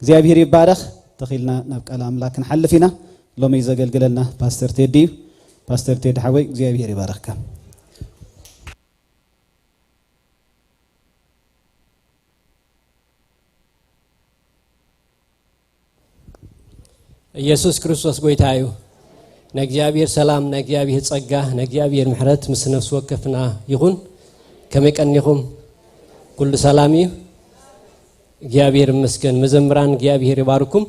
እግዚኣብሔር ይባረኽ። ተኺልና ናብ ቃል ኣምላኽ ክንሓልፍ ኢና። ሎሚ ዘገልግለና ፓስተር ቴዲ እዩ። ፓስተር ቴዲ ሓወይ እግዚኣብሔር ይባረኽካ። ኢየሱስ ክርስቶስ ጎይታ እዩ። ናይ እግዚኣብሔር ሰላም፣ ናይ እግዚኣብሔር ጸጋ፣ ናይ እግዚኣብሔር ምሕረት ምስ ነፍሲ ወከፍና ይኹን። ከመይ ቀኒኹም? ኩሉ ሰላም እዩ። እግዚኣብሔር ይመስገን። መዘምራን እግዚኣብሔር ይባርኩም።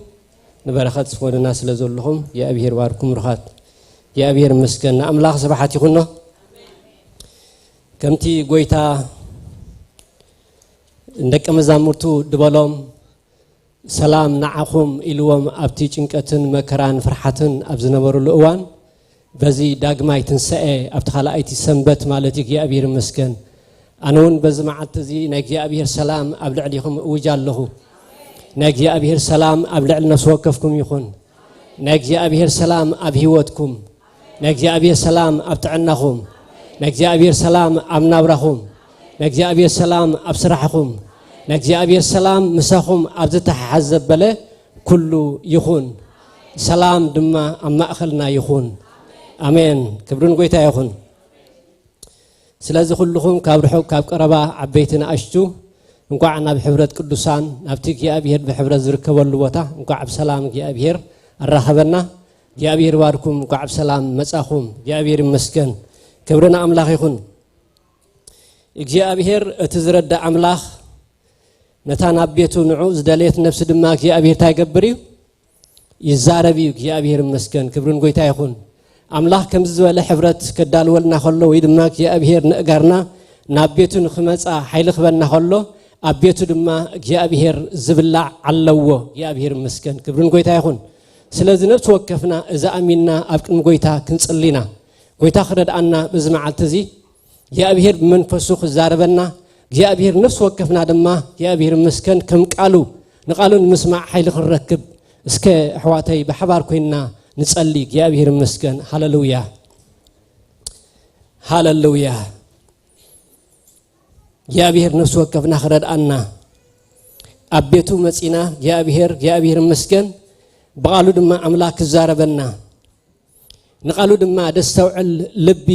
ንበረኸት ዝኾኑና ስለ ዘለኹም እግዚኣብሔር ይባርኩም። ሩኻት እግዚኣብሔር ይመስገን። ንኣምላኽ ስብሓት ይኹኖ። ከምቲ ጎይታ ንደቀ መዛሙርቱ ድበሎም፣ ሰላም ንዓኹም ኢልዎም ኣብቲ ጭንቀትን መከራን ፍርሓትን ኣብ ዝነበሩሉ እዋን፣ በዚ ዳግማይ ትንሳኤ ኣብቲ ካልኣይቲ ሰንበት ማለት እዩ። እግዚኣብሔር ይመስገን። ኣነ እውን በዚ መዓልቲ እዚ ናይ እግዚኣብሔር ሰላም ኣብ ልዕሊኹም እውጅ ኣለኹ። ናይ እግዚኣብሔር ሰላም ኣብ ልዕሊ ነፍሲ ወከፍኩም ይኹን። ናይ እግዚኣብሔር ሰላም ኣብ ህይወትኩም፣ ናይ እግዚኣብሔር ሰላም ኣብ ጥዕናኹም፣ ናይ እግዚኣብሔር ሰላም ኣብ ናብራኹም፣ ናይ እግዚኣብሔር ሰላም ኣብ ስራሕኹም፣ ናይ እግዚኣብሔር ሰላም ምሳኹም ኣብ ዝተሓሓዝ ዘበለ ኩሉ ይኹን። ሰላም ድማ ኣብ ማእኸልና ይኹን። ኣሜን። ክብሪ ንጎይታ ይኹን። ስለዚ ኩልኹም ካብ ርሑቕ ካብ ቀረባ ዓበይቲ ንኣሽቱ እንኳዕ ናብ ሕብረት ቅዱሳን ናብቲ እግዚኣብሔር ብሕብረት ዝርከበሉ ቦታ እንኳዕ ብሰላም እግዚኣብሔር ኣራኸበና። እግዚኣብሔር ይባርኩም። እንኳዕ ብሰላም መጻኹም። እግዚኣብሔር ይመስገን። ክብሪ ንኣምላኽ ይኹን። እግዚኣብሔር እቲ ዝረዳ ኣምላኽ ነታ ናብ ቤቱ ንዑ ዝደለየት ነፍሲ ድማ እግዚኣብሔር እንታይ ይገብር እዩ? ይዛረብ እዩ። እግዚኣብሔር ይመስገን። ክብርን ጎይታ ይኹን። ኣምላኽ ከምዚ ዝበለ ሕብረት ከዳልወልና ከሎ ወይ ድማ እግዚኣብሔር ንእጋርና ናብ ቤቱ ንክመጻ ሓይሊ ክበና ከሎ ኣብ ቤቱ ድማ እግዚኣብሔር ዝብላዕ ኣለዎ። እግዚኣብሔር ይመስገን። ክብርን ጎይታ ይኹን። ስለዚ ነፍሲ ወከፍና እዛ ኣሚንና ኣብ ቅድሚ ጎይታ ክንጽሊና ጎይታ ክረድኣና በዚ መዓልቲ እዚ እግዚኣብሔር ብመንፈሱ ክዛረበና እግዚኣብሔር ነፍሲ ወከፍና ድማ እግዚኣብሔር ይመስገን ከም ቃሉ ንቃሉ ንምስማዕ ሓይሊ ክንረክብ እስከ ኣሕዋተይ ብሓባር ኮይንና ንጸሊ። እግዚኣብሔር ይመስገን። ሃለሉያ ሃለሉያ። እግዚኣብሔር ነፍሲ ወከፍና ክረድኣና ኣብ ቤቱ መጺና እግዚኣብሔር እግዚኣብሔር ይመስገን ብቃሉ ድማ ኣምላኽ ክዛረበና ንቃሉ ድማ ደስተውዕል ልቢ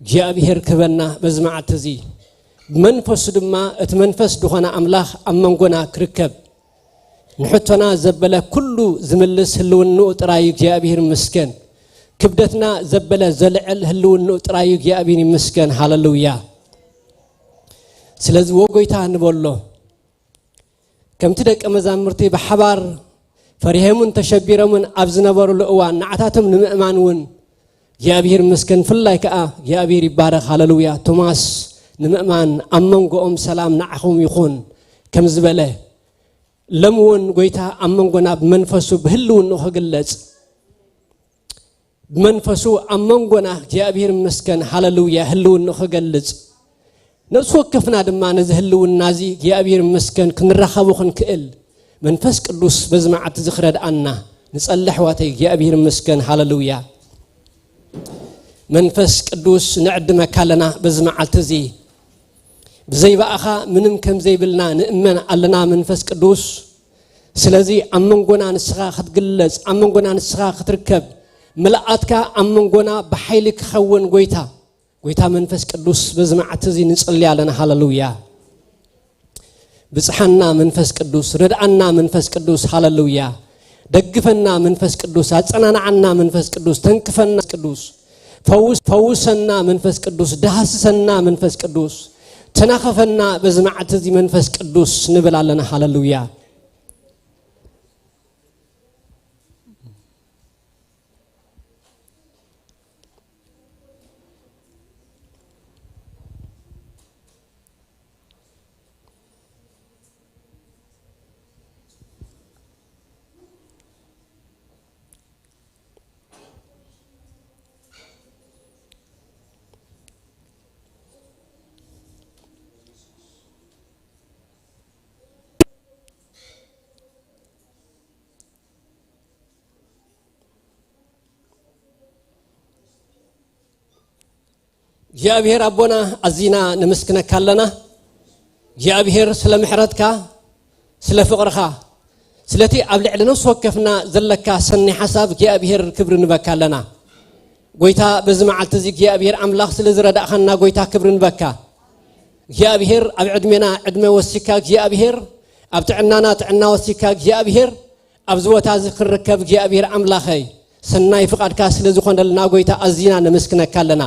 እግዚኣብሔር ክህበና በዚ መዓልቲ እዚ ብመንፈሱ ድማ እቲ መንፈስ ዝኾነ ኣምላኽ ኣብ መንጎና ክርከብ ንሕቶና ዘበለ ኩሉ ዝምልስ ህልውንኡ ጥራይ እግዚኣብሔር ይመስገን። ክብደትና ዘበለ ዘልዕል ህልውንኡ ጥራይ እግዚኣብሔር ይመስገን። ሃለሉያ። ስለዚ ወጎይታ ንበሎ ከምቲ ደቀ መዛሙርቲ ብሓባር ፈሪሄሙን ተሸቢሮምን ኣብ ዝነበሩሉ እዋን ንዓታቶም ንምእማን እውን እግዚኣብሔር ይመስገን። ፍላይ ከዓ እግዚኣብሔር ይባረኽ። ሃለሉያ። ቶማስ ንምእማን ኣብ መንጎኦም ሰላም ንዓኹም ይኹን ከም ዝበለ ሎም እውን ጎይታ ኣብ መንጎና ብመንፈሱ ብህልውንኡ ክግለጽ ብመንፈሱ ኣብ መንጎና እግዚኣብሔር ይመስገን። ሃለሉያ። ህልውንኡ ክገልጽ ነፍሲ ወከፍና ድማ ነዚ ህልውና እዚ እግዚኣብሔር ይመስገን ክንራኸቦ ክንክእል መንፈስ ቅዱስ በዚ መዓልቲ እዚ ክረድኣና ንጸሊ። ኣሕዋተይ እግዚኣብሔር ይመስገን። ሃለሉያ። መንፈስ ቅዱስ ንዕድመካ ኣለና በዚ መዓልቲ እዚ ብዘይ ብኣኻ ምንም ከም ዘይብልና ንእመን ኣለና መንፈስ ቅዱስ። ስለዚ ኣብ መንጎና ንስኻ ክትግለጽ ኣብ መንጎና ንስኻ ክትርከብ ምልኣትካ ኣብ መንጎና ብሓይሊ ክኸውን ጎይታ ጎይታ መንፈስ ቅዱስ በዚ መዓልቲ እዚ ንጽሊ ኣለና። ሃለሉያ። ብጽሓና መንፈስ ቅዱስ ርድኣና መንፈስ ቅዱስ። ሃለሉያ። ደግፈና መንፈስ ቅዱስ ኣጸናንዓና መንፈስ ቅዱስ ተንክፈና ቅዱስ ፈውስ ፈውሰና መንፈስ ቅዱስ ዳህስሰና መንፈስ ቅዱስ ተናኸፈና በዚ መዓልቲ እዚ መንፈስ ቅዱስ ንብል ኣለና። ሃለሉያ። እግዚኣብሔር ኣቦና ኣዚና ነመስግነካ ኣለና። እግዚኣብሔር ስለ ምሕረትካ ስለ ፍቕርኻ ስለቲ ኣብ ልዕሊ ነፍሲ ወከፍና ዘለካ ሰኒ ሓሳብ እግዚኣብሔር ክብሪ ንበካ ኣለና። ጎይታ፣ በዚ መዓልቲ እዚ እግዚኣብሔር ኣምላኽ ስለ ዝረዳእኻና ጎይታ ክብሪ ንበካ። እግዚኣብሔር ኣብ ዕድሜና ዕድመ ወሲካ እግዚኣብሔር፣ ኣብ ጥዕናና ጥዕና ወሲካ እግዚኣብሔር፣ ኣብዚ ቦታ እዚ ክንርከብ እግዚኣብሔር ኣምላኸይ፣ ሰናይ ፍቓድካ ስለ ዝኾነልና ጎይታ ኣዚና ነመስግነካ ኣለና።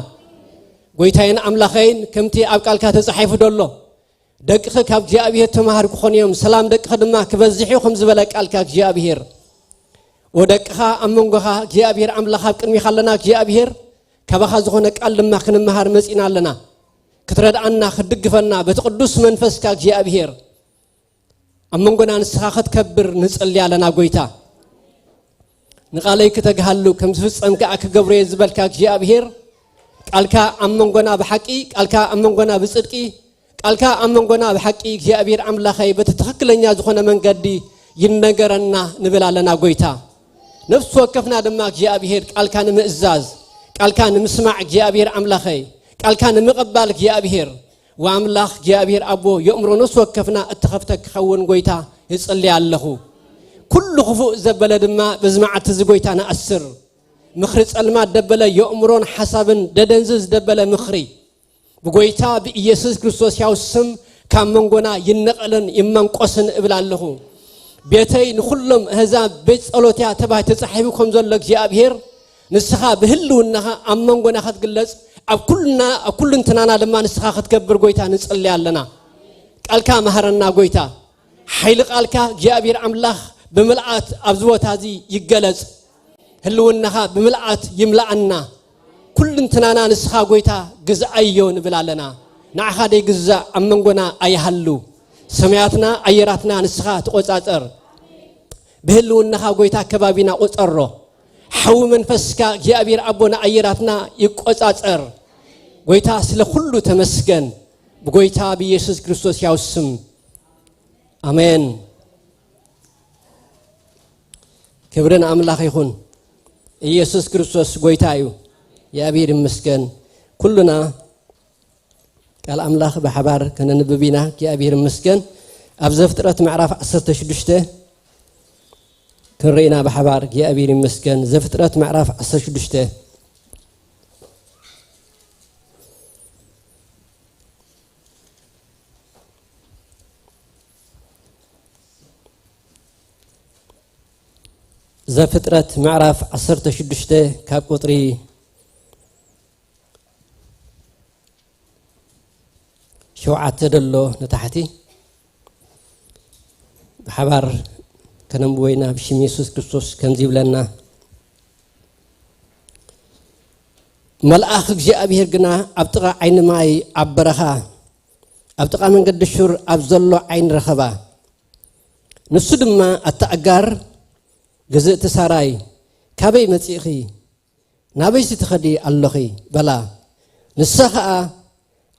ጎይታይን ኣምላኸይን ከምቲ ኣብ ቃልካ ተጻሒፉ ደሎ፣ ደቅኺ ካብ እግዚኣብሔር ተማሃር ክኾኑ እዮም፣ ሰላም ደቅኺ ድማ ክበዝሕ እዩ ከም ዝበለ ቃልካ እግዚኣብሔር። ወደቅኻ ኣብ መንጎኻ እግዚኣብሔር ኣምላኽ ኣብ ቅድሚኻ ኣለና እግዚኣብሔር፣ ካባኻ ዝኾነ ቃል ድማ ክንመሃር መጺና ኣለና። ክትረድኣና ክትድግፈና በቲ ቅዱስ መንፈስካ እግዚኣብሔር ኣብ መንጎና ንስኻ ክትከብር ንጽሊ ኣለና ጎይታ። ንቓለይ ክተግሃሉ ከም ዝፍጸም ከኣ ክገብሮ እየ ዝበልካ እግዚኣብሔር፣ ቃልካ ኣብ መንጎና ብሓቂ፣ ቃልካ ኣብ መንጎና ብጽድቂ፣ ቃልካ ኣብ መንጎና ብሓቂ እግዚኣብሔር ኣምላኸይ በቲ ትኽክለኛ ዝኾነ መንገዲ ይነገረና ንብል ኣለና ጎይታ። ነፍሲ ወከፍና ድማ እግዚኣብሔር ቃልካ ንምእዛዝ፣ ቃልካ ንምስማዕ እግዚኣብሔር ኣምላኸይ፣ ቃልካ ንምቕባል እግዚኣብሔር ወኣምላኽ እግዚኣብሔር ኣቦ የእምሮ ነፍሲ ወከፍና እተኸፍተ ክኸውን ጎይታ ይጽሊ ኣለኹ። ኩሉ ክፉእ ዘበለ ድማ በዚ መዓልቲ እዚ ጎይታ ንኣስር። ምኽሪ ጸልማት ደበለ የእምሮን ሓሳብን ደደንዝዝ ደበለ ምኽሪ ብጎይታ ብኢየሱስ ክርስቶስ ያው ስም ካብ መንጎና ይነቐልን ይመንቆስን እብል ኣለኹ። ቤተይ ንኹሎም ኣህዛብ ቤት ጸሎት እያ ተባሂሉ ተጻሒፉ ከም ዘሎ እግዚኣብሔር ንስኻ ብህልውናኻ ኣብ መንጎና ክትግለጽ ኣብ ኩልና ኣብ ኩልንትናና ድማ ንስኻ ክትከብር ጎይታ ንጽሊ ኣለና። ቃልካ መሃረና ጎይታ። ሓይሊ ቃልካ እግዚኣብሔር ኣምላኽ ብምልኣት ኣብዚ ቦታ እዚ ይገለጽ። ህልውናኻ ብምልኣት ይምልኣና። ኩልንትናና ንስኻ ጎይታ ግዝኣዮ ንብል ኣለና። ንዓኻ ደይግዛእ ኣብ መንጎና ኣይሃሉ። ሰማያትና ኣየራትና ንስኻ ትቆጻጸር። ብህልውናኻ ጎይታ ከባቢና ቆጸሮ። ሓዊ መንፈስካ እግዚኣብሔር ኣቦና ኣየራትና ይቆጻጸር። ጎይታ ስለ ኩሉ ተመስገን። ብጎይታ ብኢየሱስ ክርስቶስ ያው ስም ኣሜን። ክብሪ ንኣምላኽ ይኹን። ኢየሱስ ክርስቶስ ጎይታ እዩ። እግዚኣብሔር ይመስገን። ኩሉና ቃል ኣምላኽ ብሓባር ከነንብብ ኢና። እግዚኣብሔር ይመስገን። ኣብ ዘፍጥረት ምዕራፍ ዓሰርተ ሽዱሽተ ክንርኢ ኢና ብሓባር። እግዚኣብሔር ይመስገን። ዘፍጥረት ምዕራፍ ዓሰርተ ሽዱሽተ። ዘፍጥረት ምዕራፍ ዓሰርተ ሽዱሽተ ካብ ቁጽሪ ሸውዓተ ደሎ ንታሕቲ ብሓባር ከነንብቦ ኢና። ብሽም የሱስ ክርስቶስ ከምዚ ይብለና። መልኣኽ እግዚኣብሔር ግና ኣብ ጥቓ ዓይኒ ማይ ኣብ በረኻ፣ ኣብ ጥቓ መንገዲ ሹር ኣብ ዘሎ ዓይኒ ረኸባ። ንሱ ድማ፣ "ኣታ ኣጋር፣ ግዝእቲ ሳራይ፣ ካበይ መጺእኺ? ናበይሲ ትኸዲ ኣሎኺ?" በላ። ንሳ ኸኣ፣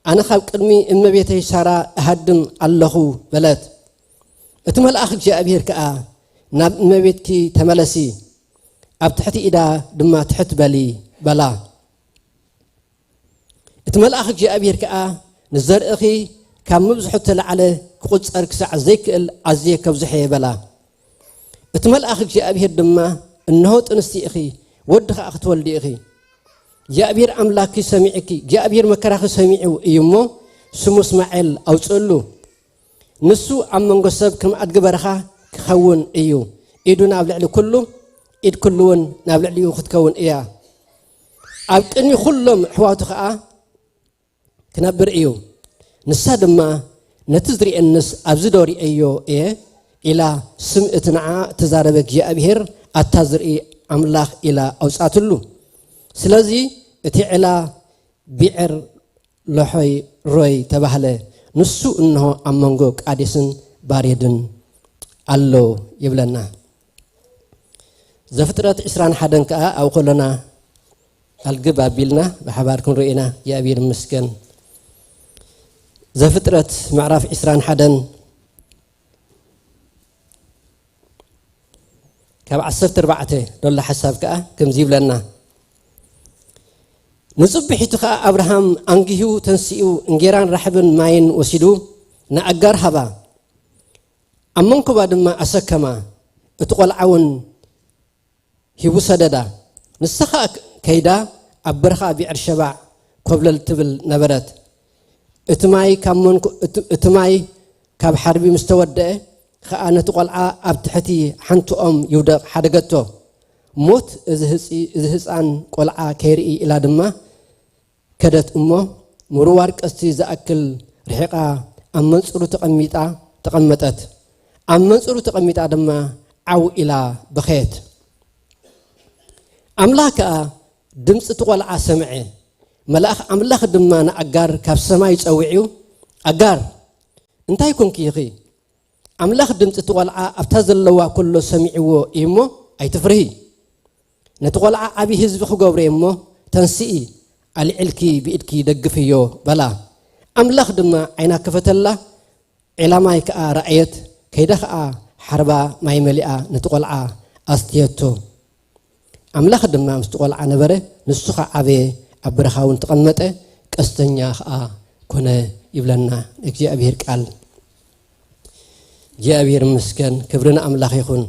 "ኣነ ኻብ ቅድሚ እመቤተይ ሳራ እሃድም ኣለኹ" በለት። እቲ መልኣኽ እግዚኣብሔር ከኣ፣ "ናብ እመቤትኪ ተመለሲ፣ ኣብ ትሕቲ ኢዳ ድማ ትሕት በሊ" በላ። እቲ መልኣኽ እግዚኣብሔር ከኣ፣ "ንዘርእኺ ካብ ምብዝሑ እተላዕለ ክቑጸር ክሳዕ ዘይክእል ኣዝየ ከብዝሖ እየ" በላ። እቲ መልኣኽ እግዚኣብሔር ድማ፣ "እንሆ ጥንስቲ ኢኺ፣ ወዲ ኸኣ ክትወልዲ ኢኺ። እግዚኣብሔር ኣምላኽኪ ሰሚዑኪ፣ እግዚኣብሔር መከራኺ ሰሚዑ እዩ እሞ፣ ስሙ እስማኤል ኣውጽእሉ። ንሱ ኣብ መንጎ ሰብ ከም ኣድጊ በረኻ ክኸውን እዩ። ኢዱ ናብ ልዕሊ ኩሉ፣ ኢድ ኩሉ እውን ናብ ልዕሊኡ ክትከውን እያ። ኣብ ቅድሚ ኩሎም ኣሕዋቱ ኸኣ ክነብር እዩ። ንሳ ድማ፣ ነቲ ዝርእየንስ ኣብዚ ዶ ርእየዮ እየ?" ኢላ ስም እቲ ንዓ እተዛረበ እግዚኣብሔር፣ ኣታ ዝርኢ ኣምላኽ ኢላ ኣውጻትሉ። ስለዚ እቲ ዕላ ብዔር ለሖይ ሮይ ተባህለ። ንሱ እንሆ ኣብ መንጎ ቃዴስን ባሬድን ኣሎ ይብለና። ዘፍጥረት ዕስራን ሓደን ከኣ ኣብኡ ከሎና ኣልግብ ኣቢልና ብሓባር ክንሪኦ ኢና። እግዚኣብሔር ይመስገን። ዘፍጥረት ምዕራፍ ዕስራን ሓደን ካብ ዓሰርተ ኣርባዕተ ዘሎ ሓሳብ ከኣ ከምዚ ይብለና። ንጽብሒቱ ከኣ ኣብርሃም ኣንጊሁ ተንሲኡ እንጌራን ራሕብን ማይን ወሲዱ ንኣጋር ሃባ። ኣብ መንኩባ ድማ ኣሰከማ። እቲ ቆልዓ እውን ሂቡ ሰደዳ። ንሳ ኸኣ ከይዳ ኣብ በረኻ ብዕርሸባዕ ኮብለል ትብል ነበረት። እቲ ማይ ካብ መንኮ-፣ እቲ፣ እቲ ማይ ካብ ሓርቢ ምስ ተወደአ ኸኣ ነቲ ቆልዓ ኣብ ትሕቲ ሓንቲ ኦም ይውደቕ ሓደገቶ። ሞት እዚ ህጺ-፣ እዚ ህጻን ቆልዓ ከይርኢ ኢላ ድማ ከደት እሞ ምርዋር ቀስቲ ዝኣክል ርሒቓ ኣብ መንጽሩ ተቐሚጣ ተቐመጠት። ኣብ መንጽሩ ተቐሚጣ ድማ ዓው ኢላ በኸየት። ኣምላኽ ከኣ ድምጺ እቲ ቆልዓ ሰምዐ። መልኣኽ ኣምላኽ ድማ ንኣጋር ካብ ሰማይ ጸዊዑ፣ "ኣጋር፣ እንታይ ኮንኪ ኢኺ? ኣምላኽ ድምጺ እቲ ቆልዓ ኣብታ ዘለዋ ኩሎ ሰሚዕዎ እዩ እሞ ኣይትፍርሂ። ነቲ ቆልዓ ዓቢ ህዝቢ ክገብሮ እየ እሞ ተንስኢ፣ ኣልዒልኪ ብኢድኪ ደግፍዮ" በላ። ኣምላኽ ድማ ዓይና ከፈተላ፣ ዒላ ማይ ከኣ ረኣየት፣ ከይዳ ከኣ ሓርባ ማይ መሊኣ ነቲ ቆልዓ ኣስትየቶ። ኣምላኽ ድማ ምስቲ ቆልዓ ነበረ፣ ንሱ ኸዓ ዓበየ፣ ኣብ በረኻ እውን ተቐመጠ፣ ቀስተኛ ኸዓ ኮነ ይብለና እግዚኣብሔር ቃል። እግዚኣብሔር ይመስገን፣ ክብሪ ንኣምላኽ ይኹን።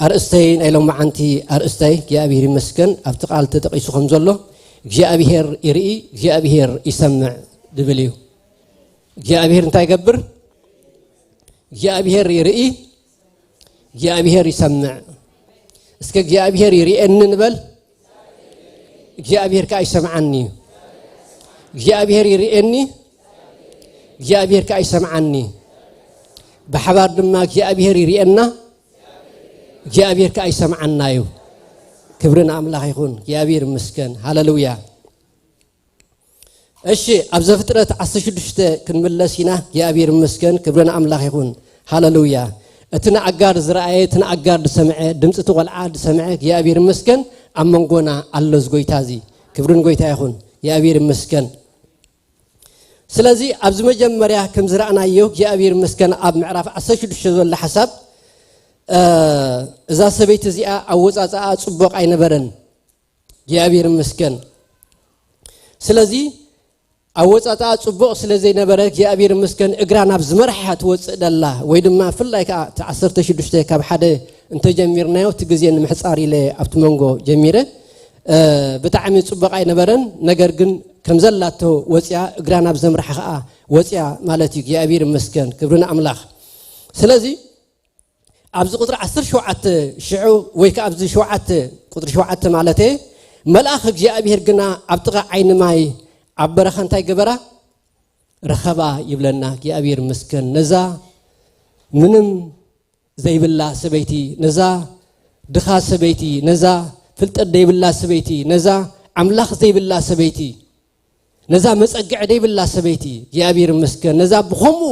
ኣርእስተይ ናይ ሎማዓንቲ ኣርእስተይ እግዚኣብሔር ይመስገን ኣብቲ ቃል ተጠቒሱ ከም ዘሎ እግዚኣብሔር ይርኢ፣ እግዚኣብሔር ይሰምዕ ዝብል እዩ። እግዚኣብሔር እንታይ ይገብር? እግዚኣብሔር ይርኢ፣ እግዚኣብሔር ይሰምዕ። እስከ እግዚኣብሔር ይርእየኒ ንበል፣ እግዚኣብሔር ከኣ ይሰምዓኒ እዩ። እግዚኣብሔር ይርእየኒ፣ እግዚኣብሔር ከኣ ይሰምዓኒ። ብሓባር ድማ እግዚኣብሔር ይርእየና፣ እግዚኣብሔር ከኣ ይሰምዓና እዩ። ክብሪ ንኣምላኽ ይኹን። እግዚኣብሔር ይመስገን። ሃሌሉያ። እሺ፣ ኣብ ዘፍጥረት ዓሰርተ ሽዱሽተ ክንምለስ ኢና። እግዚኣብሔር ይመስገን፣ ክብሪ ንኣምላኽ ይኹን። ሃሌሉያ። እቲ ንኣጋር ዝረኣየ፣ እቲ ንኣጋር ዝሰምዐ፣ ድምፂ እቲ ቆልዓ ዝሰምዐ እግዚኣብሔር ይመስገን፣ ኣብ መንጎና ኣሎ እዚ ጎይታ እዚ። ክብሪ ንጎይታ ይኹን። እግዚኣብሔር ይመስገን። ስለዚ ኣብዚ መጀመርያ ከም ዝረኣናዮ እግዚኣብሔር ይመስገን ኣብ ምዕራፍ ዓሰርተ ሽዱሽተ ዘሎ ሓሳብ፣ እ፣ እዛ ሰበይቲ እዚኣ ኣወፃፅኣ ፅቡቕ ኣይነበረን። እግዚኣብሔር ይመስገን። ስለዚ ኣወፃፅኣ ፅቡቕ ስለ ዘይነበረ እግዚኣብሔር ይመስገን እግራ ናብ ዝመርሓ ትወፅእ ደላ ወይ ድማ ብፍላይ ከዓ እቲ ዓሰርተ ሽዱሽተ ካብ ሓደ እንተጀሚርናዮ እቲ ግዜ ንምሕፃር ኢለ ኣብቲ መንጎ ጀሚረ። እ፣ ብጣዕሚ ፅቡቕ ኣይነበረን። ነገር ግን ከም ዘላቶ ወፅያ እግራ ናብ ዘምርሓ ከዓ ወፅያ ማለት እዩ። እግዚኣብሔር ይመስገን፣ ክብሪ ንኣምላኽ። ስለዚ ኣብዚ ቁፅሪ ዓሰርተ ሸውዓተ ሽዑ ወይ ከዓ ኣብዚ ሸውዓተ ቁፅሪ ሸውዓተ ማለት መልኣኽ እግዚኣብሔር ግና ኣብ ጥቓ ዓይኒ ማይ ኣብ በረኻ እንታይ ገበራ? ረኸባ ይብለና። እግዚኣብሔር ይመስገን። ነዛ ምንም ዘይብላ ሰበይቲ፣ ነዛ ድኻ ሰበይቲ፣ ነዛ ፍልጠት ዘይብላ ሰበይቲ፣ ነዛ ኣምላኽ ዘይብላ ሰበይቲ፣ ነዛ መጸግዒ ዘይብላ ሰበይቲ እግዚኣብሔር ይመስገን። ነዛ ብኸምኡ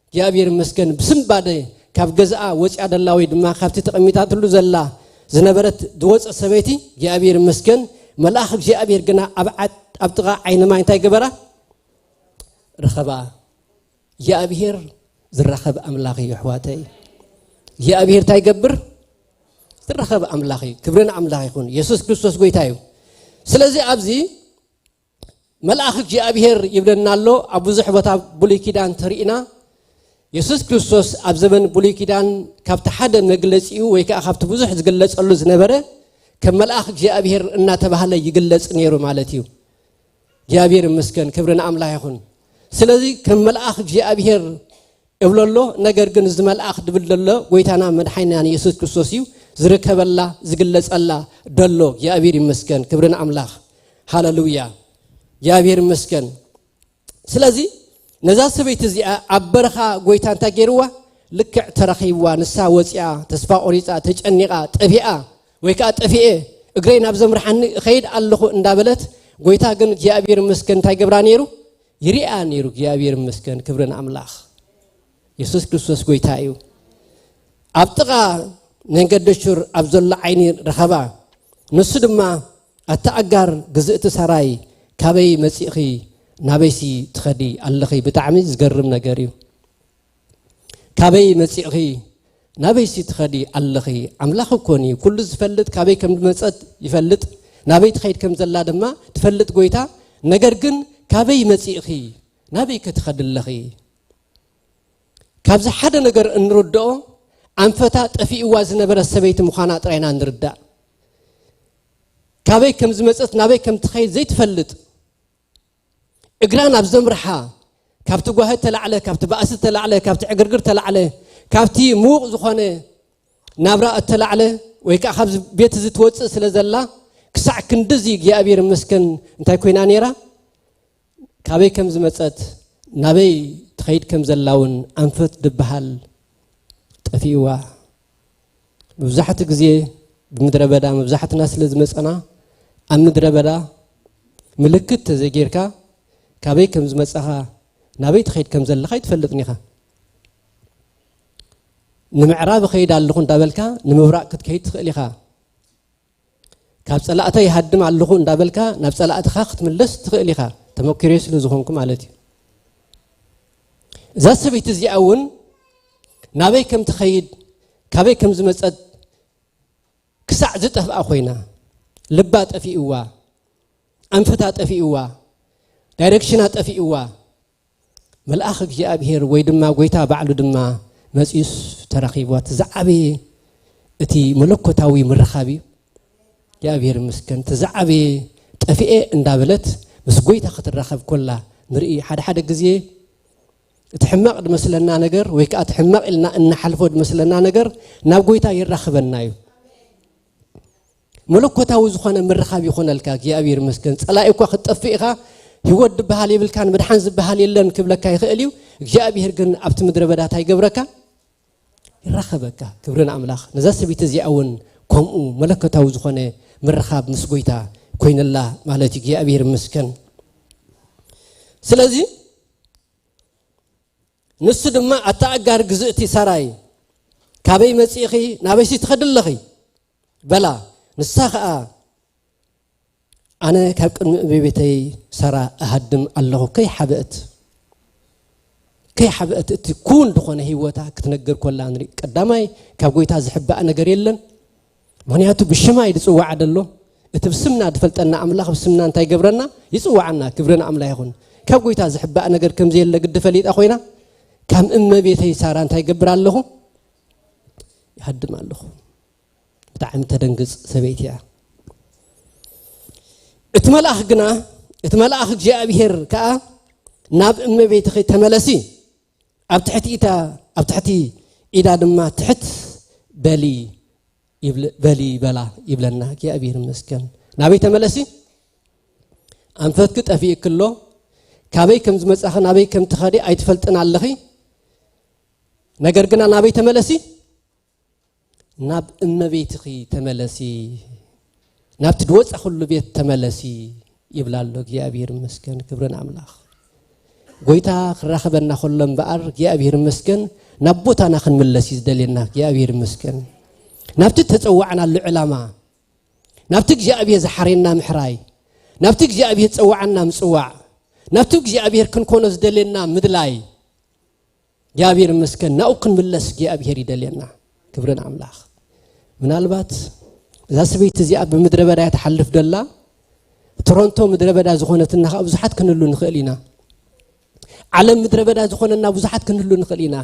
እግዚኣብሔር ይመስገን ብስንባደ ካብ ገዝኣ ወጽያ ደላ ወይ ድማ ካብቲ ተቐሚጣትሉ ዘላ ዝነበረት ዝወጸ ሰበይቲ እግዚኣብሔር ይመስገን። መልኣኽ እግዚኣብሔር ግና ኣብ ዓድ-፣ ኣብ ጥቓ ዓይኒ ማይ እንታይ ገበራ? ረኸባ። እግዚኣብሔር ዝራኸብ ኣምላኽ እዩ ኣሕዋተይ። እግዚኣብሔር እንታይ ይገብር? ዝራኸብ ኣምላኽ እዩ። ክብሪ ንኣምላኽ ይኹን። የሱስ ክርስቶስ ጎይታ እዩ። ስለዚ ኣብዚ መልኣኽ እግዚኣብሔር ይብለና ኣሎ። ኣብ ብዙሕ ቦታ ብሉይ ኪዳን ተሪእና የሱስ ክርስቶስ ኣብ ዘመን ብሉይ ኪዳን ካብቲ ሓደ መግለጺኡ ወይ ከዓ ካብቲ ብዙሕ ዝግለጸሉ ዝነበረ ከም መልኣኽ እግዚኣብሔር እናተባህለ ይግለጽ ነይሩ ማለት እዩ። እግዚኣብሔር ይመስገን፣ ክብሪ ንኣምላኽ ይኹን። ስለዚ ከም መልኣኽ እግዚኣብሔር እብሎ ኣሎ። ነገር ግን እዚ መልኣኽ ድብል ዘሎ ጎይታና መድሓኒናን የሱስ ክርስቶስ እዩ። ዝርከበላ ዝግለጸላ ደሎ እግዚኣብሔር ይመስገን፣ ክብሪ ንኣምላኽ። ሃለሉያ፣ እግዚኣብሔር ይመስገን። ስለዚ ነዛ ሰበይቲ እዚኣ ኣብ በረኻ ጎይታ እንታይ ገይርዋ? ልክዕ ተረኺብዋ። ንሳ ወፂኣ፣ ተስፋ ቆሪፃ፣ ተጨኒቓ፣ ጠፊኣ ወይ ከዓ ጠፊኤ እግረይ ናብ ዘምርሓኒ እኸይድ ኣለኹ እንዳበለት፣ ጎይታ ግን እግዚኣብሔር ይመስገን እንታይ ገብራ ነይሩ? ይሪኣ ነይሩ። እግዚኣብሔር ይመስገን፣ ክብሪ ንኣምላኽ። የሱስ ክርስቶስ ጎይታ እዩ። ኣብ ጥቓ መንገዲ ሹር ኣብ ዘሎ ዓይኒ ረኸባ። ንሱ ድማ፣ "ኣታ ኣጋር ግዝእቲ ሳራይ፣ ካበይ መጺእኺ ናበይሲ ትኸዲ ኣለኺ?" ብጣዕሚ ዝገርም ነገር እዩ። "ካበይ መጺእኺ ናበይሲ ትኸዲ ኣለኺ? ኣምላኽ እኮን እዩ ኩሉ ዝፈልጥ፣ ካበይ ከም ዝመጸት ይፈልጥ፣ ናበይ ትኸይድ ከም ዘላ ድማ ትፈልጥ ጎይታ። ነገር ግን ካበይ መጺእኺ ናበይ ከ ትኸዲ ኣለኺ?" ካብዚ ሓደ ነገር እንርድኦ፣ ኣንፈታ ጠፊእዋ ዝነበረት ሰበይቲ ምዃና ጥራይና ንርዳእ። ካበይ ከም ዝመጸት፣ ናበይ ከም ትኸይድ ዘይትፈልጥ፣ እግራ ናብ ዘምርሓ፣ ካብቲ ጓሂ ተላዕለ፣ ካብቲ ባእሲ ተላዕለ፣ ካብቲ ዕግርግር ተላዕለ፣ ካብቲ ምዉቕ ዝኾነ ናብራ እተላዕለ፣ ወይ ከዓ ካብዚ ቤት እዚ ትወፅእ ስለ ዘላ፣ ክሳዕ ክንድዚ እግዚኣብሔር ይመስገን እንታይ ኮይና ነይራ? ካበይ ከም ዝመጸት፣ ናበይ ትኸይድ ከም ዘላ እውን ኣንፈት ድበሃል ጠፊእዋ። መብዛሕትኡ ግዜ ብምድረ በዳ መብዛሕትና ስለ ዝመጸና፣ ኣብ ምድረ በዳ ምልክት ተዘይጌርካ፣ ካበይ ከም ዝመጻኻ፣ ናበይ ትኸይድ ከም ዘለኻ ኣይትፈልጥን ኢኻ። ንምዕራብ እኸይድ ኣለኹ እንዳበልካ፣ ንምብራቕ ክትከይድ ትኽእል ኢኻ። ካብ ጸላእተይ ይሃድም ኣለኹ እንዳበልካ፣ ናብ ጸላእትኻ ክትምለስ ትኽእል ኢኻ። ተመኪሮይ ስለ ዝኾንኩ ማለት እዩ። እዛ ሰበይቲ እዚኣ እውን ናበይ ከም ትኸይድ፣ ካበይ ከም ዝመጸት ክሳዕ ዝጠፍኣ ኮይና፣ ልባ ጠፊእዋ፣ ኣንፈታ ጠፊእዋ፣ ዳይሬክሽና ጠፊእዋ፣ መልኣኽ እግዚኣብሔር ወይ ድማ ጎይታ ባዕሉ ድማ መጺኡስ ተራኺብዋ። እቲ ዝዓበየ፣ እቲ መለኮታዊ ምርኻብ እዩ። እግዚኣብሔር ይመስገን። እቲ ዝዓበየ ጠፊኤ እንዳበለት ምስ ጎይታ ክትራኸብ ኮላ ንርኢ። ሓደ ሓደ ግዜ እቲ ሕማቕ ድመስለና ነገር ወይ ከዓ እቲ ሕማቕ ኢልና እንሓልፎ ድመስለና ነገር ናብ ጎይታ የራኽበና እዩ። መለኮታዊ ዝኾነ ምርኻብ ይኾነልካ። እግዚኣብሔር ይመስገን። ጸላኢ እኳ ክትጠፍእ ኢኻ፣ ህይወት ድበሃል የብልካን፣ ምድሓን ዝበሃል የለን ክብለካ ይኽእል እዩ። እግዚኣብሔር ግን ኣብቲ ምድረ በዳ እንታይ ይገብረካ? ይራኸበካ። ክብሪ ንኣምላኽ። ነዛ ሰበይቲ እዚኣ እውን ከምኡ መለኮታዊ ዝኾነ ምርኻብ ምስ ጎይታ ኮይነላ ማለት እዩ። እግዚኣብሔር ይመስገን። ስለዚ ንሱ ድማ፣ "ኣታ ኣጋር ግዝእቲ ሳራይ፣ ካበይ መጺእኺ? ናበይሲ ትኸዲ ኣለኺ?" በላ። ንሳ ኸኣ፣ "ኣነ ካብ ቅድሚ እመቤተይ ሳራ እሃድም ኣለኹ፣ ከይሓበአት፣ ከይሓበአት እቲ ክውን ዝኾነ ህይወታ ክትነግር ኮላ ንርኢ። ቀዳማይ፣ ካብ ጎይታ ዝሕባእ ነገር የለን። ምኽንያቱ ብሽማ እዩ ዝጽዋዓ ዘሎ። እቲ ብስምና ዝፈልጠና ኣምላኽ ብስምና እንታይ ይገብረና? ይጽዋዓና። ክብሪ ንኣምላኽ ይኹን። ካብ ጎይታ ዝሕባእ ነገር ከም ዘየለ ግዲ ፈሊጣ ኮይና፣ ካብ እመቤተይ ሳራ እንታይ ይገብር ኣለኹ? ይሃድም ኣለኹ። ብጣዕሚ ተደንግጽ ሰበይቲ እያ። እቲ መልኣኽ ግና፣ እቲ መልኣኽ እግዚኣብሔር ከኣ ናብ እመቤትኺ ተመለሲ፣ ኣብ ትሕቲ ኢታ፣ ኣብ ትሕቲ ኢዳ ድማ ትሕት በሊ ይብል-፣ በሊ በላ ይብለና። እግዚኣብሔር ይመስገን። ናበይ ተመለሲ? ኣንፈትኪ ጠፊእኪ ኣሎ። ካበይ ከም ዝመጻኺ፣ ናበይ ከም ትኸዲ ኣይትፈልጥን ኣለኺ። ነገር ግና ናበይ ተመለሲ? ናብ እመቤትኺ ተመለሲ፣ ናብቲ ድወጻኹሉ ቤት ተመለሲ ይብላ ኣሎ። እግዚኣብሔር ይመስገን፣ ክብሪ ንኣምላኽ። ጎይታ ክራኸበና ከሎ እምበኣር፣ እግዚኣብሔር ይመስገን፣ ናብ ቦታና ክንምለስ እዩ ዝደልየና። እግዚኣብሔር ይመስገን። ናብቲ ተጸዋዕናሉ ዕላማ፣ ናብቲ እግዚኣብሔር ዝሓረየና ምሕራይ፣ ናብቲ እግዚኣብሔር ዝጸዋዓና ምጽዋዕ፣ ናብቲ እግዚኣብሔር ክንኮኖ ዝደልየና ምድላይ፣ እግዚኣብሔር ይመስገን፣ ናብኡ ክንምለስ እግዚኣብሔር ይደልየና። ክብሪ ንኣምላኽ። ምናልባት እዛ ሰበይቲ እዚኣ ብምድረ በዳ እያ ትሓልፍ ደላ። ቶሮንቶ ምድረ በዳ ዝኾነትና ኸዓ ብዙሓት ክንህሉ ንኽእል ኢና። ዓለም ምድረ በዳ ዝኾነና ብዙሓት ክንህሉ ንኽእል ኢና።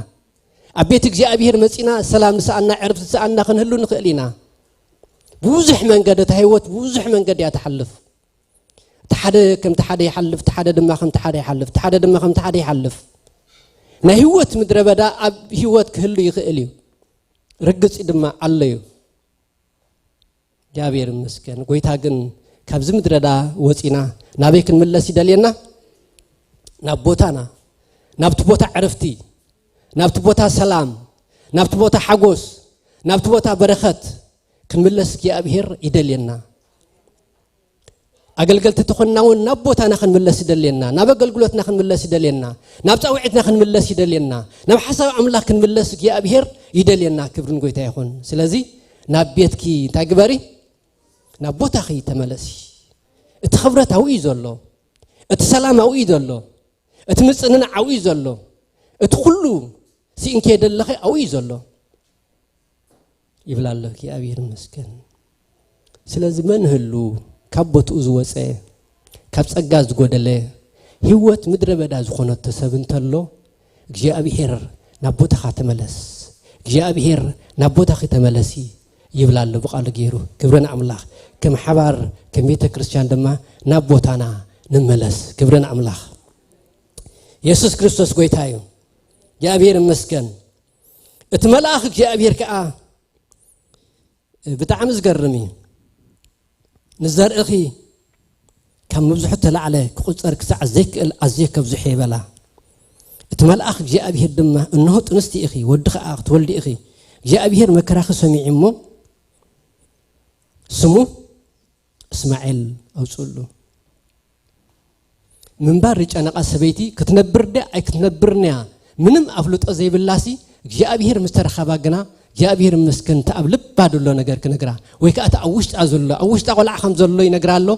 ኣብ ቤት እግዚኣብሔር መጺና ሰላም ዝሰኣና፣ ዕረፍቲ ዝሰኣና ክንህሉ ንኽእል ኢና። ብብዙሕ መንገዲ፣ እታ ህይወት ብብዙሕ መንገዲ እያ ትሓልፍ። እቲ ሓደ ከምቲ ሓደ ይሓልፍ፣ እቲ ሓደ ድማ ከምቲ ሓደ ይሓልፍ፣ እቲ ሓደ ድማ ከምቲ ሓደ ይሓልፍ። ናይ ህይወት ምድረ በዳ ኣብ ህይወት ክህሉ ይኽእል እዩ። ርግጽ ድማ ኣሎ እዩ። እግዚኣብሔር ይመስገን። ጎይታ ግን ካብዚ ምድረ በዳ ወጺና ናበይ ክንምለስ ይደልየና? ናብ ቦታና፣ ናብቲ ቦታ ዕረፍቲ፣ ናብቲ ቦታ ሰላም፣ ናብቲ ቦታ ሓጎስ፣ ናብቲ ቦታ በረኸት ክንምለስ እግዚኣብሔር ይደልየና። ኣገልገልቲ ተኾንና እውን ናብ ቦታና ክንምለስ ይደልየና፣ ናብ ኣገልግሎትና ክንምለስ ይደልየና፣ ናብ ጻውዒትና ክንምለስ ይደልየና፣ ናብ ሓሳብ ኣምላኽ ክንምለስ እግዚኣብሔር ይደልየና። ክብርን ጎይታ ይኹን። ስለዚ ናብ ቤትኪ እንታይ ግበሪ? ናብ ቦታኺ ተመለሲ። እቲ ክብረት ኣብኡ እዩ ዘሎ። እቲ ሰላም ኣብኡ እዩ ዘሎ። እቲ ምጽንናዕ ኣብኡ እዩ ዘሎ። እቲ ኩሉ ስኢንኪ ዘለኺ ኣብኡ እዩ ዘሎ ይብላ ኣሎ። እግዚኣብሔር ይመስገን። ስለዚ መን ህሉ ካብ ቦትኡ ዝወጸ፣ ካብ ጸጋ ዝጎደለ፣ ህይወት ምድረ በዳ ዝኾነቶ ሰብ እንተሎ፣ እግዚኣብሔር ናብ ቦታኻ ተመለስ፣ እግዚኣብሔር ናብ ቦታኺ ተመለሲ ይብል ኣሎ ብቓሉ ገይሩ። ክብሪ ንኣምላኽ። ከም ሓባር ከም ቤተ ክርስቲያን ድማ ናብ ቦታና ንመለስ። ክብሪ ንኣምላኽ። የሱስ ክርስቶስ ጎይታ እዩ። እግዚኣብሔር ይመስገን። እቲ መልኣኽ እግዚኣብሔር ከኣ ብጣዕሚ ዝገርም እዩ። ንዘርእኺ ካብ ምብዝሑ ተላዕለ ክቑጸር ክሳዕ ዘይክእል ኣዝየ ከብዝሖ ይበላ። እቲ መልኣኽ እግዚኣብሔር ድማ፣ እንሆ ጥንስቲ ኢኺ፣ ወዲ ኸኣ ክትወልዲ ኢኺ። እግዚኣብሔር መከራኺ ሰሚዑ እሞ ስሙ እስማኤል ኣውጽእሉ። ምንባር ዝጨነቓ ሰበይቲ ክትነብር ድያ ኣይክትነብርን እያ ምንም ኣፍልጦ ዘይብላሲ እግዚኣብሔር ምስ ተረኸባ ግና እግዚኣብሔር ይመስገን እቲ ኣብ ልባ ዘሎ ነገር ክነግራ ወይ ከዓ እቲ ኣብ ውሽጣ ዘሎ ኣብ ውሽጣ ቆልዓ ከም ዘሎ ይነግራ ኣሎ።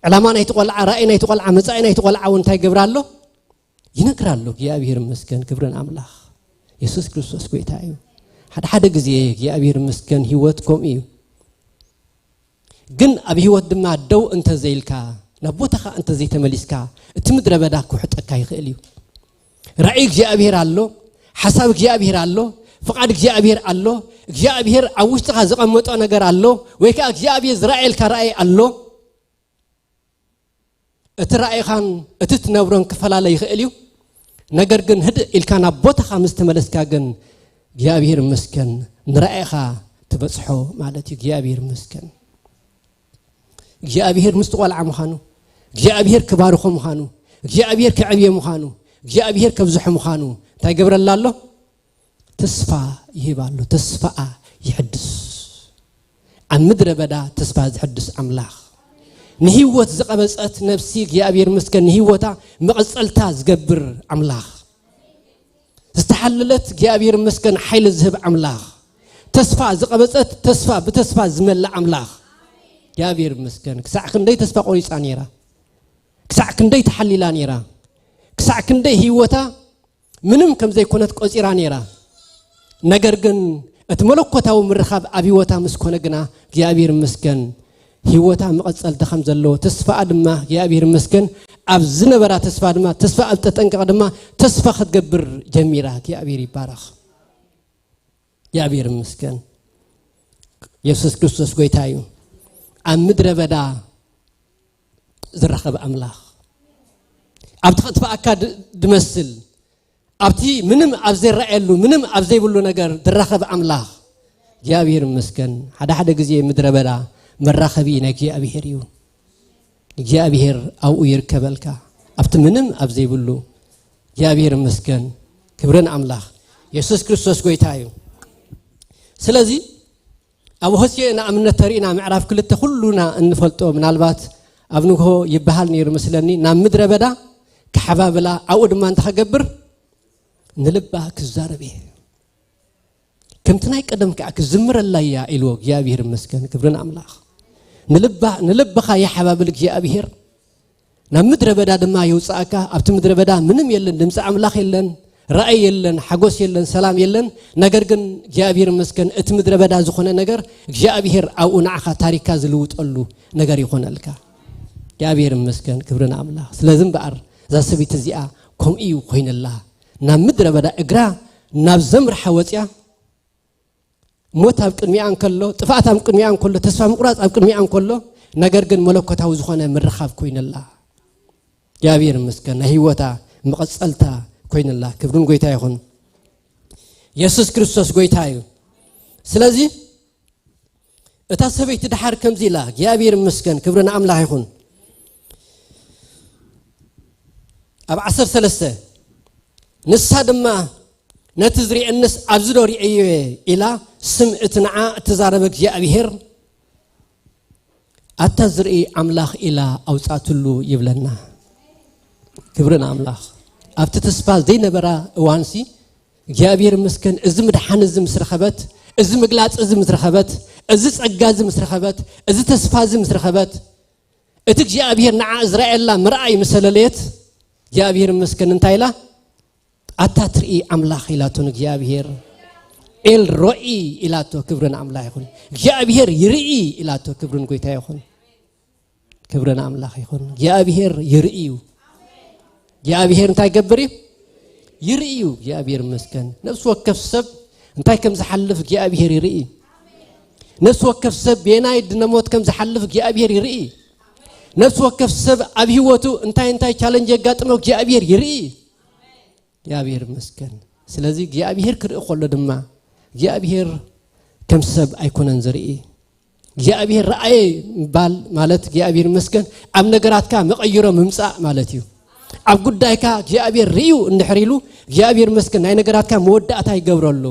ዕላማ ናይቲ ቆልዓ ራእይ ናይቲ ቆልዓ መፃኢ ናይቲ ቆልዓ እውን እንታይ ይገብራ ኣሎ ይነግራ ኣሎ። እግዚኣብሔር ይመስገን ክብርን ኣምላኽ የሱስ ክርስቶስ ጎይታ እዩ። ሓደ ሓደ ግዜ እግዚኣብሔር ይመስገን ህይወት ከምኡ እዩ። ግን ኣብ ህይወት ድማ ደው እንተዘይልካ ናብ ቦታኻ እንተዘይተመሊስካ እቲ ምድረ በዳ ክውሕጠካ ይኽእል እዩ። ራእይ እግዚኣብሔር ኣሎ፣ ሓሳብ እግዚኣብሔር ኣሎ፣ ፍቓድ እግዚኣብሔር ኣሎ። እግዚኣብሔር ኣብ ውሽጥኻ ዘቐመጦ ነገር ኣሎ ወይ ከዓ እግዚኣብሔር ዝረኣየልካ ራእይ ኣሎ። እቲ ራእይኻን እቲ ትነብሮን ክፈላለ ይኽእል እዩ። ነገር ግን ህድእ ኢልካ ናብ ቦታኻ ምስ ተመለስካ ግን እግዚኣብሔር ይመስገን ንራእይኻ ትበፅሖ ማለት እዩ። እግዚኣብሔር ይመስገን እግዚኣብሔር ምስቲ ቆልዓ ምዃኑ እግዚኣብሔር ክባርኾ ምዃኑ እግዚኣብሔር ከዕብዮ ምዃኑ እግዚኣብሔር ከብዝሖ ምዃኑ እንታይ ገብረላ ኣሎ? ተስፋ ይህብ ኣሎ። ተስፋኣ ይሕድስ። ኣብ ምድረ በዳ ተስፋ ዝሕድስ ኣምላኽ፣ ንህይወት ዝቐበጸት ነፍሲ እግዚኣብሔር ይመስገን ንህይወታ መቐጸልታ ዝገብር ኣምላኽ፣ ዝተሓለለት እግዚኣብሔር ይመስገን ሓይሊ ዝህብ ኣምላኽ፣ ተስፋ ዝቐበጸት ተስፋ ብተስፋ ዝመልእ ኣምላኽ እግዚኣብሔር ይመስገን። ክሳዕ ክንደይ ተስፋ ቆሪጻ ነይራ፣ ክሳዕ ክንደይ ተሓሊላ ነይራ፣ ክሳዕ ክንደይ ህይወታ ምንም ከም ዘይኮነት ቆጺራ ነይራ። ነገር ግን እቲ መለኮታዊ ምርኻብ ኣብ ህይወታ ምስ ኮነ ግና እግዚኣብሔር ይመስገን ህይወታ መቐጸልታ ከም ዘለዎ ተስፋኣ ድማ እግዚኣብሔር ይመስገን ኣብ ዝነበራ ተስፋ ድማ ተስፋ ኣብ ተጠንቀቐ ድማ ተስፋ ክትገብር ጀሚራ። እግዚኣብሔር ይባረኽ። እግዚኣብሔር ይመስገን። የሱስ ክርስቶስ ጎይታ እዩ። ኣብ ምድረ በዳ ዝራኸብ ኣምላኽ ኣብቲ ከጥፍኣካ ድ- ድመስል ኣብቲ ምንም ኣብ ዘይረኣየሉ ምንም ኣብ ዘይብሉ ነገር ዝራኸብ ኣምላኽ እግዚኣብሔር ይመስገን። ሓደ ሓደ ግዜ ምድረ በዳ መራኸቢ ናይ እግዚኣብሔር እዩ። እግዚኣብሔር ኣብኡ ይርከበልካ ኣብቲ ምንም ኣብ ዘይብሉ እግዚኣብሔር ይመስገን። ክብርን ኣምላኽ የሱስ ክርስቶስ ጎይታ እዩ። ስለዚ ኣብ ሆሴዕ ንኣብነት ተሪእና ምዕራፍ ክልተ ኩሉና እንፈልጦ ምናልባት ኣብ ንግሆ ይበሃል ነይሩ መስለኒ ናብ ምድረ በዳ ክሓባብላ ኣብኡ ድማ እንታይ ክገብር ንልባ ክዛረብ እየ ከምቲ ናይ ቀደም ከዓ ክዝምረላ እያ ኢልዎ እግዚኣብሔር ይመስገን ክብርን ኣምላኽ ንልባ ንልብኻ ይሓባብል እግዚኣብሔር ናብ ምድረ በዳ ድማ የውፅኣካ ኣብቲ ምድረ በዳ ምንም የለን ድምፂ ኣምላኽ የለን ራእይ የለን ሓጎስ የለን ሰላም የለን ነገር ግን እግዚኣብሔር ይመስገን እቲ ምድረ በዳ ዝኾነ ነገር እግዚኣብሔር ኣብኡ ንዓኻ ታሪካ ዝልውጠሉ ነገር ይኾነልካ እግዚኣብሔር ይመስገን ክብሪ ንኣምላኽ ስለዚ እምበኣር እዛ ሰበይቲ እዚኣ ከምኡ እዩ ኮይነላ ናብ ምድረ በዳ እግራ ናብ ዘምርሓ ወፅያ ሞት ኣብ ቅድሚኣ እንከሎ ጥፍኣት ኣብ ቅድሚኣ እንከሎ ተስፋ ምቁራፅ ኣብ ቅድሚኣ እንከሎ ነገር ግን መለኮታዊ ዝኾነ ምርኻብ ኮይነላ እግዚኣብሔር ይመስገን ናይ ህይወታ መቐፀልታ ኮይነላ ክብርን ጎይታ ይኹን የሱስ ክርስቶስ ጎይታ እዩ ስለዚ እታ ሰበይቲ ድሓር ከምዚ ኢላ እግዚኣብሔር ይመስገን ክብሪ ንኣምላኽ ይኹን ኣብ ዓሰርተ ሰለስተ ንሳ ድማ ነቲ ዝርእየንስ ኣብዚ ዶ ርእየዮ እየ ኢላ ስም እቲ ንዓ እተዛረበ እግዚኣብሔር ኣታ ዝርኢ ኣምላኽ ኢላ ኣውፃእትሉ ይብለና ክብሪ ንኣምላኽ ኣብቲ ተስፋ ዘይነበራ እዋንሲ እግዚኣብሔር ይመስገን እዚ ምድሓን እዚ ምስ ረኸበት እዚ ምግላፅ እዚ ምስ ረኸበት እዚ ፀጋ እዚ ምስ ረኸበት እዚ ተስፋ እዚ ምስ ረኸበት እቲ እግዚኣብሔር ንዓ እዝራኤላ ምርኣይ ምስ ኣለለየት እግዚኣብሔር ይመስገን እንታይ ኢላ ኣታ ትርኢ ኣምላኽ ኢላቶ ንእግዚኣብሔር ኤል ሮኢ ኢላቶ ክብርን ኣምላኽ ይኹን እግዚኣብሔር ይርኢ ኢላቶ ክብርን ጎይታ ይኹን ክብርን ኣምላኽ ይኹን እግዚኣብሔር ይርኢ እዩ እግዚኣብሔር እንታይ ይገብር እዩ ይርኢ እዩ እግዚኣብሔር ይመስገን ነፍሲ ወከፍ ሰብ እንታይ ከም ዝሓልፍ እግዚኣብሔር ይርኢ። ነፍሲ ወከፍ ሰብ ቤናይ ድነሞት ከም ዝሓልፍ እግዚኣብሔር ይርኢ። ነፍሲ ወከፍ ሰብ ኣብ ህይወቱ እንታይ እንታይ ቻለንጅ የጋጥሞ እግዚኣብሔር ይርኢ። እግዚኣብሔር ይመስገን። ስለዚ እግዚኣብሔር ክርኢ ከሎ ድማ እግዚኣብሔር ከም ሰብ ኣይኮነን ዝርኢ። እግዚኣብሔር ረኣየ ምባል ማለት እግዚኣብሔር ይመስገን ኣብ ነገራትካ መቐይሮ ምምፃእ ማለት እዩ። ኣብ ጉዳይካ እግዚኣብሔር ርእዩ እንድሕር ኢሉ እግዚኣብሔር ይመስገን ናይ ነገራትካ መወዳእታ ይገብረሉ።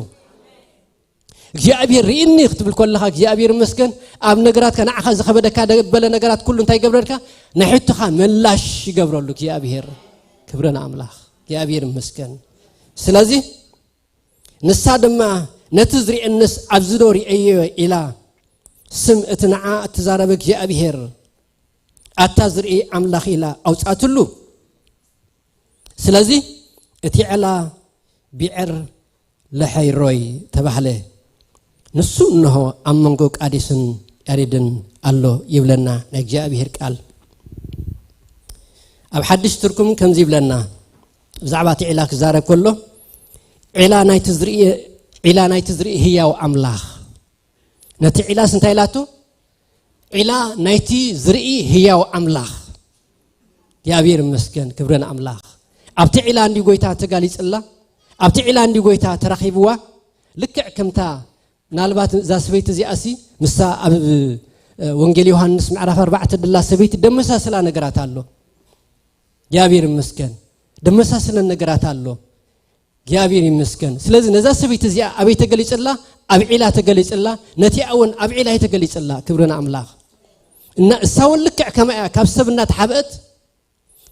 እግዚኣብሔር ርእኒ ክትብል ከለኻ እግዚኣብሔር ይመስገን ኣብ ነገራትካ ንዓኻ ዝኸበደካ ደበለ ነገራት ኩሉ እንታይ ይገብረልካ? ናይ ሕቶኻ ምላሽ ይገብረሉ እግዚኣብሔር። ክብሪ ንኣምላኽ። እግዚኣብሔር ይመስገን። ስለዚ ንሳ ድማ ነቲ ዝርእየንስ ኣብዚ ዶ ርእየዮ ኢላ ስም እቲ ንዓ እትዛረበ እግዚኣብሔር ኣታ ዝርኢ ኣምላኽ ኢላ ኣውጻትሉ። ስለዚ እቲ ዕላ ብዕር ለሐይሮይ ተባህለ። ንሱ እንሆ ኣብ መንጎ ቃዴስን ያሬድን ኣሎ ይብለና ናይ እግዚኣብሔር ቃል። ኣብ ሓድሽ ትርጉም ከምዚ ይብለና፣ ብዛዕባ እቲ ዒላ ክዛረብ ከሎ ዒላ ናይቲ ዝርኢ ዒላ ናይቲ ዝርኢ ህያው ኣምላኽ። ነቲ ዒላስ እንታይ ኢላቶ? ዒላ ናይቲ ዝርኢ ህያው ኣምላኽ። እግዚኣብሔር ይመስገን፣ ክብሪ ንኣምላኽ። ኣብቲ ዒላ እንዲ ጎይታ ተጋሊጽላ፣ ኣብቲ ዒላ እንዲ ጎይታ ተራኺብዋ። ልክዕ ከምታ ምናልባት እዛ ሰበይቲ እዚኣሲ ምሳ ኣብ ወንጌል ዮሃንስ ምዕራፍ ኣርባዕተ ድላ ሰበይቲ ደመሳስላ ነገራት ኣሎ። እግዚኣብሔር ይመስገን፣ ደመሳስለን ነገራት ኣሎ። እግዚኣብሔር ይመስገን። ስለዚ ነዛ ሰበይቲ እዚኣ ኣበይ ተገሊጽላ? ኣብ ዒላ ተገሊጽላ። ነቲኣ እውን ኣብ ዒላ ተገሊጽላ። ክብሪ ንኣምላኽ። እና እሳ እውን ልክዕ ከማ እያ ካብ ሰብ እናተሓብአት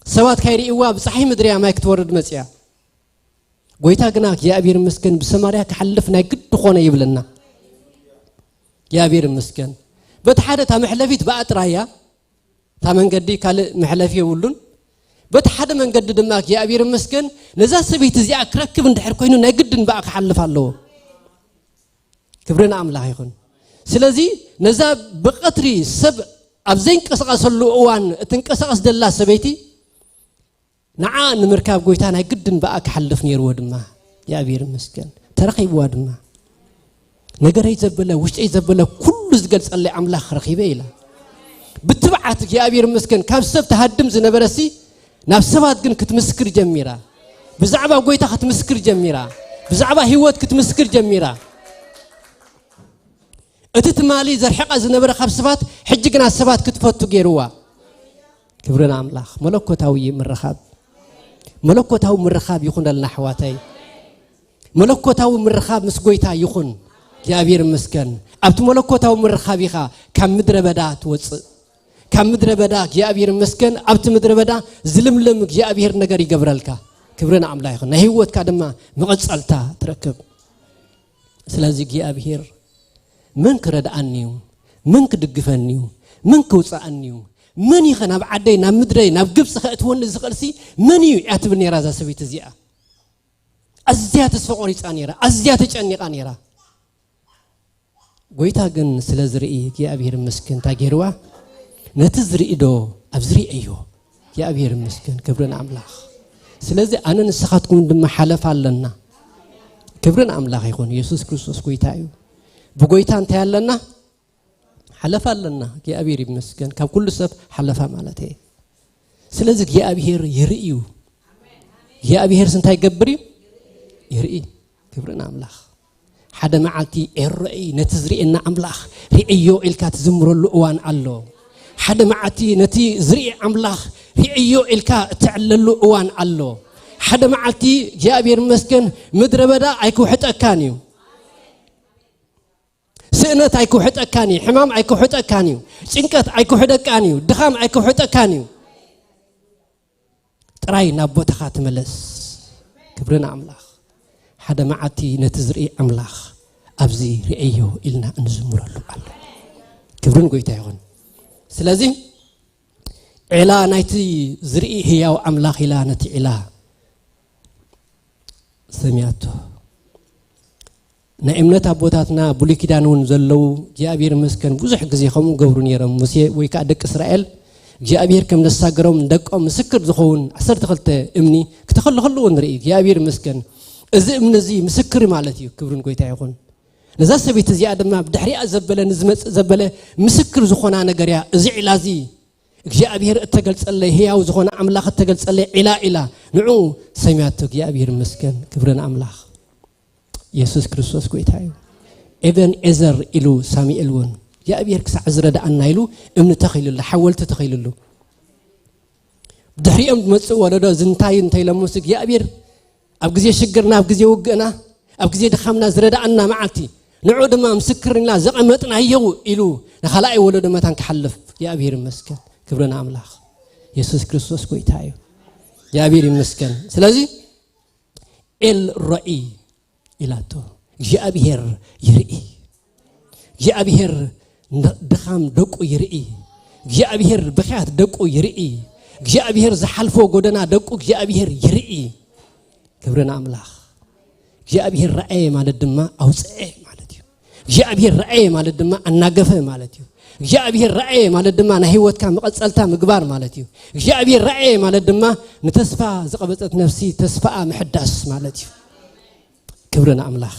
ሰባት ካይርእይዋ ብፀሓይ ምድሪ እያ ማይ ክትወርድ መፅያ። ጎይታ ግና እግዚኣብሔር ይመስገን ብሰማርያ ክሓልፍ ናይ ግድ ኾነ ይብለና። እግዚኣብሔር ይመስገን። በቲ ሓደ እታ መሕለፊት ብኣ ጥራይ እያ። እታ መንገዲ ካልእ መሕለፊ የብሉን። በቲ ሓደ መንገዲ ድማ እግዚኣብሔር ይመስገን ነዛ ሰበይቲ እዚኣ ክረክብ እንድሕር ኮይኑ ናይ ግድን ብኣ ክሓልፍ ኣለዎ። ክብሪ ንኣምላኽ ይኹን። ስለዚ ነዛ ብቐትሪ ሰብ ኣብ ዘይንቀሳቐሰሉ እዋን እትንቀሳቐስ ደላ ሰበይቲ ንዓ ንምርካብ ጎይታ ናይ ግድን ብኣ ክሓልፍ ነይርዎ ድማ እግዚኣብሔር ይመስገን ተረኺብዋ ድማ። ነገረይ ዘበለ ውሽጠይ ዘበለ ኩሉ ዝገልጸለይ ኣምላኽ ረኺበ ኢላ። ብትብዓት እግዚኣብሔር ይመስገን ካብ ሰብ ተሃድም ዝነበረሲ ናብ ሰባት ግን ክትምስክር ጀሚራ። ብዛዕባ ጎይታ ክትምስክር ጀሚራ። ብዛዕባ ህይወት ክትምስክር ጀሚራ። እቲ ትማሊ ዘርሕቓ ዝነበረ ካብ ሰባት ሕጂ ግና ሰባት ክትፈቱ ገይርዋ። ክብሪ ንኣምላኽ። መለኮታዊ ምርኻብ፣ መለኮታዊ ምርኻብ ይኹነልና ኣሕዋተይ። መለኮታዊ ምርኻብ ምስ ጎይታ ይኹን። እግዚኣብሔር ይመስገን። ኣብቲ መለኮታዊ ምርኻብ ኢኻ ካብ ምድረ በዳ ትወፅእ። ካብ ምድረ በዳ እግዚኣብሔር ይመስገን ኣብቲ ምድረ በዳ ዝልምልም እግዚኣብሔር ነገር ይገብረልካ። ክብሪ ንኣምላኽ ይኹን። ናይ ህይወትካ ድማ መቐጸልታ ትረክብ። ስለዚ እግዚኣብሔር መን ክረድኣኒ እዩ? መን ክድግፈኒ እዩ? መን ክውፅኣኒ እዩ? መን እዩ ኸ ናብ ዓደይ ናብ ምድረይ ናብ ግብፂ ከእትወኒ ዝኽእልሲ መን እዩ እያ ትብል ነይራ እዛ ሰበይቲ እዚኣ። ኣዝያ ተስፋ ቆሪፃ ነይራ። ኣዝያ ተጨኒቓ ነይራ። ጎይታ ግን ስለ ዝርኢ እግዚኣብሔር ይመስገን እንታይ ገይርዋ? ነቲ ዝርኢ ዶ ኣብ ዝርእዮ እግዚኣብሔር ይመስገን ክብሪ ንኣምላኽ። ስለዚ ኣነ ንስኻትኩም ድማ ሓለፋ ኣለና። ክብሪ ንኣምላኽ ይኹን። ኢየሱስ ክርስቶስ ጎይታ እዩ። ብጎይታ እንታይ ኣለና? ሓለፋ ኣለና። እግዚኣብሔር ይመስገን ካብ ኩሉ ሰብ ሓለፋ ማለት እየ። ስለዚ እግዚኣብሔር ይርኢ እዩ። እግዚኣብሔር እንታይ ይገብር እዩ? ይርኢ። ክብሪ ንኣምላኽ። ሓደ መዓልቲ ኤሮይ ነቲ ዝርእየና ኣምላኽ ርእዮ ኢልካ ትዝምረሉ እዋን ኣሎ። ሓደ መዓልቲ ነቲ ዝርኢ ኣምላኽ ርእዮ ኢልካ እትዕለሉ እዋን ኣሎ። ሓደ መዓልቲ እግዚኣብሔር ይመስገን ምድረ በዳ ኣይክውሕጠካን እዩ። ስእነት ኣይክውሕጠካን እዩ። ሕማም ኣይክውሕጠካን እዩ። ጭንቀት ኣይክውሕደካን እዩ። ድኻም ኣይክውሕጠካን እዩ። ጥራይ ናብ ቦታኻ ተመለስ። ክብሪ ንኣምላኽ። ሓደ መዓልቲ ነቲ ዝርኢ ኣምላኽ ኣብዚ ርእዮ ኢልና እንዝምረሉ ኣሎ። ክብርን ጎይታ ይኹን። ስለዚ ዒላ ናይቲ ዝርኢ ህያው ኣምላኽ ኢላ ነቲ ዒላ ሰሚያቶ። ናይ እምነት ኣቦታትና ብሉይ ኪዳን እውን ዘለዉ እግዚኣብሔር ይመስገን ብዙሕ ግዜ ከምኡ ገብሩ ነይሮም። ሙሴ ወይ ከዓ ደቂ እስራኤል እግዚኣብሔር ከም ዘሳገሮም ንደቆም ምስክር ዝኸውን ዓሰርተ ክልተ እምኒ ክተኸሉ ከለዉ ንርኢ። እግዚኣብሔር ይመስገን። እዚ እምኒ እዚ ምስክር ማለት እዩ። ክብርን ጎይታ ይኹን። ነዛ ሰበይቲ እዚኣ ድማ ብድሕሪኣ ዘበለ ንዝመጽእ ዘበለ ምስክር ዝኾና ነገር እያ። እዚ ዒላ እዚ እግዚኣብሔር እተገልጸለይ፣ ህያው ዝኾነ ኣምላኽ እተገልጸለይ ዒላ ኢላ ንዑ ሰሚያቶ። እግዚኣብሔር ይመስገን። ክብርን ኣምላኽ። የሱስ ክርስቶስ ጎይታ እዩ። ኤበን ኤዘር ኢሉ ሳሙኤል እውን እግዚኣብሔር ክሳዕ ዝረዳኣና ኢሉ እምኒ ተኺሉሉ፣ ሓወልቲ ተኺሉሉ። ድሕሪኦም ዝመጽእ ወለዶ ዝንታይ እንተኢሎምስ እግዚኣብሔር ኣብ ግዜ ሽግርና፣ ኣብ ግዜ ውግእና፣ ኣብ ግዜ ድኻምና ዝረዳኣና መዓልቲ፣ ንዑ ድማ ምስክርና ዘቐመጥናዮ ኢሉ ንኻልኣይ ወለዶ መታን ክሓልፍ እግዚኣብሔር ይመስገን። ክብሪ ንኣምላኽ። የሱስ ክርስቶስ ጎይታ እዩ። እግዚኣብሔር ይመስገን። ስለዚ ኤል ሮኢ ኢላቶ፣ እግዚኣብሔር ይርኢ። እግዚኣብሔር ን-፣ ድኻም ደቁ ይርኢ። እግዚኣብሔር ብኽያት ደቁ ይርኢ። እግዚኣብሔር ዝሓልፎ ጎደና ደቁ እግዚኣብሔር ይርኢ። ክብሪ ንኣምላኽ። እግዚኣብሔር ረኣየ ማለት ድማ ኣውፅአ ማለት እዩ። እግዚኣብሔር ረኣየ ማለት ድማ ኣናገፈ ማለት እዩ። እግዚኣብሔር ረኣየ ማለት ድማ ናይ ህይወትካ መቐጸልታ ምግባር ማለት እዩ። እግዚኣብሔር ረኣየ ማለት ድማ ንተስፋ ዝቐበጸት ነፍሲ ተስፋኣ ምሕዳስ ማለት እዩ። ክብሪ ንኣምላኽ።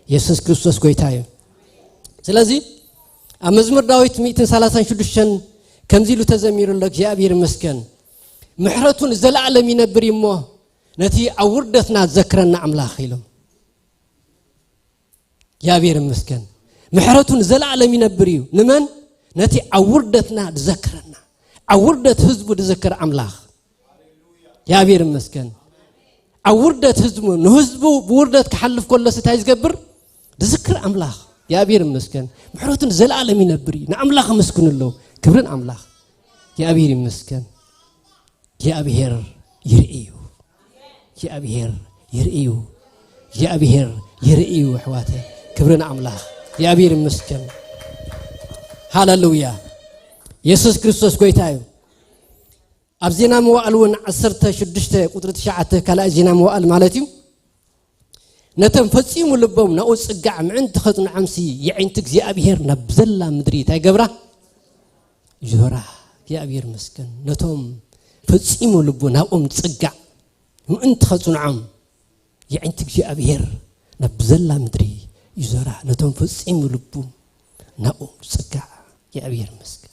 የሱስ ክርስቶስ ጎይታ እዩ። ስለዚ ኣብ መዝሙር ዳዊት ሚእትን ሰላሳን ሽዱሽተን ከምዚ ኢሉ ተዘሚሩ ኣሎ። እግዚኣብሔር ይመስገን። ምሕረቱ ንዘለኣለም ይነብር እዩ እሞ ነቲ ኣብ ውርደትና ዝዘክረና ኣምላኽ ኢሎም። እግዚኣብሔር ይመስገን። ምሕረቱ ንዘለኣለም ይነብር እዩ። ንመን? ነቲ ኣብ ውርደትና ዝዘክረና፣ ኣብ ውርደት ህዝቡ ዝዘክር ኣምላኽ። እግዚኣብሔር ይመስገን። ኣብ ውርደት ህዝቡ፣ ንህዝቡ ብውርደት ክሓልፍ ከሎስ እንታይ ዝገብር? ዝዝክር ኣምላኽ። እግዚኣብሔር ይመስገን። ምሕረቱ ንዘለኣለም ይነብር እዩ። ንኣምላኽ ኣመስግኑ ኣለዉ። ክብርን ኣምላኽ። እግዚኣብሔር ይመስገን። እግዚኣብሔር ይርኢ እዩ። እግዚኣብሔር ይርኢ እዩ። እግዚኣብሔር ይርኢ እዩ፣ ኣሕዋተ። ክብሪ ንኣምላኽ። እግዚኣብሔር ይመስገን። ሃሌሉያ። የሱስ ክርስቶስ ጎይታ እዩ። ኣብ ዜና መዋእል እውን ዓሰርተ ሽዱሽተ ቁጽሪ ትሽዓተ፣ ካልኣይ ዜና መዋእል ማለት እዩ። ነቶም ፈጺሙ ልቦም ናብኡ ዝጽጋዕ ምእንቲ ኸጽንዖምሲ፣ የዒንቲ እግዚኣብሔር ናብ ዘላ ምድሪ እንታይ ገብራ? ይዞራ። እግዚኣብሔር ይመስገን። ነቶም ፈጺሙ ልቡ ናብኦም ዝጽጋዕ ምእንቲ ኸጽንዖም፣ የዒንቲ እግዚኣብሔር ናብ ዘላ ምድሪ ይዞራ። ነቶም ፈጺሙ ልቡ ናብኦም ዝጽጋዕ እግዚኣብሔር ይመስገን።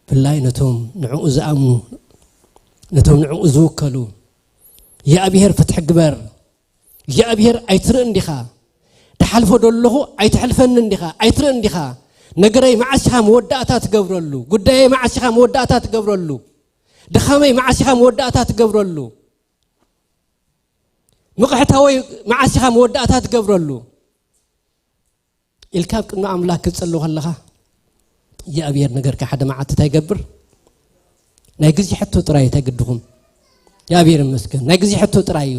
ብፍላይ ነቶም ንዕኡ ዝኣምኑ፣ ነቶም ንዕኡ ዝውከሉ፣ እግዚኣብሔር ፍትሒ ግበር። እግዚኣብሔር ኣይትርእን ዲኻ? ድሓልፎ ዶ ኣለኹ? ኣይትሕልፈንን ዲኻ? ኣይትርእን ዲኻ? ነገረይ መዓስ ኢኻ መወዳእታ ትገብረሉ? ጉዳየይ መዓስ ኢኻ መወዳእታ ትገብረሉ? ድኻመይ መዓስ ኢኻ መወዳእታ ትገብረሉ? ምቕሕታወይ መዓስ ኢኻ መወዳእታ ትገብረሉ? ኢልካ ኣብ ቅድሚ ኣምላኽ ክትጽሊ ከለኻ፣ እግዚኣብሔር ነገርካ ሓደ መዓልቲ እንታይ ይገብር? ናይ ግዜ ሕቶ ጥራይ እዩ፣ እንታይ ግድኹም? እግዚኣብሔር ይመስገን። ናይ ግዜ ሕቶ ጥራይ እዩ።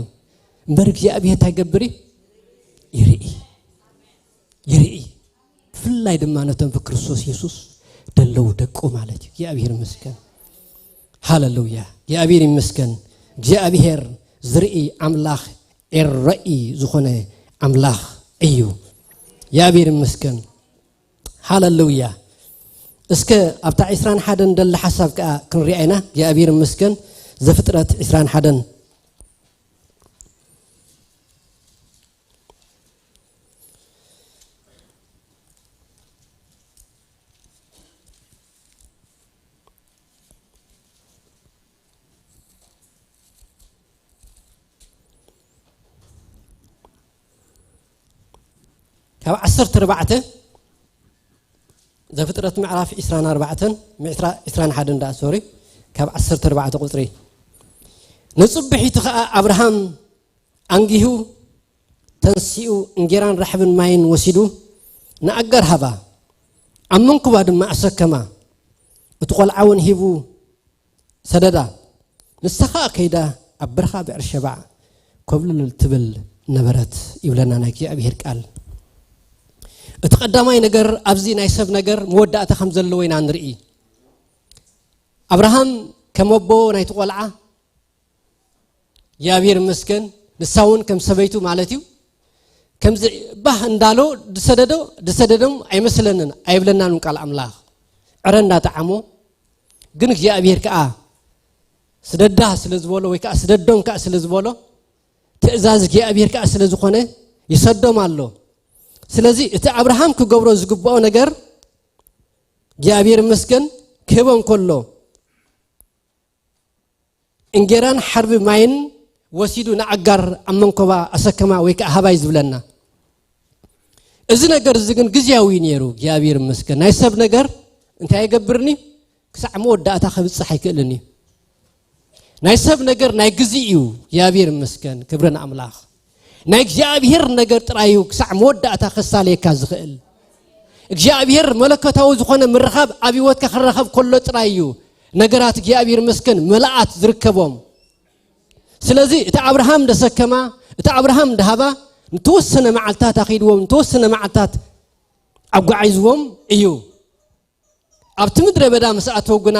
እምበር እግዚኣብሔር እንታይ ይገብር እዩ? ይርኢ። ይርኢ። ብፍላይ ድማ ነቶም ብክርስቶስ የሱስ ደለዉ ደቁ ማለት እዩ። እግዚኣብሔር ይመስገን። ሃሌሉያ። እግዚኣብሔር ይመስገን። እግዚኣብሔር ዝርኢ ኣምላኽ፣ ኤረኢ ዝኾነ ኣምላኽ እዩ። እግዚኣብሔር ይመስገን። ሃሌሉያ። እስከ ኣብታ ዒስራን ሓደን ደላ ሓሳብ ከኣ ክንሪኣ ኢና። እግዚኣብሔር ይመስገን። ዘፍጥረት ዒስራን ሓደን። ካብ ዓሰርተ ኣርባዕተ፣ ዘፍጥረት ምዕራፍ ዒስራን ኣርባዕተን፣ ምዕስራ-፣ ዒስራን ሓደን ደኣ፣ ሶሪ፣ ካብ ዓሰርተ ኣርባዕተ ቁጽሪ። ንጽብሒቱ ኸኣ ኣብርሃም ኣንጊሁ ተንሲኡ እንጌራን ራሕብን ማይን ወሲዱ ንኣጋር ሃባ፣ ኣብ መንኩባ ድማ ኣሰከማ። እቲ ቈልዓ እውን ሂቡ ሰደዳ። ንሳ ኸኣ ከይዳ ኣብ በረኻ ብኤርሸባ ኮብልል ትብል ነበረት ይብለና ናይ እግዚኣብሔር ቃል። እቲ ቀዳማይ ነገር፣ ኣብዚ ናይ ሰብ ነገር መወዳእታ ከም ዘለዎ ኢና ንርኢ። ኣብርሃም ከም ኣቦ ናይቲ ቈልዓ፣ እግዚኣብሔር ይመስገን፣ ንሳ እውን ከም ሰበይቱ ማለት እዩ። ከምዚ ባህ እንዳሎ ዝሰደዶ፣ ዝሰደዶም ኣይመስለንን፣ ኣይብለናን እውን ቃል ኣምላኽ። ዕረ እንዳጠዓሞ፣ ግን እግዚኣብሔር ከኣ ስደዳ ስለ ዝበሎ፣ ወይ ከኣ ስደዶም ከኣ ስለ ዝበሎ፣ ትእዛዝ እግዚኣብሔር ከዓ ስለ ዝኾነ ይሰዶም ኣሎ። ስለዚ እቲ ኣብርሃም ክገብሮ ዝግብኦ ነገር እግዚኣብሔር ይመስገን ክህቦ እንከሎ እንጌራን ሓርቢ ማይን ወሲዱ ንኣጋር ኣብ መንኮባ ኣሰከማ ወይ ከዓ ሃባይ ዝብለና። እዚ ነገር እዚ ግን ግዜያዊ ነይሩ። እግዚኣብሔር ይመስገን። ናይ ሰብ ነገር እንታይ ይገብርኒ ክሳዕ መወዳእታ ከብፅሕ ኣይክእልን እዩ። ናይ ሰብ ነገር ናይ ግዜ እዩ። እግዚኣብሔር ይመስገን። ክብሪ ንኣምላኽ። ናይ እግዚኣብሔር ነገር ጥራይ እዩ ክሳዕ መወዳእታ ከሳልየካ ዝኽእል። እግዚኣብሔር መለኮታዊ ዝኾነ ምርኻብ ኣብ ህይወትካ ክራኸብ ከሎ ጥራይ እዩ ነገራት እግዚኣብሔር ይመስገን መላኣት ዝርከቦም። ስለዚ እቲ ኣብርሃም ደሰከማ፣ እቲ ኣብርሃም ደሃባ ንተወሰነ መዓልታት ኣኺድዎም፣ ንተወሰነ መዓልታት ኣጓዒዝዎም እዩ። ኣብቲ ምድረ በዳ ምስ ኣተው ግና፣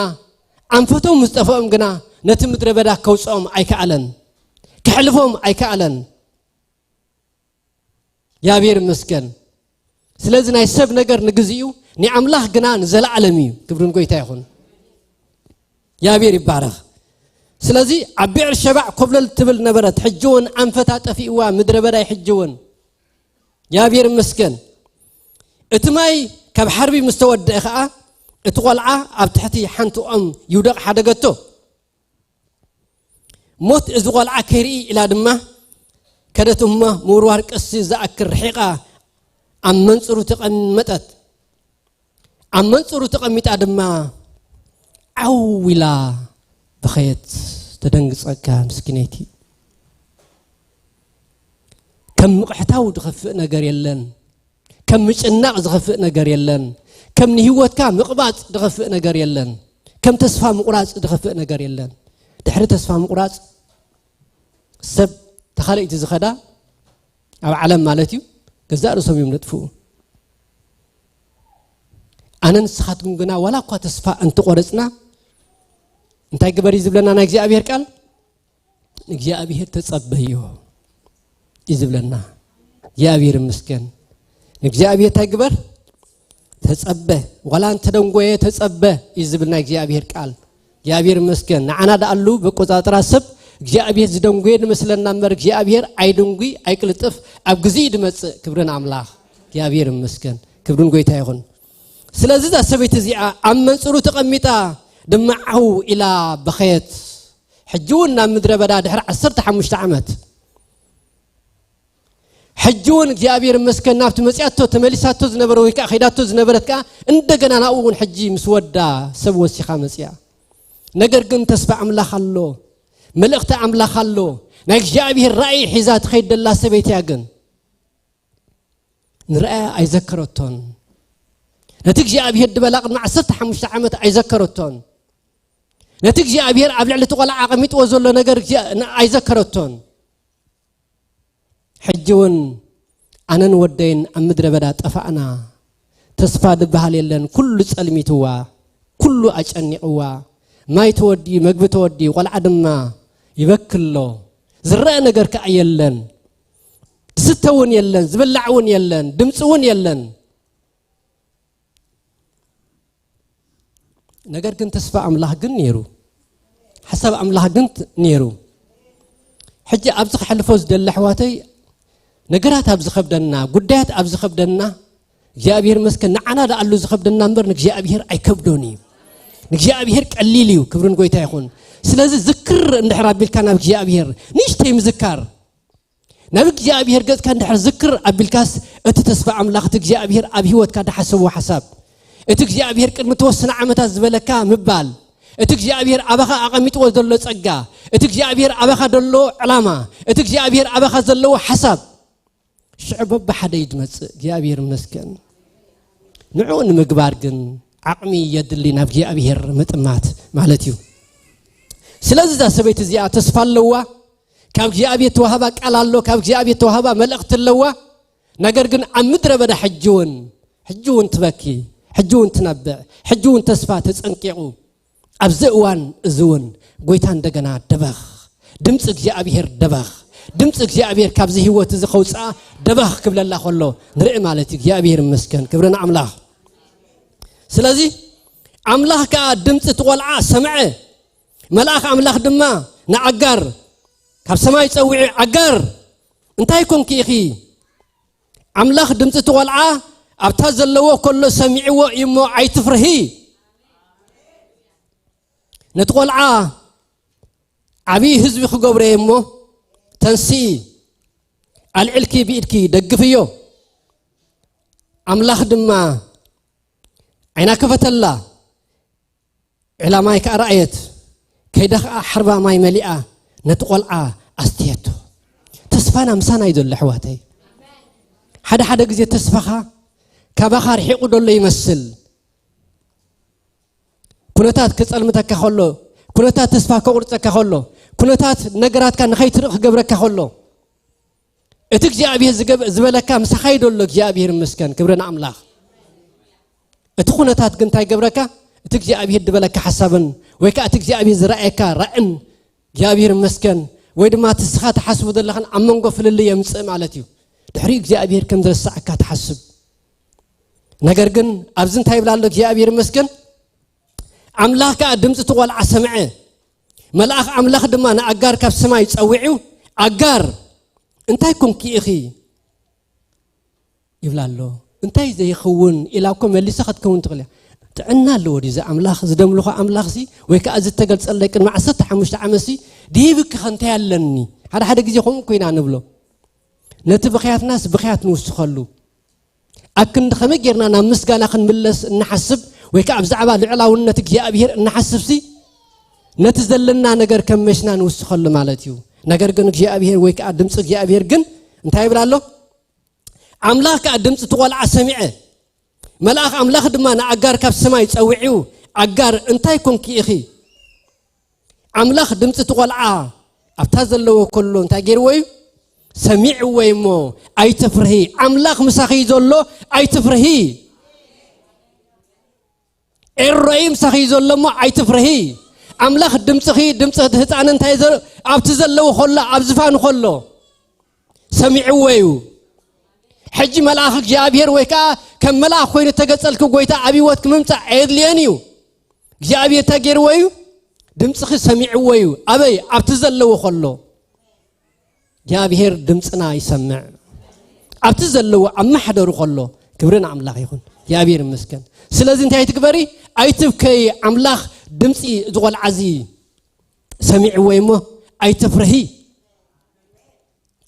ኣንፈቶም ምስ ጠፍኦም ግና፣ ነቲ ምድረ በዳ ከውፅኦም ኣይከኣለን፣ ከሕልፎም ኣይከኣለን። እግዚኣብሔር ይመስገን። ስለዚ ናይ ሰብ ነገር ንግዚኡ፣ ናይ ኣምላኽ ግና ንዘለዓለም እዩ። ክብርን ጎይታ ይኹን። እግዚኣብሔር ይባረኽ። ስለዚ ኣብ ብዕር ሸባዕ ኮብለል ትብል ነበረት፣ ሕጂ እውን ኣንፈታ ጠፊእዋ፣ ምድረ በዳ እዩ ሕጂ እውን። እግዚኣብሔር ይመስገን። እቲ ማይ ካብ ሓርቢ ምስ ተወደአ ኸዓ፣ እቲ ቆልዓ ኣብ ትሕቲ ሓንቲ ኦም ይውደቕ ሓደገቶ። ሞት እዚ ቆልዓ ከይርኢ ኢላ ድማ ከደት እሞ ምውርዋር ቅሲ ዝኣክል ርሒቓ ኣብ መንጽሩ ተቐመጠት። ኣብ መንጽሩ ተቐሚጣ ድማ ዓው ኢላ በኸየት። ተደንግጸካ ምስኪነይቲ። ከም ምቕሕታው ዝኸፍእ ነገር የለን። ከም ምጭናቕ ዝኸፍእ ነገር የለን። ከም ንህይወትካ ምቕባጽ ዝኸፍእ ነገር የለን። ከም ተስፋ ምቑራጽ ዝኸፍእ ነገር የለን። ድሕሪ ተስፋ ምቑራጽ ሰብ ተኻለእቲ ዝኸዳ ኣብ ዓለም ማለት እዩ፣ ገዛእ ርእሶም እዮም ዘጥፍኡ። ኣነ ንስኻትኩም ግና ዋላ እኳ ተስፋ እንተቖረጽና፣ እንታይ ግበር እዩ ዝብለና ናይ እግዚኣብሔር ቃል? ንእግዚኣብሔር ተጸበዮ እዩ ዝብለና። እግዚኣብሔር ይመስገን። ንእግዚኣብሔር እንታይ ግበር? ተጸበ። ዋላ እንተደንጎየ ተጸበ እዩ ዝብል ናይ እግዚኣብሔር ቃል። እግዚኣብሔር ይመስገን። ንዓና ደኣሉ በቆጻጽራ ሰብ እግዚኣብሔር ዝደንጎየ ንመስለና እምበር እግዚኣብሔር ኣይድንጉይ ኣይቅልጥፍ፣ ኣብ ግዜ እዩ ድመጽእ። ክብርን ኣምላኽ እግዚኣብሔር ይመስገን። ክብርን ጎይታ ይኹን። ስለዚ እዛ ሰበይቲ እዚኣ ኣብ መንጽሩ ተቐሚጣ ድማ ዓው ኢላ በኸየት። ሕጂ እውን ናብ ምድረ በዳ ድሕሪ ዓሰርተ ሓሙሽተ ዓመት ሕጂ እውን እግዚኣብሔር ይመስገን ናብቲ መጺኣቶ ተመሊሳቶ ዝነበረ ወይ ከዓ ኸይዳቶ ዝነበረት ከዓ እንደገና ናብኡ እውን ሕጂ ምስ ወዳ ሰብ ወሲኻ መጺኣ። ነገር ግን ተስፋ ኣምላኽ ኣሎ፣ መልእኽቲ ኣምላኽ ኣሎ። ናይ እግዚኣብሔር ራእይ ሒዛ ትኸይድ ደላ ሰበይቲ እያ ግን ንርኣያ ኣይዘከረቶን። ነቲ እግዚኣብሔር ድበላ ቅድሚ ዓሰርተ ሓሙሽተ ዓመት ኣይዘከረቶን። ነቲ እግዚኣብሔር ኣብ ልዕሊ እቲ ቆልዓ ኣቐሚጥዎ ዘሎ ነገር እግዚኣብ-፣ ን-፣ ኣይዘከረቶን። ሕጂ እውን ኣነን ወደይን ኣብ ምድረ በዳ ጠፋእና። ተስፋ ድበሃል የለን። ኩሉ ጸልሚትዋ፣ ኩሉ ኣጨኒቕዋ። ማይ ተወዲ፣ መግቢ ተወዲ፣ ቆልዓ ድማ ይበክሎ። ዝረአ ነገር ከኣ የለን። ዝስተ እውን የለን፣ ዝብላዕ እውን የለን፣ ድምፂ እውን የለን። ነገር ግን ተስፋ ኣምላኽ ግን ነይሩ፣ ሓሳብ ኣምላኽ ግን ት-፣ ነይሩ። ሕጂ ኣብዚ ክሕልፎ ዝደሊ ኣሕዋተይ፣ ነገራት ኣብ ዝኸብደና፣ ጉዳያት ኣብ ዝኸብደና፣ እግዚኣብሔር መስከን ንዓና ደኣሉ ዝኸብደና እምበር ንእግዚኣብሔር ኣይከብዶን እዩ። ንእግዚኣብሔር ቀሊል እዩ። ክብርን ጎይታ ይኹን። ስለዚ ዝክር እንድሕር ኣቢልካ ናብ እግዚኣብሔር ንእሽተይ ምዝካር፣ ናብ እግዚኣብሔር ገጽካ እንድሕር ዝክር ኣቢልካስ፣ እቲ ተስፋ ኣምላኽ፣ እቲ እግዚኣብሔር ኣብ ህይወትካ ዝሓሰቦ ሓሳብ፣ እቲ እግዚኣብሔር ቅድሚ ተወሰነ ዓመታት ዝበለካ ምባል፣ እቲ እግዚኣብሔር ኣባኻ ኣቐሚጥዎ ዘሎ ጸጋ፣ እቲ እግዚኣብሔር ኣባኻ ዘሎ ዕላማ፣ እቲ እግዚኣብሔር ኣባኻ ዘለዎ ሓሳብ፣ ሽዑ በብሓደ እዩ ዝመጽእ። እግዚኣብሔር ይመስገን። ንዕኡ ንምግባር ግን ዓቕሚ የድሊ፣ ናብ እግዚኣብሔር ምጥማት ማለት እዩ። ስለዚ እዛ ሰበይቲ እዚኣ ተስፋ ኣለዋ። ካብ እግዚኣብሔር ተዋህባ ቃል ኣሎ፣ ካብ እግዚኣብሔር ተዋህባ መልእኽቲ ኣለዋ። ነገር ግን ኣብ ምድረ በዳ ሕጂ እውን፣ ሕጂ እውን ትበኪ፣ ሕጂ እውን ትነብዕ፣ ሕጂ እውን ተስፋ ተጸንቂቑ። ኣብዚ እዋን እዚ እውን ጎይታ እንደገና ደበኽ፣ ድምፂ እግዚኣብሔር ደበኽ፣ ድምፂ እግዚኣብሔር ካብዚ ህይወት እዚ ከውፅኣ ደበኽ ክብለላ ከሎ ንርኢ ማለት እዩ። እግዚኣብሔር ይመስገን፣ ክብሪ ንኣምላኽ። ስለዚ ኣምላኽ ከኣ ድምፂ እቲ ቆልዓ ሰምዐ። መልኣኽ ኣምላኽ ድማ ንኣጋር ካብ ሰማይ ጸዊዑ፣ ኣጋር እንታይ ኮንኪ ኢኺ? ኣምላኽ ድምፂ እቲ ቆልዓ ኣብታ ዘለዎ ከሎ ሰሚዕዎ እዩ እሞ ኣይትፍርሂ። ነቲ ቆልዓ ዓብዪ ህዝቢ ክገብሮ እየ እሞ ተንስኢ፣ ኣልዕልኪ ብኢድኪ ደግፍዮ። ኣምላኽ ድማ ዓይና ከፈተላ፣ ዒላ ማይ ከኣ ረኣየት፣ ከይዳ ከኣ ሓርባ ማይ መሊኣ ነቲ ቆልዓ ኣስትየቶ። ተስፋና ምሳና እዩ ዘሎ ኣሕዋተይ። ሓደ ሓደ ግዜ ተስፋኻ ካባኻ ርሒቑ ደሎ ይመስል። ኩነታት ክጸልምተካ ከሎ፣ ኩነታት ተስፋ ከቑርጸካ ከሎ፣ ኩነታት ነገራትካ ንኸይትርኢ ክገብረካ ከሎ፣ እቲ እግዚኣብሔር ዝበለካ ምሳኻ እዩ ደሎ እግዚኣብሔር ይመስገን። ክብሪ ንኣምላኽ። እቲ ኩነታት ግን እንታይ ገብረካ? እቲ እግዚኣብሔር ዝበለካ ሓሳብን ወይ ከዓ እቲ እግዚኣብሔር ዝረኣየካ ራእን እግዚኣብሔር ይመስገን፣ ወይ ድማ እቲ ንስኻ ትሓስቡ ዘለኻን ኣብ መንጎ ፍልልይ የምፅእ ማለት እዩ። ድሕሪ እግዚኣብሔር ከም ዝረሳዕካ ትሓስብ። ነገር ግን ኣብዚ እንታይ ይብላ ኣሎ እግዚኣብሔር ይመስገን? ኣምላኽ ከዓ ድምፂ እቲ ቆልዓ ሰምዐ። መልኣኽ ኣምላኽ ድማ ንኣጋር ካብ ሰማይ ጸዊዑ፣ ኣጋር እንታይ ኮንኪ ኢኺ ይብላ ኣሎ። እንታይ ዘይኸውን ኢላ እኮ መሊሳ ክትከውን ትኽእል እያ። ጥዕና ኣለዎ ድዩ እዚ ኣምላኽ፣ ዝደምልኾ ኣምላኽሲ? ወይ ከዓ እዚ እተገልጸለይ ቅድሚ ዓሰርተ ሓሙሽተ ዓመትሲ ድሂብኪ ከ እንታይ ኣለኒ? ሓደ ሓደ ግዜ ከምኡ እኮ ኢና ንብሎ። ነቲ ብኽያትናስ ብኽያት ንውስኸሉ። ኣብ ክንዲ ከመይ ጌርና ናብ ምስጋና ክንምለስ እንሓስብ ወይ ከዓ ብዛዕባ ልዕላውነት እግዚኣብሔር እንሓስብሲ፣ ነቲ ዘለና ነገር ከም መሽና ንውስኸሉ ማለት እዩ። ነገር ግን እግዚኣብሔር ወይ ከዓ ድምፂ እግዚኣብሔር ግን እንታይ ይብል ኣሎ? ኣምላኽ ከዓ ድምፂ እቲ ቆልዓ ሰሚዐ። መልኣኽ ኣምላኽ ድማ ንኣጋር ካብ ሰማይ ጸዊዑ፣ ኣጋር እንታይ ኮንኪ ኢኺ? ኣምላኽ ድምፂ እቲ ቆልዓ ኣብታ ዘለዎ ከሎ እንታይ ገይርዎ እዩ? ሰሚዕዎ እዩ እሞ ኣይትፍርሂ። ኣምላኽ ምሳኺ እዩ ዘሎ፣ ኣይትፍርሂ። ኤሮይ ምሳኺ እዩ ዘሎ እሞ ኣይትፍርሂ። ኣምላኽ ድምፅኺ፣ ድምፂ እቲ ህፃን እንታይ ዘ-፣ ኣብቲ ዘለዎ ከሎ፣ ኣብ ዝፋኑ ከሎ ሰሚዕዎ እዩ። ሕጂ መልኣኽ እግዚኣብሔር ወይ ከዓ ከም መልኣኽ ኮይኑ እተገጸልኪ ጎይታ ኣብ ህይወትኪ ምምጻእ ኣየድልዮን እዩ። እግዚኣብሔር እንታይ ገይርዎ እዩ? ድምፅኺ ሰሚዕዎ እዩ። ኣበይ? ኣብቲ ዘለዎ ከሎ። እግዚኣብሔር ድምፅና ይሰምዕ። ኣብቲ ዘለዎ ኣብ ማሕደሩ ከሎ። ክብሪ ንኣምላኽ ይኹን። እግዚኣብሔር ይመስገን። ስለዚ እንታይ ትግበሪ? ኣይትብከይ። ኣምላኽ ድምፂ እዚ ቆልዓ እዚ ሰሚዕዎ እዩ እሞ ኣይትፍርሂ።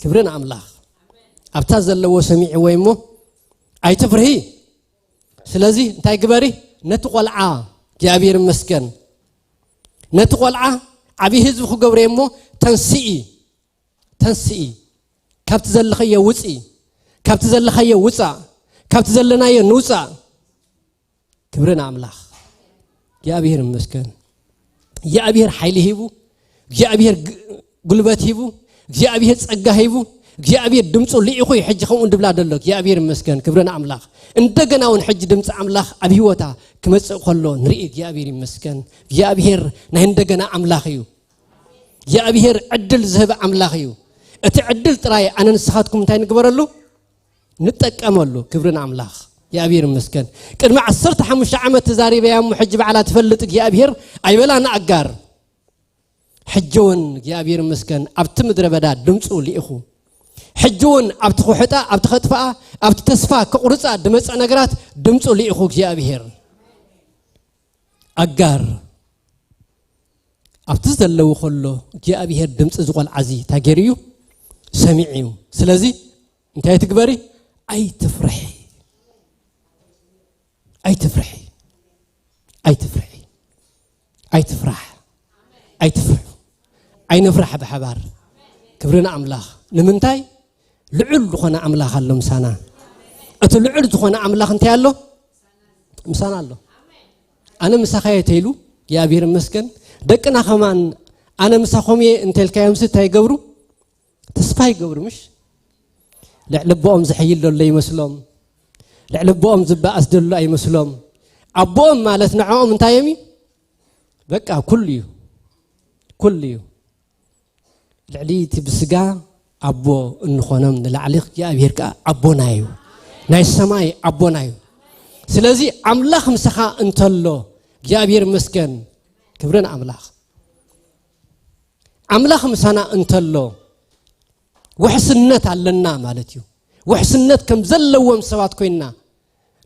ክብሪ ንኣምላኽ። ኣብታ ዘለዎ ሰሚዕዎ እሞ ኣይትፍርሂ። ስለዚ እንታይ ግበሪ? ነቲ ቆልዓ እግዚኣብሔር ይመስገን፣ ነቲ ቆልዓ ዓብዪ ህዝቢ ክገብሮ እየ እሞ ተንስኢ፣ ተንስኢ፣ ካብቲ ዘለኸዮ ውፅኢ፣ ካብቲ ዘለኻዮ ውፃእ፣ ካብቲ ዘለናዮ ንውፃእ። ክብሪ ንኣምላኽ። እግዚኣብሔር ይመስገን። እግዚኣብሔር ሓይሊ ሂቡ፣ እግዚኣብሔር ግ-፣ ጉልበት ሂቡ፣ እግዚኣብሔር ጸጋ ሂቡ፣ እግዚኣብሔር ድምፁ ልኢኹ እዩ ሕጂ ከምኡ እንድብላ ደሎ። እግዚኣብሔር ይመስገን። ክብሪ ንኣምላኽ። እንደገና እውን ሕጂ ድምፂ ኣምላኽ ኣብ ህይወታ ክመጽእ ከሎ ንርኢ። እግዚኣብሔር ይመስገን። እግዚኣብሔር ናይ እንደገና ኣምላኽ እዩ። እግዚኣብሔር ዕድል ዝህብ ኣምላኽ እዩ። እቲ ዕድል ጥራይ ኣነ ንስኻትኩም እንታይ ንግበረሉ? ንጠቀመሉ። ክብሪ ንኣምላኽ። እግዚኣብሔር ይመስገን። ቅድሚ ዓሰርተ ሓሙሽተ ዓመት ተዛሪበያ እሞ ሕጂ ባዕላ ትፈልጥ እግዚኣብሔር ኣይበላ ንኣጋር። ሕጂ እውን እግዚኣብሔር ይመስገን ኣብቲ ምድረ በዳ ድምፁ ልኢኹ። ሕጂ እውን ኣብቲ ክውሕጣ፣ ኣብቲ ከጥፍኣ፣ ኣብቲ ተስፋ ከቑርፃ ድመፀ ነገራት ድምፁ ልኢኹ እግዚኣብሔር። ኣጋር ኣብቲ ዘለዎ ከሎ እግዚኣብሔር ድምፂ ዝቆልዓ እዚ እንታይ ገይሩ እዩ? ሰሚዑ እዩ። ስለዚ እንታይ ትግበሪ? ኣይትፍርሒ። ኣይትፍርሒ። ኣይትፍርሒ። ኣይትፍራሕ። ኣይትፍርሑ። ኣይንፍራሕ ብሓባር። ክብሪ ንኣምላኽ። ንምንታይ? ልዑል ዝኾነ ኣምላኽ ኣሎ ምሳና። እቲ ልዑል ዝኾነ ኣምላኽ እንታይ ኣሎ? ምሳና ኣሎ። ኣነ ምሳኻ እየ ተይሉ፣ እግዚኣብሔር ይመስገን። ደቅና ከማን ኣነ ምሳኹም እየ እንተልካዮምሲ እንታይ ይገብሩ? ተስፋ ይገብሩ፣ ምሽ? ልዕሊ ኣቦኦም ዝሕይል ዘሎ ይመስሎም። ልዕሊ ኣቦኦም ዝበኣስ ዘሎ ኣይመስሎም። ኣቦኦም ማለት ንዕኦም እንታይ እዮም እዩ? በቃ ኩሉ እዩ። ኩሉ እዩ። ልዕሊ እቲ ብስጋ ኣቦ እንኾኖም ንላዕሊ እግዚኣብሔር ከኣ ኣቦና እዩ። ናይ ሰማይ ኣቦና እዩ። ስለዚ ኣምላኽ ምሳኻ እንተሎ እግዚኣብሔር ይመስገን። ክብሪ ንኣምላኽ። ኣምላኽ ምሳና እንተሎ ውሕስነት ኣለና ማለት እዩ። ውሕስነት ከም ዘለዎም ሰባት ኮይንና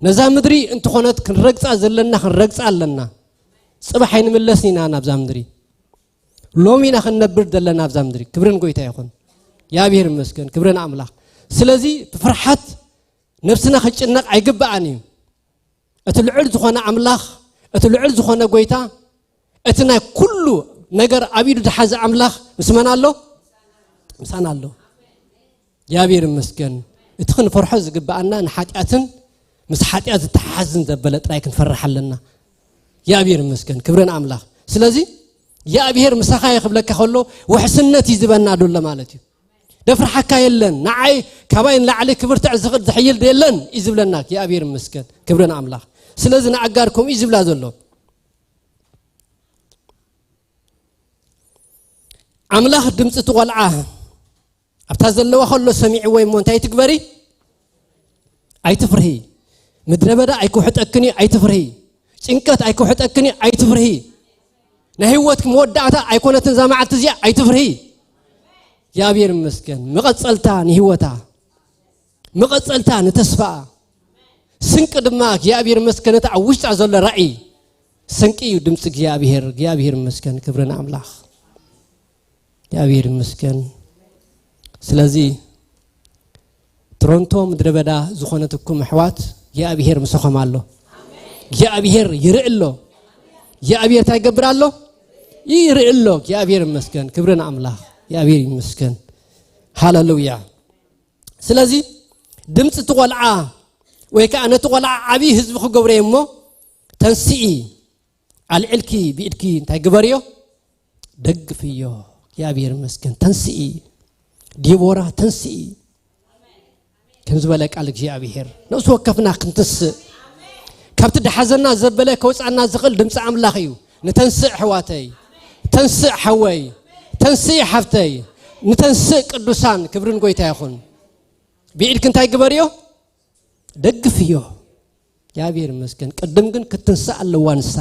ነዛ ምድሪ እንተኾነት ክንረግጻ ዘለና ክንረግጻ ኣለና። ጽባሕ ኣይንምለስን ኢና ናብዛ ምድሪ። ሎሚ ኢና ክንነብር ዘለና ኣብዛ ምድሪ። ክብርን ጎይታ ይኹን። ያብሔር ይመስገን። ክብርን ኣምላኽ። ስለዚ ብፍርሓት ነብስና ክጭነቕ ኣይግባኣን እዩ። እቲ ልዑል ዝኾነ ኣምላኽ፣ እቲ ልዑል ዝኾነ ጎይታ፣ እቲ ናይ ኩሉ ነገር ኣብ ኢዱ ዝሓዘ ኣምላኽ ምስ መን ኣሎ? ምሳና ኣሎ። እግዚኣብሔር ይመስገን። እቲ ክንፈርሖ ዝግባኣና ንሓጢኣትን ምስ ሓጢኣት ዝተሓሓዝን ዘበለ ጥራይ ክንፈርሕ ኣለና። እግዚኣብሔር ይመስገን። ክብርን ኣምላኽ። ስለዚ እግዚኣብሔር ምሳኻ እየ ክብለካ ከሎ ውሕስነት እዩ ዝበና ኣሎ ማለት እዩ። ደፍርሓካ የለን። ንዓይ ካባይ ንላዕሊ ክብርትዕ ዝኽእል ዝሕይል የለን እዩ ዝብለና እግዚኣብሔር ይመስገን። ክብርን ኣምላኽ። ስለዚ ንኣጋር ከምኡ እዩ ዝብላ ዘሎ። ኣምላኽ ድምፂ እቲ ቆልዓ ኣብታ ዘለዋ ከሎ ሰሚዕዎ እሞ እንታይ ትግበሪ? ኣይትፍርሂ። ምድረ በዳ ኣይክውሕጠክን እዩ፣ ኣይትፍርሂ። ጭንቀት ኣይክውሕጠክን እዩ፣ ኣይትፍርሂ። ናይ ህይወትኪ መወዳእታ ኣይኮነትን እዛ መዓልቲ እዚኣ፣ ኣይትፍርሂ። እግዚኣብሔር ይመስገን። መቐጸልታ ንህይወታ፣ መቐጸልታ ንተስፋኣ፣ ስንቂ ድማ እግዚኣብሔር ይመስገን። እቲ ኣብ ውሽጣ ዘሎ ራእይ ስንቂ እዩ ድምፂ እግዚኣብሔር። እግዚኣብሔር ይመስገን። ክብሪ ንኣምላኽ። እግዚኣብሔር ይመስገን። ስለዚ ቶሮንቶ ምድረ በዳ ዝኾነትኩም ኣሕዋት እግዚኣብሔር ምሳኹም ኣሎ። እግዚኣብሔር ይርኢ ኣሎ። እግዚኣብሔር እንታይ ይገብር ኣሎ? ይርኢ ኣሎ። እግዚኣብሔር ይመስገን። ክብሪ ንኣምላኽ። እግዚኣብሔር ይመስገን። ሃሌሉያ። ስለዚ ድምፂ እቲ ቆልዓ ወይ ከዓ ነቲ ቆልዓ ዓብዪ ህዝቢ ክገብሮ እየ እሞ ተንስኢ፣ ኣልዕልኪ ብኢድኪ እንታይ ግበርዮ? ደግፍዮ። እግዚኣብሔር ይመስገን። ተንስኢ ዲቦራ፣ ተንስኢ። ከም ዝበለ ቃል እግዚኣብሔር ነፍሲ ወከፍና ክንትንስእ፣ ካብቲ ድሓዘና ዘበለ ከውፃና ዝኽእል ድምፂ ኣምላኽ እዩ። ንተንስእ ኣሕዋተይ፣ ተንስእ ሓወይ፣ ተንስኢ ሓፍተይ፣ ንተንስእ ቅዱሳን። ክብርን ጎይታ ይኹን። ብኢድኪ እንታይ ግበርዮ? ደግፍዮ። እግዚኣብሔር ይመስገን። ቅድም ግን ክትንስእ ኣለዋ ንሳ።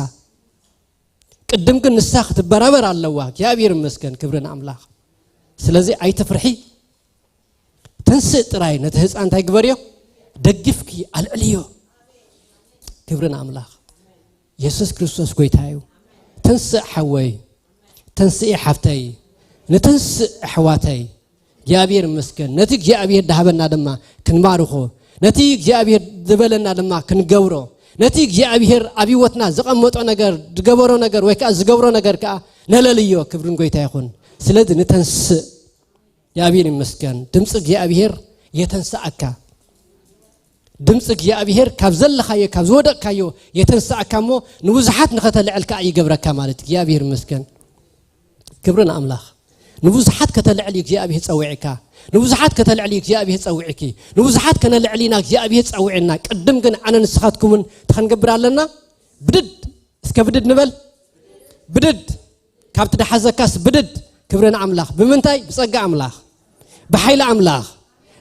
ቅድም ግን ንሳ ክትበራበር ኣለዋ። እግዚኣብሔር ይመስገን። ክብሪ ንኣምላኽ። ስለዚ ኣይትፍርሒ። ተንስእ ጥራይ ነቲ ህፃን እንታይ ግበርዮ? ደጊፍኪ ኣልዕልዮ። ክብሪ ንኣምላኽ። የሱስ ክርስቶስ ጎይታ እዩ። ተንስእ ሓወይ፣ ተንስኢ ሓፍተይ፣ ንተንስእ ኣሕዋተይ። እግዚኣብሔር ይመስገን። ነቲ እግዚኣብሔር ድሃበና ድማ ክንባርኾ፣ ነቲ እግዚኣብሔር ዝበለና ድማ ክንገብሮ፣ ነቲ እግዚኣብሔር ኣብ ህይወትና ዘቐመጦ ነገር፣ ዝገበሮ ነገር ወይ ከዓ ዝገብሮ ነገር ከዓ ነለልዮ። ክብርን ጎይታ ይኹን። ስለዚ ንተንስእ። እግዚኣብሔር ይመስገን። ድምፂ እግዚኣብሔር የተንስኣካ። ድምፂ እግዚኣብሔር ካብ ዘለኻዮ፣ ካብ ዝወደቕካዮ የተንስኣካ እሞ ንብዙሓት ንኸተልዕል ከዓ ይገብረካ ማለት። እግዚኣብሔር ይመስገን። ክብሪ ንኣምላኽ። ንብዙሓት ከተልዕል እዩ እግዚኣብሔር ጸዊዕካ። ንብዙሓት ከተልዕል እዩ እግዚኣብሔር ጸዊዕኪ። ንብዙሓት ከነልዕል ኢና እግዚኣብሔር ጸዊዕና። ቅድም ግን ኣነ ንስኻትኩምን እንታይ ክንገብር ኣለና? ብድድ። እስከ ብድድ ንበል። ብድድ። ካብቲ ድሓዘካስ ብድድ። ክብሪ ንኣምላኽ። ብምንታይ? ብጸጋ ኣምላኽ። ብሓይሊ ኣምላኽ።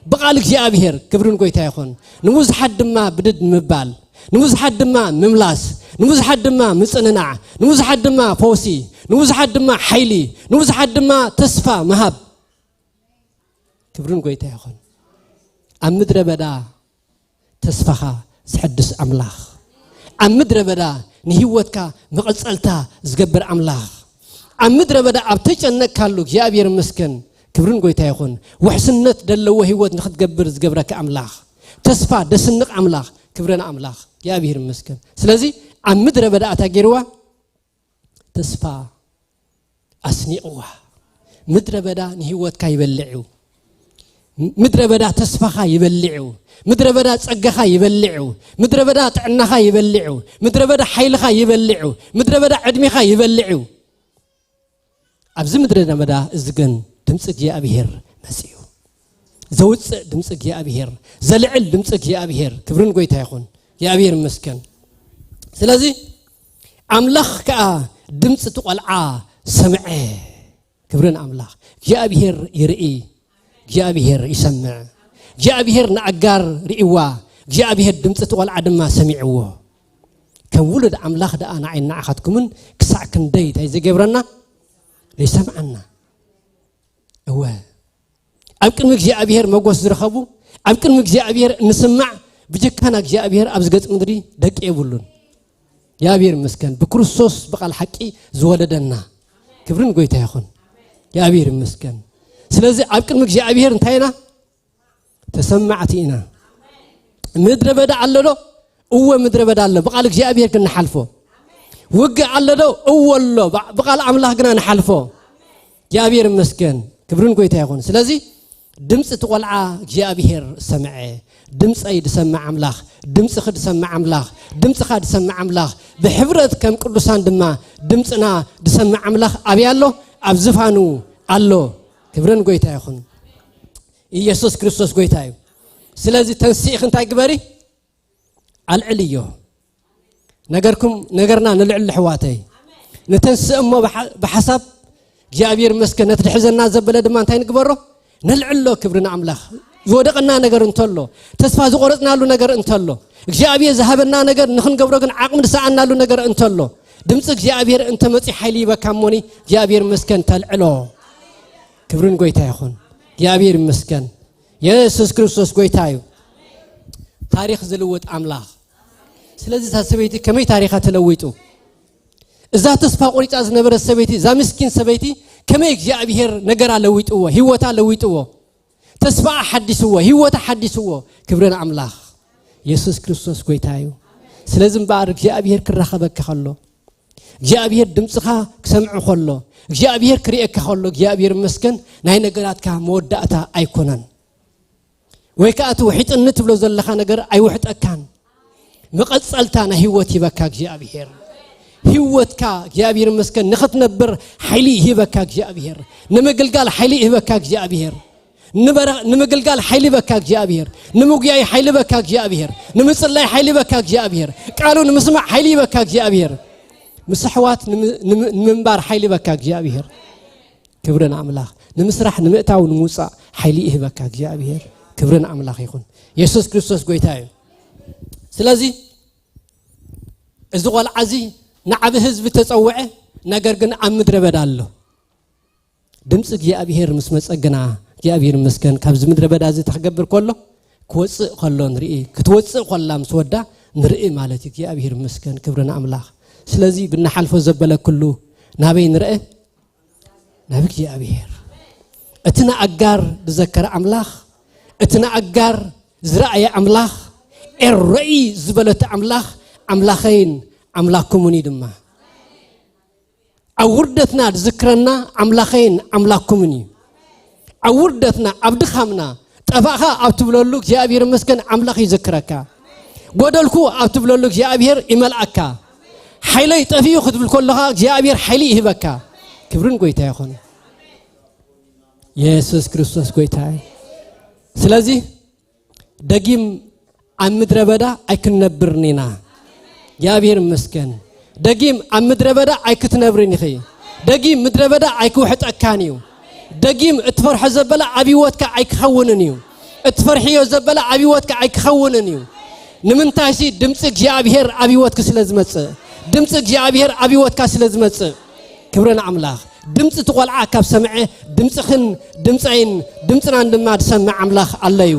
ብቓል እግዚኣብሔር። ክብርን ጎይታ ይኹን። ንብዙሓት ድማ ብድድ ምባል። ንብዙሓት ድማ ምምላስ። ንብዙሓት ድማ ምጽንናዕ። ንብዙሓት ድማ ፈውሲ። ንብዙሓት ድማ ሓይሊ። ንብዙሓት ድማ ተስፋ ምሃብ። ክብርን ጎይታ ይኹን። ኣብ ምድረ በዳ ተስፋኻ ዝሕድስ ኣምላኽ። ኣብ ምድረ በዳ ንህይወትካ መቐጸልታ ዝገብር ኣምላኽ። ኣብ ምድረ በዳ ኣብ ተጨነቅካሉ እግዚኣብሔር ይመስገን። ክብርን ጎይታ ይኹን። ውሕስነት ዘለዎ ህይወት ንኽትገብር ዝገብረካ ኣምላኽ። ተስፋ ደስንቕ ኣምላኽ። ክብርን ኣምላኽ። እግዚኣብሔር ይመስገን። ስለዚ ኣብ ምድረ በዳ ኣታ ገይርዋ ተስፋ ኣስኒቕዋ። ምድረ በዳ ንህይወትካ ይበልዕ እዩ። ምድረ በዳ ተስፋኻ ይበልዕ እዩ። ምድረ በዳ ጸጋኻ ይበልዕ እዩ። ምድረ በዳ ጥዕናኻ ይበልዕ እዩ። ምድረ በዳ ሓይልኻ ይበልዕ እዩ። ምድረ በዳ ዕድሜኻ ይበልዕ እዩ። ኣብዚ ምድረ በዳ እዚ ግን ድምፂ እግዚኣብሔር መፅዩ። ዘውፅእ ድምፂ እግዚኣብሔር፣ ዘልዕል ድምፂ እግዚኣብሔር። ክብርን ጎይታ ይኹን። እግዚኣብሔር ይመስገን። ስለዚ ኣምላኽ ከዓ ድምፂ እቲ ቆልዓ ሰምዐ። ክብርን ኣምላኽ። እግዚኣብሔር ይርኢ፣ እግዚኣብሔር ይሰምዕ። እግዚኣብሔር ንኣጋር ርእይዋ፣ እግዚኣብሔር ድምፂ እቲ ቆልዓ ድማ ሰሚዕዎ። ከም ውሉድ ኣምላኽ ደኣ ንዓይ ንዓኻትኩምን ክሳዕ ክንደይ እንታይ ዘይገብረና? ዘይሰምዓና። እወ፣ ኣብ ቅድሚ እግዚኣብሔር መጎስ ዝረኸቡ፣ ኣብ ቅድሚ እግዚኣብሔር እንስማዕ፣ ብጀካና እግዚኣብሔር ኣብዚ ገጽ ምድሪ ደቂ የብሉን። እግዚኣብሔር ይመስገን፣ ብክርስቶስ ብቓል ሓቂ ዝወለደና። ክብርን ጎይታ ይኹን። እግዚኣብሔር ይመስገን። ስለዚ ኣብ ቅድሚ እግዚኣብሔር እንታይ ኢና? ተሰማዕቲ ኢና። ምድረ በዳ ኣሎ ዶ? እወ፣ ምድረ በዳ ኣሎ። ብቓል እግዚኣብሔር ግን ንሓልፎ። ውግእ ኣሎ ዶ? እወ ኣሎ። ብ-፣ ብቓል ኣምላኽ ግና ንሓልፎ። እግዚኣብሔር ይመስገን። ክብርን ጎይታ ይኹን። ስለዚ ድምፂ እቲ ቆልዓ እግዚኣብሔር ሰምዐ። ድምፀይ ድሰምዕ ኣምላኽ፣ ድምፅኺ ድሰምዕ ኣምላኽ፣ ድምፅኻ ድሰምዕ ኣምላኽ፣ ብሕብረት ከም ቅዱሳን ድማ ድምፅና ድሰምዕ ኣምላኽ ኣበይ ኣሎ? ኣብ ዝፋኑ ኣሎ። ክብርን ጎይታ ይኹን። ኢየሱስ ክርስቶስ ጎይታ እዩ። ስለዚ ተንስእኺ እንታይ ግበሪ? ኣልዕልዮ። ነገርኩም፣ ነገርና ንልዕል ኣሕዋተይ። ንተንስእ እሞ ብሓ-፣ ብሓሳብ እግዚኣብሔር ይመስገን፣ ነቲ ድሕዘና ዘበለ ድማ እንታይ ንግበሮ? ነልዕሎ። ክብሪ ንኣምላኽ። ዝወደቐና ነገር እንተሎ፣ ተስፋ ዝቆረጽናሉ ነገር እንተሎ፣ እግዚኣብሔር ዝሃበና ነገር ንኽንገብሮ ግን ዓቕሚ ዝሰኣናሉ ነገር እንተሎ፣ ድምፂ እግዚኣብሔር እንተመፂ ሓይሊ ይበካ እሞኒ እግዚኣብሔር ይመስገን ተልዕሎ። ክብርን ጎይታ ይኹን። እግዚኣብሔር ይመስገን። የሱስ ክርስቶስ ጎይታ እዩ። ታሪኽ ዝልውጥ ኣምላኽ። ስለዚ እዛ ሰበይቲ ከመይ ታሪኻ ተለዊጡ? እዛ ተስፋ ቆሪጻ ዝነበረት ሰበይቲ፣ እዛ ምስኪን ሰበይቲ ከመይ እግዚኣብሔር ነገራ ለዊጥዎ፣ ህይወታ ለዊጥዎ፣ ተስፋኣ ሓዲስዎ፣ ህይወታ ሓዲስዎ። ክብሪ ንኣምላኽ። የሱስ ክርስቶስ ጎይታ እዩ። ስለዚ እምበኣር እግዚኣብሔር ክራኸበካ ከሎ፣ እግዚኣብሔር ድምፅኻ ክሰምዕ ከሎ፣ እግዚኣብሔር ክርእየካ ከሎ፣ እግዚኣብሔር ይመስገን፣ ናይ ነገራትካ መወዳእታ ኣይኮነን። ወይ ከዓ እቲ ውሒጥኒ ትብሎ ዘለኻ ነገር ኣይውሕጠካን። መቐጸልታ ናይ ህይወት ይበካ እግዚኣብሔር። ህይወትካ እግዚኣብሔር ይመስገን ንኽትነብር ሓይሊ ይህበካ እግዚኣብሔር። ንምግልጋል ሓይሊ ይህበካ እግዚኣብሔር። ንበረ-፣ ንምግልጋል ሓይሊ ይበካ እግዚኣብሔር። ንምጉያይ ሓይሊ ይበካ እግዚኣብሔር። ንምጽላይ ሓይሊ ይበካ እግዚኣብሔር። ቃሉ ንምስማዕ ሓይሊ ይበካ እግዚኣብሔር። ምስ ኣሕዋት ንም-፣ ንም-፣ ንምንባር ሓይሊ ይበካ እግዚኣብሔር። ክብሪ ንኣምላኽ። ንምስራሕ፣ ንምእታው፣ ንምውጻእ ሓይሊ ይህበካ እግዚኣብሔር። ክብሪ ንኣምላኽ ይኹን። የሱስ ክርስቶስ ጎይታ እዩ። ስለዚ እዚ ቆልዓ እዚ ንዓቢ ህዝቢ ተጸውዐ፣ ነገር ግን ኣብ ምድረ በዳ ኣሎ። ድምፂ እግዚኣብሔር ምስ መጸ ግና፣ እግዚኣብሔር ይመስገን፣ ካብዚ ምድረ በዳ እዚ ተክገብር ከሎ፣ ክወፅእ ከሎ ንርኢ፣ ክትወፅእ ከላ ምስ ወዳ ንርኢ ማለት እዩ። እግዚኣብሔር ይመስገን፣ ክብሪ ንኣምላኽ። ስለዚ ብናሓልፎ ዘበለ ኩሉ ናበይ ንርአ? ናብ እግዚኣብሔር። እቲ ንኣጋር ዝዘከረ ኣምላኽ፣ እቲ ንኣጋር ዝረኣየ ኣምላኽ፣ ኤረኢ ዝበለቶ ኣምላኽ፣ ኣምላኸይን ኣምላኩምን እዩ ድማ። ኣብ ውርደትና ዝዝክረና ኣምላኸይን ኣምላኩምን እዩ። ኣብ ውርደትና፣ ኣብ ድኻምና፣ ጠፋእኻ ኣብ ትብለሉ እግዚኣብሔር ይመስገን ኣምላኽ ይዝክረካ። ጎደልኩ ኣብ ትብለሉ እግዚኣብሔር ይመልኣካ። ሓይለይ ጠፊኡ ክትብል ከለኻ እግዚኣብሔር ሓይሊ ይህበካ። ክብርን ጎይታ ይኹን። የሱስ ክርስቶስ ጎይታ እዩ። ስለዚ ደጊም ኣብ ምድረ በዳ ኣይክንነብርን ኢና። እግዚኣብሔር ይመስገን። ደጊም ኣብ ምድረ በዳ ኣይክትነብርን ኢኺ። ደጊም ምድረ በዳ ኣይክውሕጠካን እዩ። ደጊም እትፈርሖ ዘበለ ኣብ ህይወትካ ኣይክኸውንን እዩ። እትፈርሕዮ ዘበለ ኣብ ህይወትካ ኣይክኸውንን እዩ። ንምንታይሲ ድምፂ እግዚኣብሔር ኣብ ህይወትኪ ስለ ዝመፅእ፣ ድምፂ እግዚኣብሔር ኣብ ህይወትካ ስለ ዝመፅእ። ክብሪ ንኣምላኽ። ድምፂ እቲ ቆልዓ ካብ ሰምዐ፣ ድምፅኽን ድምፀይን ድምፅናን ድማ ዝሰምዕ ኣምላኽ ኣሎ እዩ።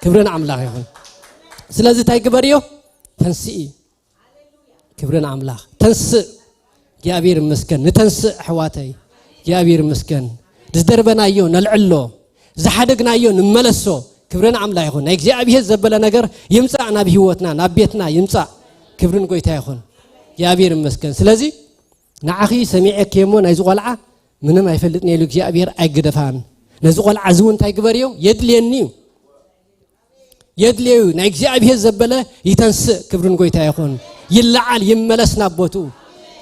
ክብሪ ንኣምላኽ ይኹን። ስለዚ እንታይ ግበርዮ? ተንስኢ። ክብሪ ንኣምላኽ። ተንስእ። እግዚኣብሔር ይመስገን። ንተንስእ ኣሕዋተይ። እግዚኣብሔር ይመስገን። ዝደርበናዮ ነልዕሎ፣ ዝሓደግናዮ ንመለሶ። ክብሪ ንኣምላኽ ይኹን። ናይ እግዚኣብሔር ዘበለ ነገር ይምጻእ ናብ ህይወትና፣ ናብ ቤትና ይምጻእ። ክብርን ጎይታ ይኹን። እግዚኣብሔር ይመስገን። ስለዚ ንዓኺ ሰሚዐኪ እሞ ናይዚ ቆልዓ ምንም ኣይፈልጥን ኢሉ እግዚኣብሔር ኣይግደፋን። ነዚ ቆልዓ እዚ እውን እንታይ ግበርዮ? የድልየኒ እዩ። የድልየዩ ናይ እግዚኣብሔር ዘበለ ይተንስእ። ክብርን ጎይታ ይኹን። ይለዓል፣ ይመለስ ናብ ቦትኡ።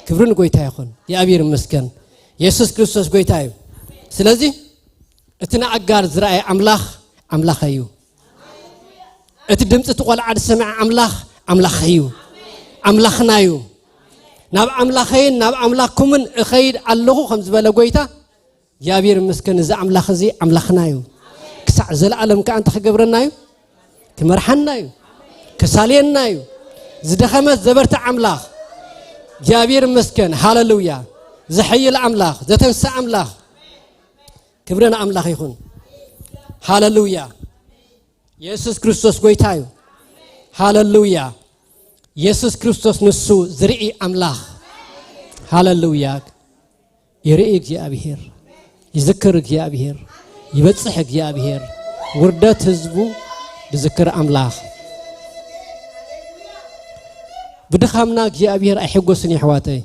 ክብርን ጎይታ ይኹን። እግዚኣብሔር ይመስገን። የሱስ ክርስቶስ ጎይታ እዩ። ስለዚ እቲ ንኣጋር ዝረኣየ ኣምላኽ ኣምላኽ እዩ። እቲ ድምፂ እቲ ቆልዓ ዝሰምዐ ኣምላኽ ኣምላኽ እዩ። ኣምላኽና እዩ። ናብ ኣምላኸይን ናብ ኣምላክኩምን እኸይድ ኣለኹ ከም ዝበለ ጎይታ እግዚኣብሔር ይመስገን። እዚ ኣምላኽ እዚ ኣምላኽና እዩ። ክሳዕ ዘለኣለም ከኣ እንታይ ክገብረና እዩ? ክመርሓና እዩ። ከሳልየና እዩ። ዝደኸመት ዘበርትዕ ኣምላኽ እግዚኣብሔር ይመስገን። ሃለሉያ። ዘሐይል ኣምላኽ፣ ዘተንስእ ኣምላኽ። ክብሪ ንኣምላኽ ይኹን። ሃለሉያ። የሱስ ክርስቶስ ጎይታ እዩ። ሃለሉያ። የሱስ ክርስቶስ ንሱ ዝርኢ ኣምላኽ። ሃለሉያ። ይርኢ እግዚኣብሔር፣ ይዝክር እግዚኣብሔር፣ ይበጽሕ እግዚኣብሔር፣ ውርደት ህዝቡ ዝዝክር ኣምላኽ። ብድኻምና እግዚኣብሔር ኣይሕጎስን እዩ ኣሕዋተይ።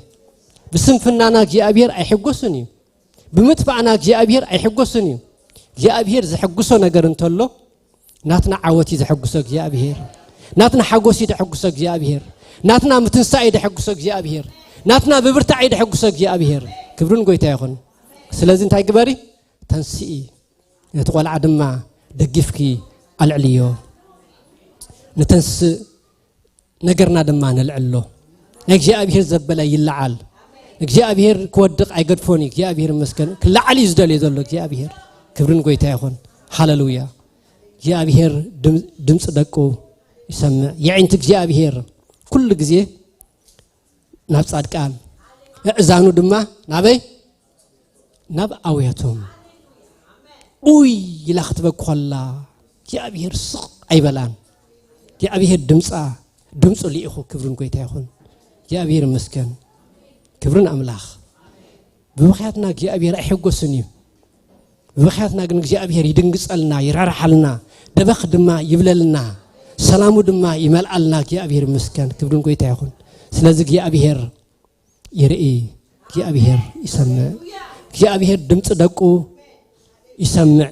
ብስንፍናና እግዚኣብሔር ኣይሕጎስን እዩ። ብምጥፋእና እግዚኣብሔር ኣይሕጎስን እዩ። እግዚኣብሔር ዘሐጉሶ ነገር እንተሎ ናትና ዓወት እዩ ዘሐጉሶ እግዚኣብሔር። ናትና ሓጎስ እዩ ዘሐጉሶ እግዚኣብሔር። ናትና ምትንሳእ እዩ ዘሐጉሶ እግዚኣብሔር። ናትና ብብርታዕ እዩ ዘሐጉሶ እግዚኣብሔር። ክብርን ጎይታ ይኹን። ስለዚ እንታይ ግበሪ? ተንስኢ። ነቲ ቆልዓ ድማ ደጊፍኪ ኣልዕልዮ። ንተንስእ ነገርና ድማ ነልዕሎ። ንእግዚኣብሔር ዘበለ ይለዓል። እግዚኣብሔር ክወድቕ ኣይገድፎን እዩ። እግዚኣብሔር ይመስገን። ክለዓል እዩ ዝደልዮ ዘሎ እግዚኣብሔር። ክብርን ጎይታ ይኹን። ሃለሉያ። እግዚኣብሔር ድም-፣ ድምፂ ደቁ ይሰምዕ። የዒንቲ እግዚኣብሔር ኩሉ ግዜ ናብ ጻድቃን፣ እእዛኑ ድማ ናበይ? ናብ ኣውያቶም። ኡይ ኢላ ክትበኪ ከላ እግዚኣብሔር ስቕ ኣይበላን። እግዚኣብሔር ድምፃ፣ ድምፁ ልኢኹ። ክብርን ጎይታ ይኹን። እግዚኣብሔር ይመስገን። ክብርን ኣምላኽ። ብብኽያትና እግዚኣብሔር ኣይሕጎስን እዩ። ብብኽያትና ግን እግዚኣብሔር ይድንግጸልና፣ ይራርሓልና፣ ደበኽ ድማ ይብለልና፣ ሰላሙ ድማ ይመልኣልና። እግዚኣብሔር ይመስገን። ክብርን ጎይታ ይኹን። ስለዚ እግዚኣብሔር ይርኢ፣ እግዚኣብሔር ይሰምዕ። እግዚኣብሔር ድምፂ ደቁ ይሰምዕ።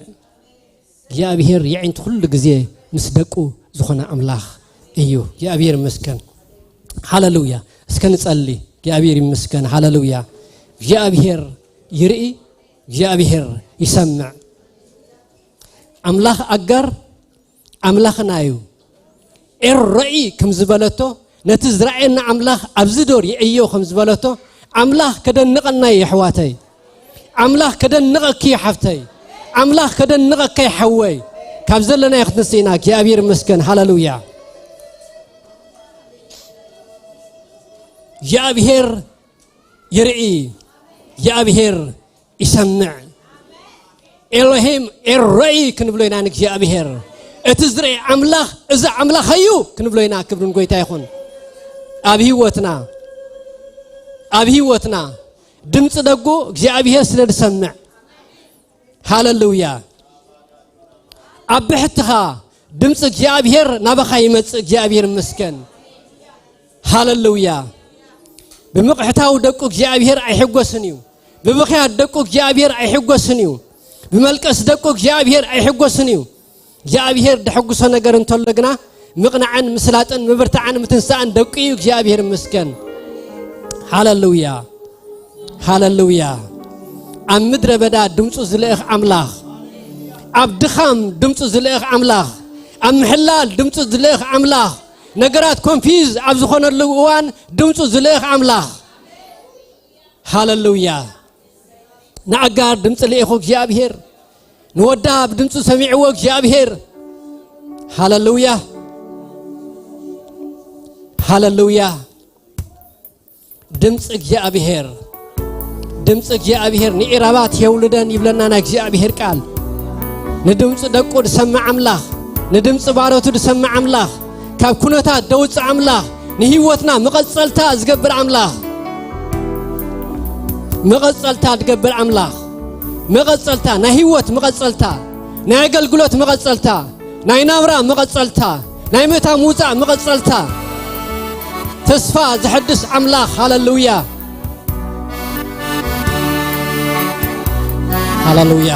እግዚኣብሔር የዒንቲ ኩሉ ግዜ ምስ ደቁ ዝኾነ ኣምላኽ እዩ። እግዚኣብሔር ይመስገን። ሃለሉያ። እስከ ንጸሊ። እግዚኣብሔር ይመስገን። ሃለሉያ። እግዚኣብሔር ይርኢ፣ እግዚኣብሔር ይሰምዕ። ኣምላኽ ኣጋር ኣምላኽና እዩ። ኤረኢ ከም ዝበለቶ፣ ነቲ ዝረኣየና ኣምላኽ ኣብዚ ዶ ርእዮ ከም ዝበለቶ፣ ኣምላኽ ከደንቐና እዩ ኣሕዋተይ። ኣምላኽ ከደንቐኪ እዩ ሓፍተይ። ኣምላኽ ከደንቐካ እዩ ሓወይ። ካብ ዘለናዮ ክትንስእ ኢና። እግዚኣብሔር ይመስገን። ሃለሉያ። እግዚኣብሔር ይርኢ፣ እግዚኣብሔር ይሰምዕ። ኤሎሂም ኤረኢ ክንብሎ ኢና ንእግዚኣብሔር። እቲ ዝርኢ ኣምላኽ፣ እዚ ኣምላኽ እዩ ክንብሎ ኢና። ክብርን ጎይታ ይኹን። ኣብ ህይወትና፣ ኣብ ህይወትና ድምፂ ደጉ እግዚኣብሔር ስለ ዝሰምዕ። ሃለሉያ። ኣብ ብሕትኻ ድምፂ እግዚኣብሔር ናባኻ ይመፅእ። እግዚኣብሔር ይመስገን። ሃለሉያ። ብምቕሕታው ደቁ እግዚኣብሔር ኣይሕጎስን እዩ። ብብኽያት ደቁ እግዚኣብሔር ኣይሕጎስን እዩ። ብመልቀስ ደቁ እግዚኣብሔር ኣይሕጎስን እዩ። እግዚኣብሔር ደሐጉሶ ነገር እንተሎ ግና ምቕናዕን ምስላጥን ምብርታዕን ምትንሳእን ደቁ እዩ። እግዚኣብሔር ይመስገን። ሃለሉያ። ሃለሉያ። ኣብ ምድረ በዳ ድምፁ ዝልእኽ ኣምላኽ፣ ኣብ ድኻም ድምፁ ዝልእኽ ኣምላኽ፣ ኣብ ምሕላል ድምፁ ዝልእኽ ኣምላኽ፣ ነገራት ኮንፊዝ ኣብ ዝኾነሉ እዋን ድምፁ ዝልእኽ ኣምላኽ። ሃለሉያ። ንኣጋር ድምፂ ልኢኹ እግዚኣብሔር፣ ንወዳ ብድምፂ ሰሚዕዎ እግዚኣብሔር። ሃለሉያ። ሃለሉያ። ድምፂ እግዚኣብሔር፣ ድምፂ እግዚኣብሔር ንኢራባት የውልደን ይብለና ናይ እግዚኣብሔር ቃል። ንድምፂ ደቁ ዝሰምዕ ኣምላኽ፣ ንድምፂ ባሮቱ ዝሰምዕ ኣምላኽ፣ ካብ ኩነታት ደውፅእ ኣምላኽ፣ ንህይወትና መቐፀልታ ዝገብር ኣምላኽ፣ መቐፀልታ ዝገብር ኣምላኽ፣ መቐፀልታ፣ ናይ ህይወት መቐፀልታ፣ ናይ ኣገልግሎት መቐፀልታ፣ ናይ ናብራ መቐጸልታ፣ ናይ ምእታው ምውጻእ መቐጸልታ፣ ተስፋ ዘሐድስ ኣምላኽ። ሃለሉያ። ሃለሉያ።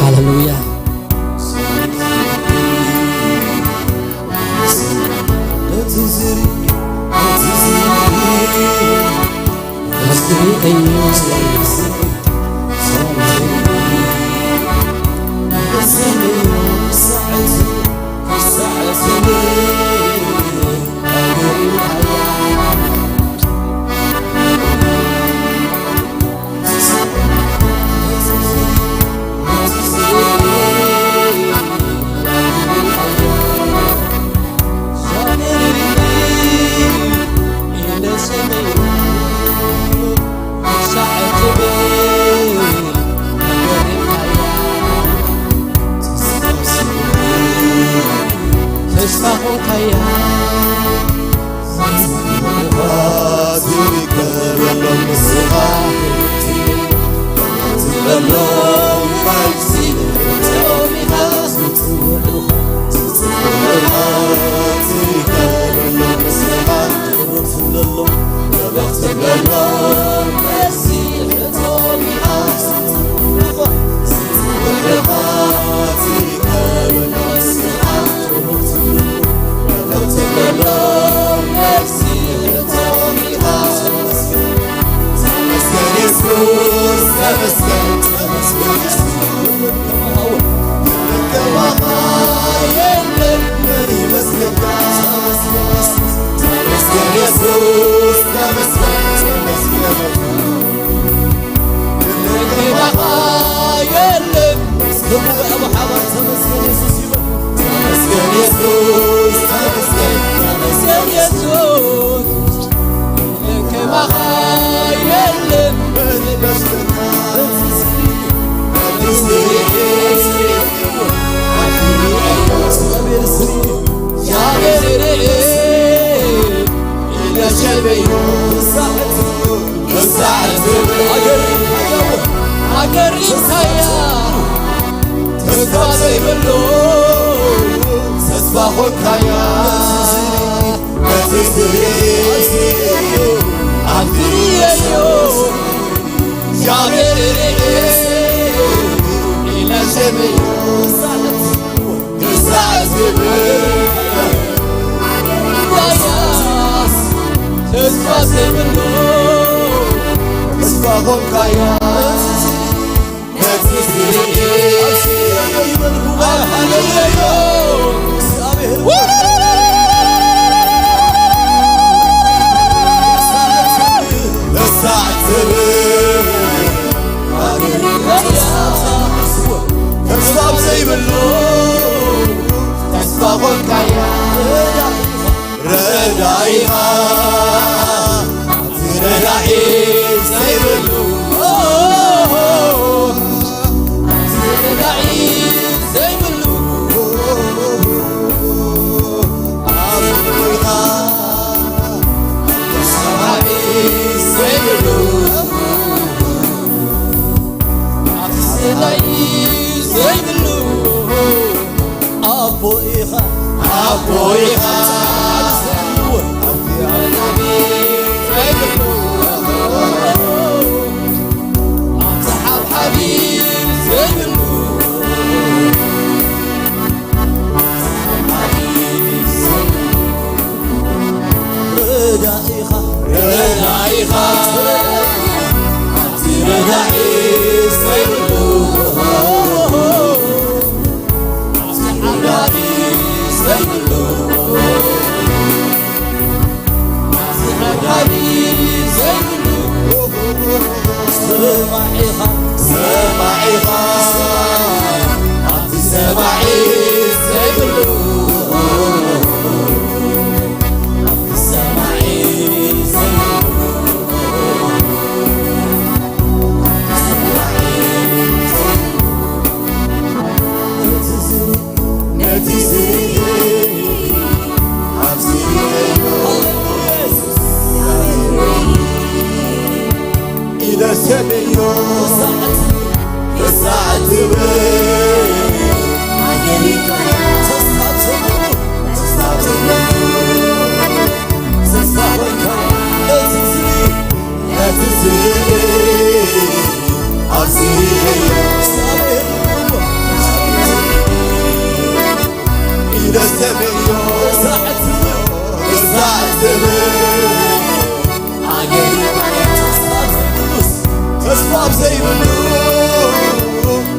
ሃለሉያ።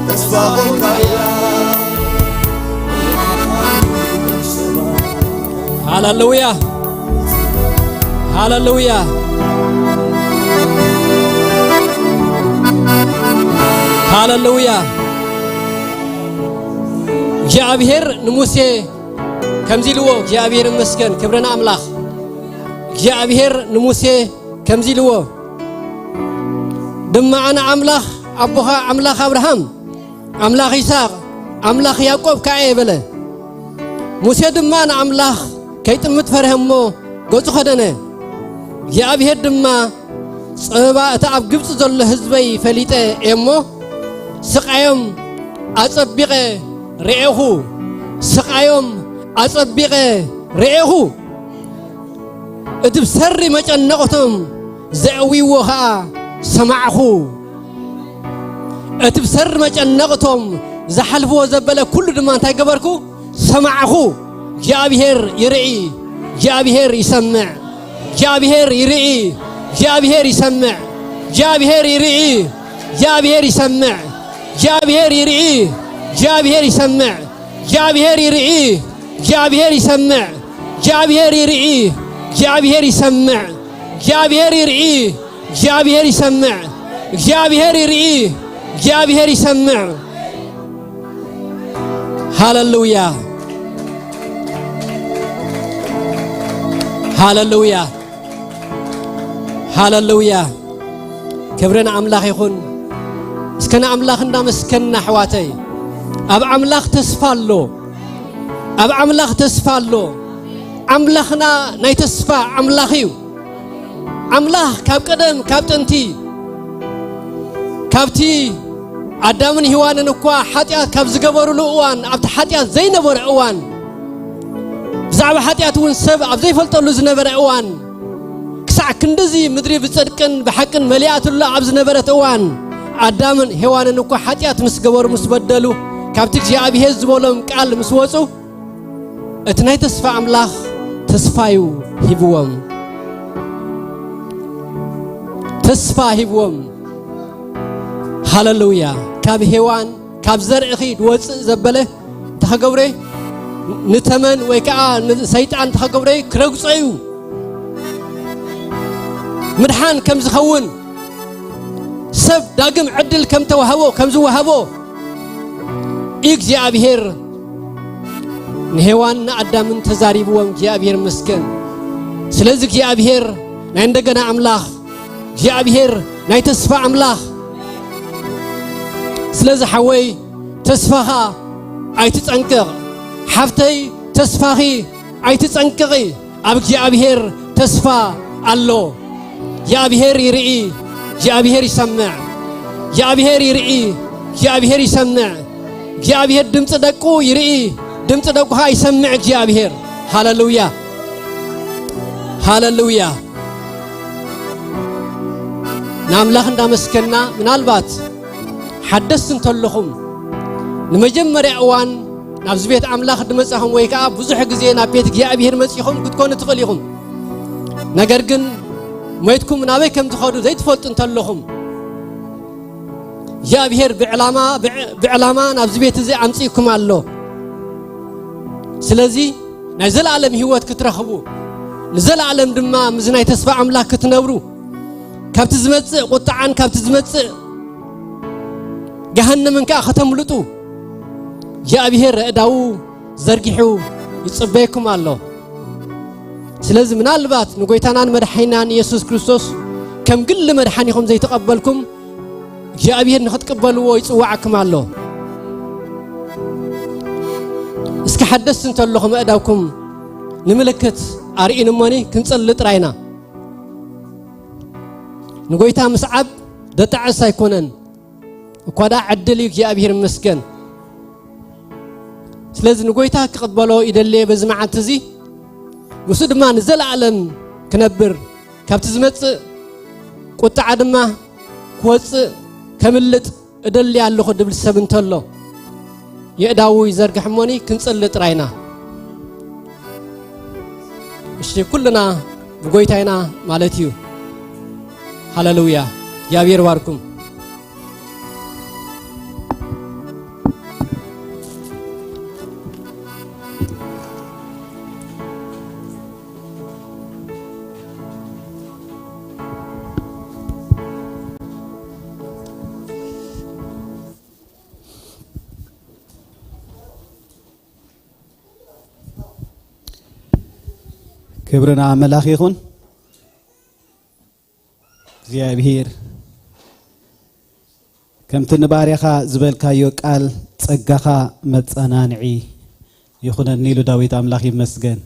ተስፋ ኾንካያ። ሃለሉያ፣ ሃለሉያ፣ ሃለሉያ። እግዚኣብሔር ንሙሴ ከምዚ ኢልዎ፣ እግዚኣብሔር ይመስገን፣ ክብሪ ንኣምላኽ። እግዚኣብሔር ንሙሴ ከምዚ ኢልዎ፣ ድማ ኣነ ኣምላኽ ኣቦኻ፣ ኣምላኽ ኣብርሃም፣ ኣምላኽ ይስሐቅ፣ ኣምላኽ ያዕቆብ ከኣ እየ በለ። ሙሴ ድማ ንኣምላኽ ከይጥምት ፈርሀ እሞ ገጹ ኸደነ። እግዚኣብሄር ድማ፣ "ጸበባ እቲ ኣብ ግብጺ ዘሎ ህዝበይ ፈሊጠ እየ እሞ፣ ስቓዮም ኣጸቢቐ ርኤኹ፣ ስቓዮም ኣጸቢቐ ርኤኹ፣ እቲ ብሰሪ መጨነቕቶም ዘእውይዎ ኸኣ ሰማዕኹ፣ እቲ ብሰሪ መጨነቕቶም ዝሓልፍዎ ዘበለ ኩሉ ድማ እንታይ ገበርኩ? ሰማዕኹ። እግዚኣብሄር ይርኢ፣ እግዚኣብሄር ይሰምዕ፣ እግዚኣብሄር ይርኢ፣ እግዚኣብሄር ይሰምዕ፣ እግዚኣብሄር ይርኢ፣ እግዚኣብሄር ይሰምዕ፣ እግዚኣብሄር ይርኢ፣ እግዚኣብሄር ይሰምዕ፣ እግዚኣብሄር ይርኢ፣ እግዚኣብሄር ይሰምዕ፣ እግዚኣብሄር ይርኢ፣ እግዚኣብሄር ይሰምዕ፣ እግዚኣብሄር ይርኢ፣ እግዚኣብሄር ይሰምዕ፣ እግዚኣብሄር ይርኢ፣ እግዚኣብሄር ይሰምዕ። ሃሌሉያ፣ ሃሌሉያ፣ ሃሌሉያ። ክብሪ ንኣምላኽ ይኹን። እስከ ንኣምላኽ እንዳመስከንና፣ ኣሕዋተይ፣ ኣብ ኣምላኽ ተስፋ ኣሎ። ኣብ ኣምላኽ ተስፋ ኣሎ። ኣምላኽና ናይ ተስፋ ኣምላኽ እዩ። ኣምላኽ ካብ ቀደም፣ ካብ ጥንቲ፣ ካብቲ ኣዳምን ሄዋንን እኳ ሓጢኣት ካብ ዝገበሩሉ እዋን፣ ኣብቲ ሓጢኣት ዘይነበረ እዋን፣ ብዛዕባ ሓጢኣት እውን ሰብ ኣብ ዘይፈልጠሉ ዝነበረ እዋን፣ ክሳዕ ክንድዚ ምድሪ ብጽድቅን ብሓቅን መሊኣትሉ ኣብ ዝነበረት እዋን፣ ኣዳምን ሄዋንን እኳ ሓጢኣት ምስ ገበሩ፣ ምስ በደሉ፣ ካብቲ እግዚኣብሄር ዝበሎም ቃል ምስ ወጹ፣ እቲ ናይ ተስፋ ኣምላኽ ተስፋ እዩ ሂብዎም። ተስፋ ሂብዎም። ሃሌሉያ። ካብ ሄዋን፣ ካብ ዘርእኺ ዝወጽእ ዘበለ እንተ ኸገብረ፣ ንተመን ወይ ከዓ ንሰይጣን እንተ ኸገብረ፣ ክረግጾ እዩ። ምድሓን ከም ዝኸውን፣ ሰብ ዳግም ዕድል ከም ተዋህቦ፣ ከም ዝወሃቦ እግዚኣብሔር ንሄዋን ንኣዳምን ተዛሪብዎም። እግዚኣብሔር ይመስገን። ስለዚ እግዚኣብሔር ናይ እንደገና ኣምላኽ፣ እግዚኣብሔር ናይ ተስፋ ኣምላኽ። ስለዚ ሓወይ፣ ተስፋኻ ኣይትጸንቅቕ፣ ሓፍተይ፣ ተስፋኺ ኣይትጸንቅቒ። ኣብ እግዚኣብሔር ተስፋ ኣሎ። እግዚኣብሔር ይርኢ፣ እግዚኣብሔር ይሰምዕ። እግዚኣብሔር ይርኢ፣ እግዚኣብሔር ይሰምዕ። እግዚኣብሔር ድምፂ ደቁ ይርኢ፣ ድምፂ ደቁ ኸዓ ይሰምዕ እግዚኣብሔር። ሃሌሉያ፣ ሃሌሉያ። ንኣምላኽ እንዳመስከና፣ ምናልባት ሓደስቲ እንተለኹም፣ ንመጀመርያ እዋን ናብዚ ቤት ኣምላኽ ድመጻኹም ወይ ከኣ ብዙሕ ግዜ ናብ ቤት እግዚኣብሔር መጺኹም ክትኮኑ ትኽእሉ ኢኹም። ነገር ግን ሞይትኩም ናበይ ከም ትኸዱ ዘይትፈልጡ እንተለኹም፣ እግዚኣብሔር ብዕላማ፣ ብዕ-፣ ብዕላማ ናብዚ ቤት እዚ ኣምጺእኩም ኣሎ። ስለዚ ናይ ዘለኣለም ህይወት ክትረኽቡ፣ ንዘለኣለም ድማ ምስዚ ናይ ተስፋ ኣምላኽ ክትነብሩ፣ ካብቲ ዝመጽእ ቁጥዓን ካብቲ ዝመጽእ ገሃነምን ከኣ ከተምልጡ እግዚኣብሔር ኣእዳዉ ዘርጊሑ ይጽበየኩም ኣሎ። ስለዚ ምናልባት ንጎይታናን መድሓኒናን ኢየሱስ ክርስቶስ ከም ግሊ መድሓኒኹም ዘይተቐበልኩም፣ እግዚኣብሔር ንኽትቅበልዎ ይጽውዓኩም ኣሎ። እስኪ ሓደስቲ እንተለኹም ኣእዳውኩም ንምልክት ኣርእዩኒ እሞኒ ክንጽሊ ጥራይና። ንጎይታ ምስዓብ ደጣዕስ ኣይኮነን፣ እኳ ደኣ ዕድል እዩ፣ እግዚኣብሔር ይመስገን። ስለዚ ንጎይታ ክቕበሎ ይደልየ በዚ መዓልቲ እዚ፣ ንሱ ድማ ንዘለኣለም ክነብር፣ ካብቲ ዝመጽእ ቁጥዓ ድማ ክወጽእ፣ ከምልጥ እደሊ ኣለኹ ድብል ሰብ እንተሎ፣ የእዳዉ ይዘርግሕ እሞኒ ክንጽሊ ጥራይና። እሺ፣ ኩልና ብጎይታ ኢና ማለት እዩ። ሃሌሉያ። እግዚኣብሔር ባርኩም። ክብሪ ንኣምላኽ ይኹን። እግዚኣብሔር፣ ከምቲ ንባርያኻ ዝበልካዮ ቃል፣ ጸጋኻ መጸናንዒ፣ ይኹነኒ ኢሉ ዳዊት። ኣምላኽ ይመስገን።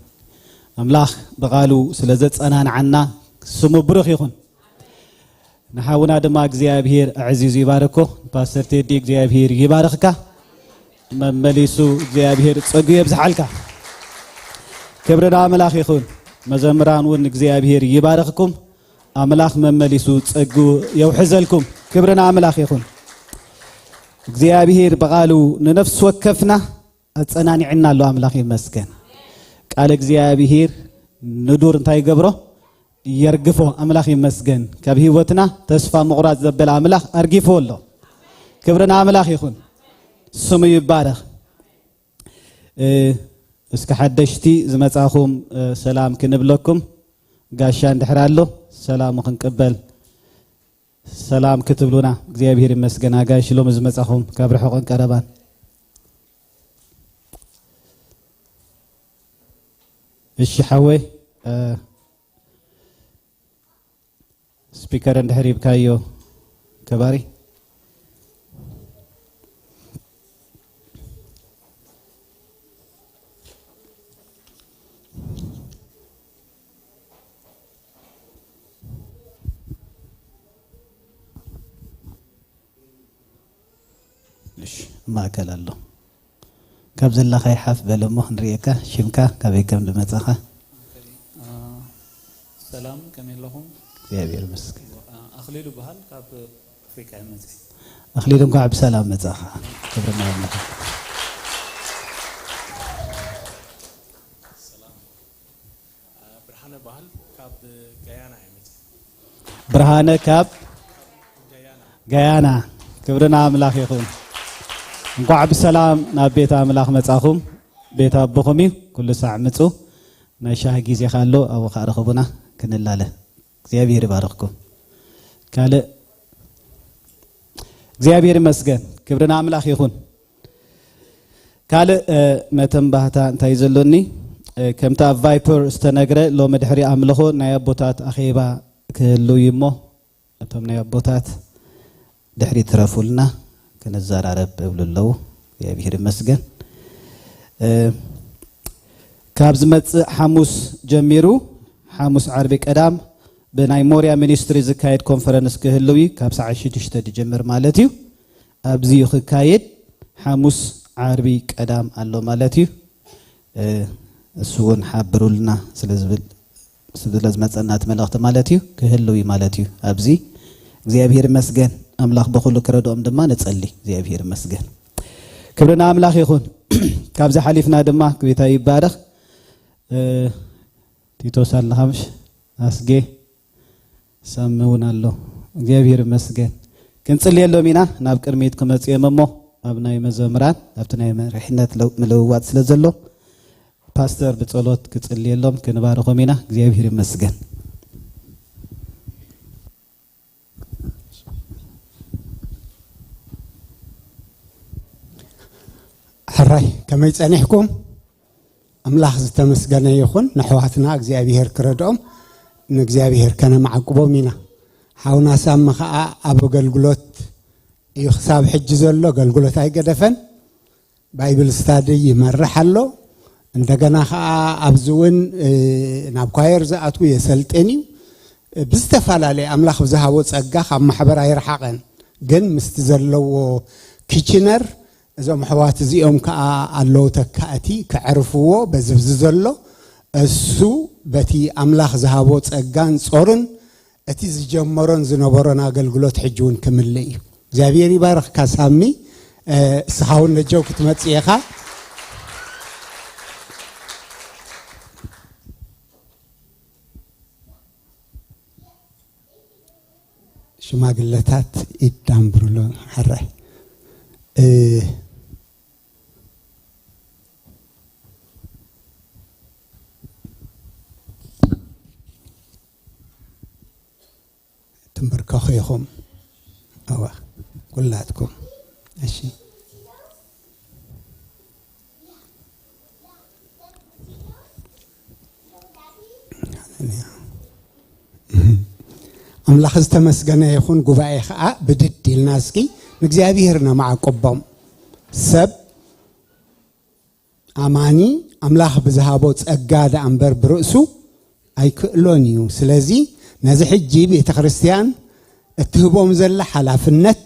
ኣምላኽ ብቓሉ ስለ ዘጸናንዓና ስሙ ብሩኽ ይኹን። ንሓውና ድማ እግዚኣብሔር ኣዕዚዙ ይባርኮ። ፓስተር ቴዲ እግዚኣብሔር ይባርኽካ። መመሊሱ እግዚኣብሔር ጸጉ የብዝሓልካ። ክብሪ ንኣምላኽ ይኹን። መዘምራን እውን እግዚኣብሔር ይባርኽኩም። ኣምላኽ መመሊሱ ጸጉ የውሕዘልኩም። ክብሪ ንኣምላኽ ይኹን። እግዚኣብሔር ብቓሉ ንነፍሲ ወከፍና ኣጸናኒዕና ኣሎ። ኣምላኽ ይመስገን። ቃል እግዚኣብሔር ንዱር እንታይ ይገብሮ? የርግፎ። ኣምላኽ ይመስገን። ካብ ህይወትና ተስፋ ምቑራጽ ዘበለ ኣምላኽ ኣርጊፎ ኣሎ። ክብሪ ንኣምላኽ ይኹን። ስሙ ይባረኽ። እ፣ እስከ ሓደሽቲ ዝመጻኹም፣ እ፣ ሰላም ክንብለኩም ጋሻ እንድሕር ኣሎ ሰላሙ ክንቅበል ሰላም ክትብሉና እግዚኣብሔር ይመስገን። ኣጋይሽ ሎሚ ዝመጻኹም ካብ ርሑቕን ቀረባን። እሺ ሓወይ፣ እ፣ ስፒከር እንድሕር ሂብካዮ ከባሪ። እሺ፣ ማእከል ኣሎ። ካብ ዘለኻይ ሓፍ በል እሞ ክንርእየካ፣ ሽምካ፣ ካበይ ከም ዝመጻኻ። ኦኬ። አ፣ ሰላም፣ ከመይ ኣለኹም? እግዚኣብሔር ይመስገን። አ፣ ኣኽሊሉ በሃል፣ ካብ ኣፍሪቃ እየ መጽእ። ኣኽሊሉ፣ እንኳዕ ብሰላም መጻኻ። ክብሪ ንኣምላኽ። ሰላም። አ፣ ብርሃነ በሃል፣ ካብ ጋያና እየ መጽእ። ብርሃነ ካብ ጋያና። ክብሪ ንኣምላኽ ይኹን። እንኳዕ ብሰላም ናብ ቤት ኣምላኽ መጻኹም። ቤት ኣቦኹም እዩ። ኩሉ ሳዕ ምጹ። ናይ ሻሂ ግዜ ካሎ ኣብኡ ኸኣ ርኸቡና ክንላለ። እግዚኣብሔር ይባርኽኩም። ካልእ እግዚኣብሔር ይመስገን። ክብሪ ንኣምላኽ ይኹን። ካልእ፣ እ፣ መተንባህታ እንታይ ዘሎኒ? እ፣ ከምቲ ኣብ ቫይፐር ዝተነግረ ሎሚ ድሕሪ ኣምልኾ ናይ ኣቦታት ኣኼባ ክህሉ እዩ እሞ፣ ነቶም ናይ ኣቦታት ድሕሪ ትረፉልና ክንዘራረብ እብሉ ኣለዉ። እግዚኣብሔር ይመስገን። እ፣ ካብ ዝመጽእ ሓሙስ ጀሚሩ፣ ሓሙስ፣ ዓርቢ፣ ቀዳም ብናይ ሞርያ ሚኒስትሪ ዝካየድ ኮንፈረንስ ክህልው እዩ። ካብ ሰዓት ሽዱሽተ ዝጀምር ማለት እዩ። ኣብዚ እዩ ክካየድ። ሓሙስ፣ ዓርቢ፣ ቀዳም ኣሎ ማለት እዩ። እ፣ እሱ እውን ሓብሩልና ስለ ዝብል፣ ስለ ዝመጸና እቲ መልእኽቲ ማለት እዩ፣ ክህልው እዩ ማለት እዩ። ኣብዚ እግዚኣብሔር ይመስገን። ኣምላኽ በኹሉ ክረድኦም ድማ ንጸሊ። እግዚኣብሔር ይመስገን። ክብሪ ንኣምላኽ ይኹን። ካብዚ ሓሊፍና ድማ ጎይታ ይባረኽ። እ፣ ቲቶስ ኣለኻ ምሽ? ኣስጌ ሳሚ እውን ኣሎ። እግዚኣብሔር ይመስገን። ክንጽልየሎም ኢና፣ ናብ ቅድሚት ክመጹ እዮም እሞ፣ ኣብ ናይ መዘምራን፣ ኣብቲ ናይ መሪሕነት ለው-፣ ምልውዋጥ ስለ ዘሎ፣ ፓስተር ብጸሎት ክጽልየሎም ክንባርኾም ኢና። እግዚኣብሔር ይመስገን። ሕራይ፣ ከመይ ጸኒሕኩም? ኣምላኽ ዝተመስገነ ይኹን። ንኣሕዋትና እግዚኣብሄር ክረድኦም፣ ንእግዚኣብሄር ከነማዕቅቦም ኢና። ሓውና ሳሚ ኸኣ ኣብ ኣገልግሎት እዩ ክሳብ ሕጂ ዘሎ፣ ኣገልግሎት ኣይገደፈን። ባይብል ስታዲ ይመርሕ ኣሎ። እንደገና ኸኣ ኣብዚ እውን፣ እ፣ ናብ ኳየር ዝኣትዉ የሰልጥን እዩ። ብዝተፈላለየ ኣምላኽ ብዝሃቦ ጸጋ ካብ ማሕበር ኣይረሓቐን። ግን ምስቲ ዘለዎ ኪችነር እዞም ኣሕዋት እዚኦም ከኣ ኣለዉ ተካእቲ ከዕርፍዎ በዚ ብዚ ዘሎ እሱ በቲ ኣምላኽ ዝሃቦ ጸጋን ጾርን እቲ ዝጀመሮን ዝነበሮን ኣገልግሎት ሕጂ እውን ክምልእ እዩ። እግዚኣብሔር ይባርኽካ ሳሚ። እ፣ እስኻ እውን ነጀው ክትመጽእ ኢኻ። ሽማግለታት ኢድ ኣንብሩሎ። ሕራይ፣ እ፣ ትንበርከኹ ኢኹም። እዋ፣ ኩላትኩም። እሺ። ኣምላኽ ዝተመስገነ ይኹን። ጉባኤ ኸዓ ብድድ ኢልና እስኪ ንእግዚኣብሔር ነማዕቅቦም። ሰብ ኣማኒ ኣምላኽ ብዝሃቦ ጸጋ ደኣ እምበር ብርእሱ ኣይክእሎን እዩ። ስለዚ ነዚ ሕጂ ቤተ ክርስቲያን እትህቦም ዘላ ሓላፍነት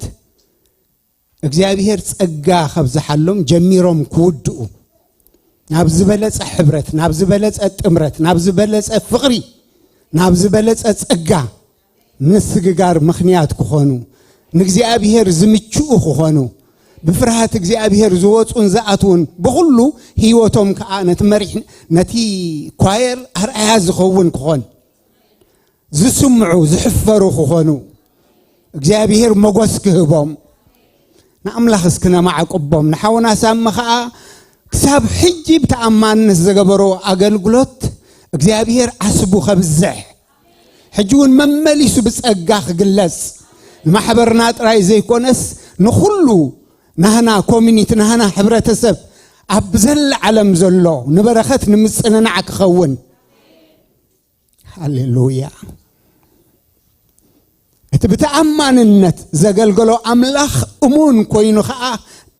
እግዚኣብሔር ጸጋ ከብዝሓሎም ጀሚሮም ክውድኡ ናብ ዝበለጸ ሕብረት፣ ናብ ዝበለጸ ጥምረት፣ ናብ ዝበለጸ ፍቕሪ፣ ናብ ዝበለጸ ጸጋ ምስግጋር ምኽንያት ክኾኑ፣ ንእግዚኣብሔር ዝምችኡ ክኾኑ፣ ብፍርሃት እግዚኣብሔር ዝወጹን ዝኣትውን ብኹሉ ህይወቶም ከኣ ነቲ መሪሕ ነቲ ኳየር ኣርኣያ ዝኸውን ክኾን ዝስምዑ ዝሕፈሩ ክኾኑ እግዚኣብሔር መጎስ ክህቦም ንኣምላኽ እስኪ ነማዕቅቦም። ንሓውና ሳሚ ኸኣ ክሳብ ሕጂ ብተኣማንነት ዘገበሮ ኣገልግሎት እግዚኣብሔር ዓስቡ ከብዝሕ ሕጂ እውን መመሊሱ ብጸጋ ክግለጽ ንማሕበርና ጥራይ ዘይኮነስ ንኹሉ ናህና ኮሚኒቲ ናህና ሕብረተሰብ ኣብ ዘለ ዓለም ዘሎ ንበረኸት ንምጽንናዕ ክኸውን። ሃሌሉያ። እቲ ብተኣማንነት ዘገልገሎ ኣምላኽ እሙን ኮይኑ ኸዓ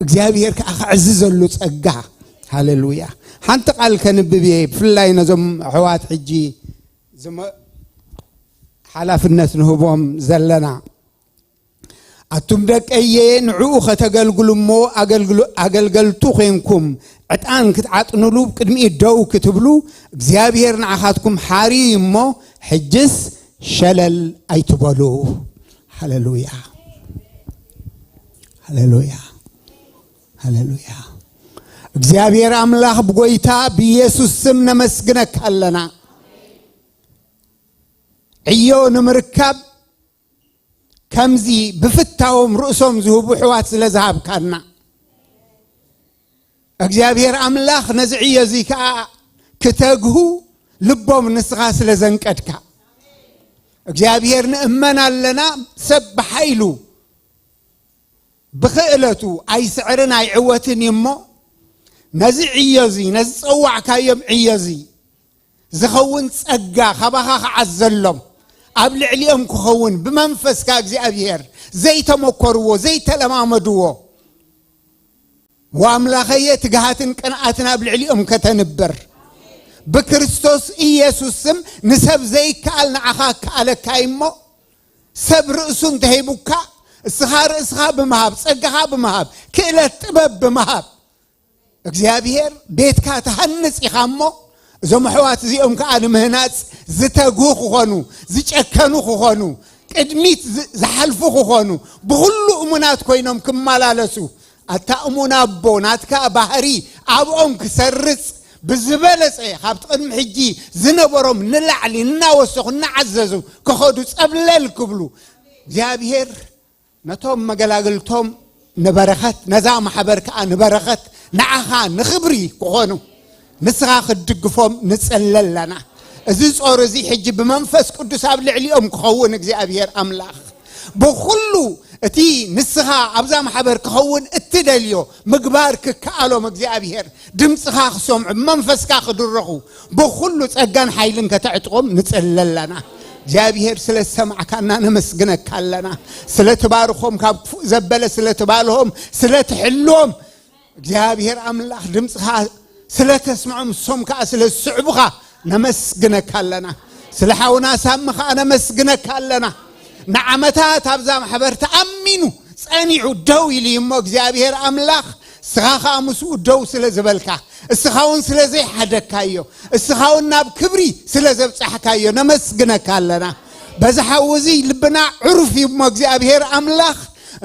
እግዚኣብሔር ከዓ ክዕዝዘሉ ጸጋ። ሃሌሉያ። ሓንቲ ቃል ከንብብ እየ፣ ብፍላይ ነዞም ኣሕዋት ሕጂ ዝመ- ሓላፍነት ንህቦም ዘለና። ኣቱም ደቀየ ንዕኡ ከተገልግሉ እሞ ኣገልግሉ- ኣገልገልቱ ኮይንኩም ዕጣን ክትዓጥኑሉ ቅድሚኡ ደው ክትብሉ እግዚኣብሔር ንዓኻትኩም ሓርዩ እሞ ሕጅስ ሸለል ኣይትበሉ። ሃሌሉያ። ሃሌሉያ። ሃሌሉያ። እግዚኣብሔር ኣምላኽ ብጎይታ ብኢየሱስ ስም ነመስግነካ ኣለና። ዕዮ ንምርካብ ከምዚ ብፍታዎም ርእሶም ዝህቡ ኣሕዋት ስለ ዝሃብካና እግዚኣብሔር ኣምላኽ ነዚ ዕዮ እዚ ከኣ ክተግሁ ልቦም ንስኻ ስለ ዘንቀድካ እግዚኣብሔር ንእመን ኣለና። ሰብ ብሓይሉ ብኽእለቱ ኣይስዕርን ኣይዕወትን እዩ እሞ ነዚ ዕዮ እዚ ነዚ ጸዋዕካዮም ዕዮ እዚ ዝኸውን ጸጋ ካባኻ ክዓዘሎም ኣብ ልዕሊኦም ክኸውን ብመንፈስካ እግዚኣብሔር ዘይተመኮርዎ ዘይተለማመድዎ ዋምላኸየ ትግሃትን ቅንኣትን ኣብ ልዕሊኦም ከተንብር ብክርስቶስ ኢየሱስ ስም ንሰብ ዘይከኣል ንዓኻ ከኣለካ እሞ ሰብ ርእሱ እንተሂቡካ እስኻ ርእስኻ ብምሃብ ጸጋኻ ብምሃብ ክእለት ጥበብ ብምሃብ እግዚኣብሔር ቤትካ ትሃንጽ ኢኻ እሞ እዞም ኣሕዋት እዚኦም ከዓ ንምህናጽ ዝተጉ ክኾኑ ዝጨከኑ ክኾኑ ቅድሚት ዝሓልፉ ክኾኑ ብኹሉ እሙናት ኮይኖም ክመላለሱ ኣታ እሙን ኣቦ ናትካ ባህሪ ኣብኦም ክሰርጽ ብዝበለጸ ካብቲ ቅድሚ ሕጂ ዝነበሮም ንላዕሊ እናወሰኹ እናዓዘዙ ክኸዱ ጸብለል ክብሉ እግዚኣብሔር ነቶም መገላግልቶም ንበረኸት ነዛ ማሕበር ከዓ ንበረኸት ንዓኻ ንኽብሪ ክኾኑ ንስኻ ክትድግፎም ንጽለ ኣለና። እዚ ጾር እዚ ሕጂ ብመንፈስ ቅዱስ ኣብ ልዕሊኦም ክኸውን እግዚኣብሔር ኣምላኽ ብኹሉ እቲ ንስኻ ኣብዛ ማሕበር ክኸውን እትደልዮ ምግባር ክከኣሎም እግዚኣብሔር ድምፅኻ ክሰምዑ ብመንፈስካ ክድረኹ ብኹሉ ጸጋን ሓይልን ከተዕጥቖም ንጽለ ኣለና። እግዚኣብሔር ስለ ዝሰማዕካና ነመስግነካ ኣለና። ስለ ትባርኾም ካብ ክፉእ ዘበለ ስለ ትባልሆም ስለ ትሕልዎም እግዚኣብሔር ኣምላኽ ድምፅኻ ስለ ተስምዖም እሶም ከዓ ስለ ዝስዕቡኻ ነመስግነካ ኣለና። ስለ ሓውና ሳሚ ከዓ ነመስግነካ ኣለና። ንዓመታት ኣብዛ ማሕበር ተኣሚኑ ጸኒዑ ደው ኢሉ እዩ እሞ እግዚኣብሔር ኣምላኽ እስኻ ከዓ ምስኡ ደው ስለ ዝበልካ እስኻ እውን ስለ ዘይሓደግካዮ እስኻ እውን ናብ ክብሪ ስለ ዘብጻሕካዮ ነመስግነካ ኣለና። በዚ ሓዊ እዚ ልብና ዕሩፍ እዩ እሞ እግዚኣብሔር ኣምላኽ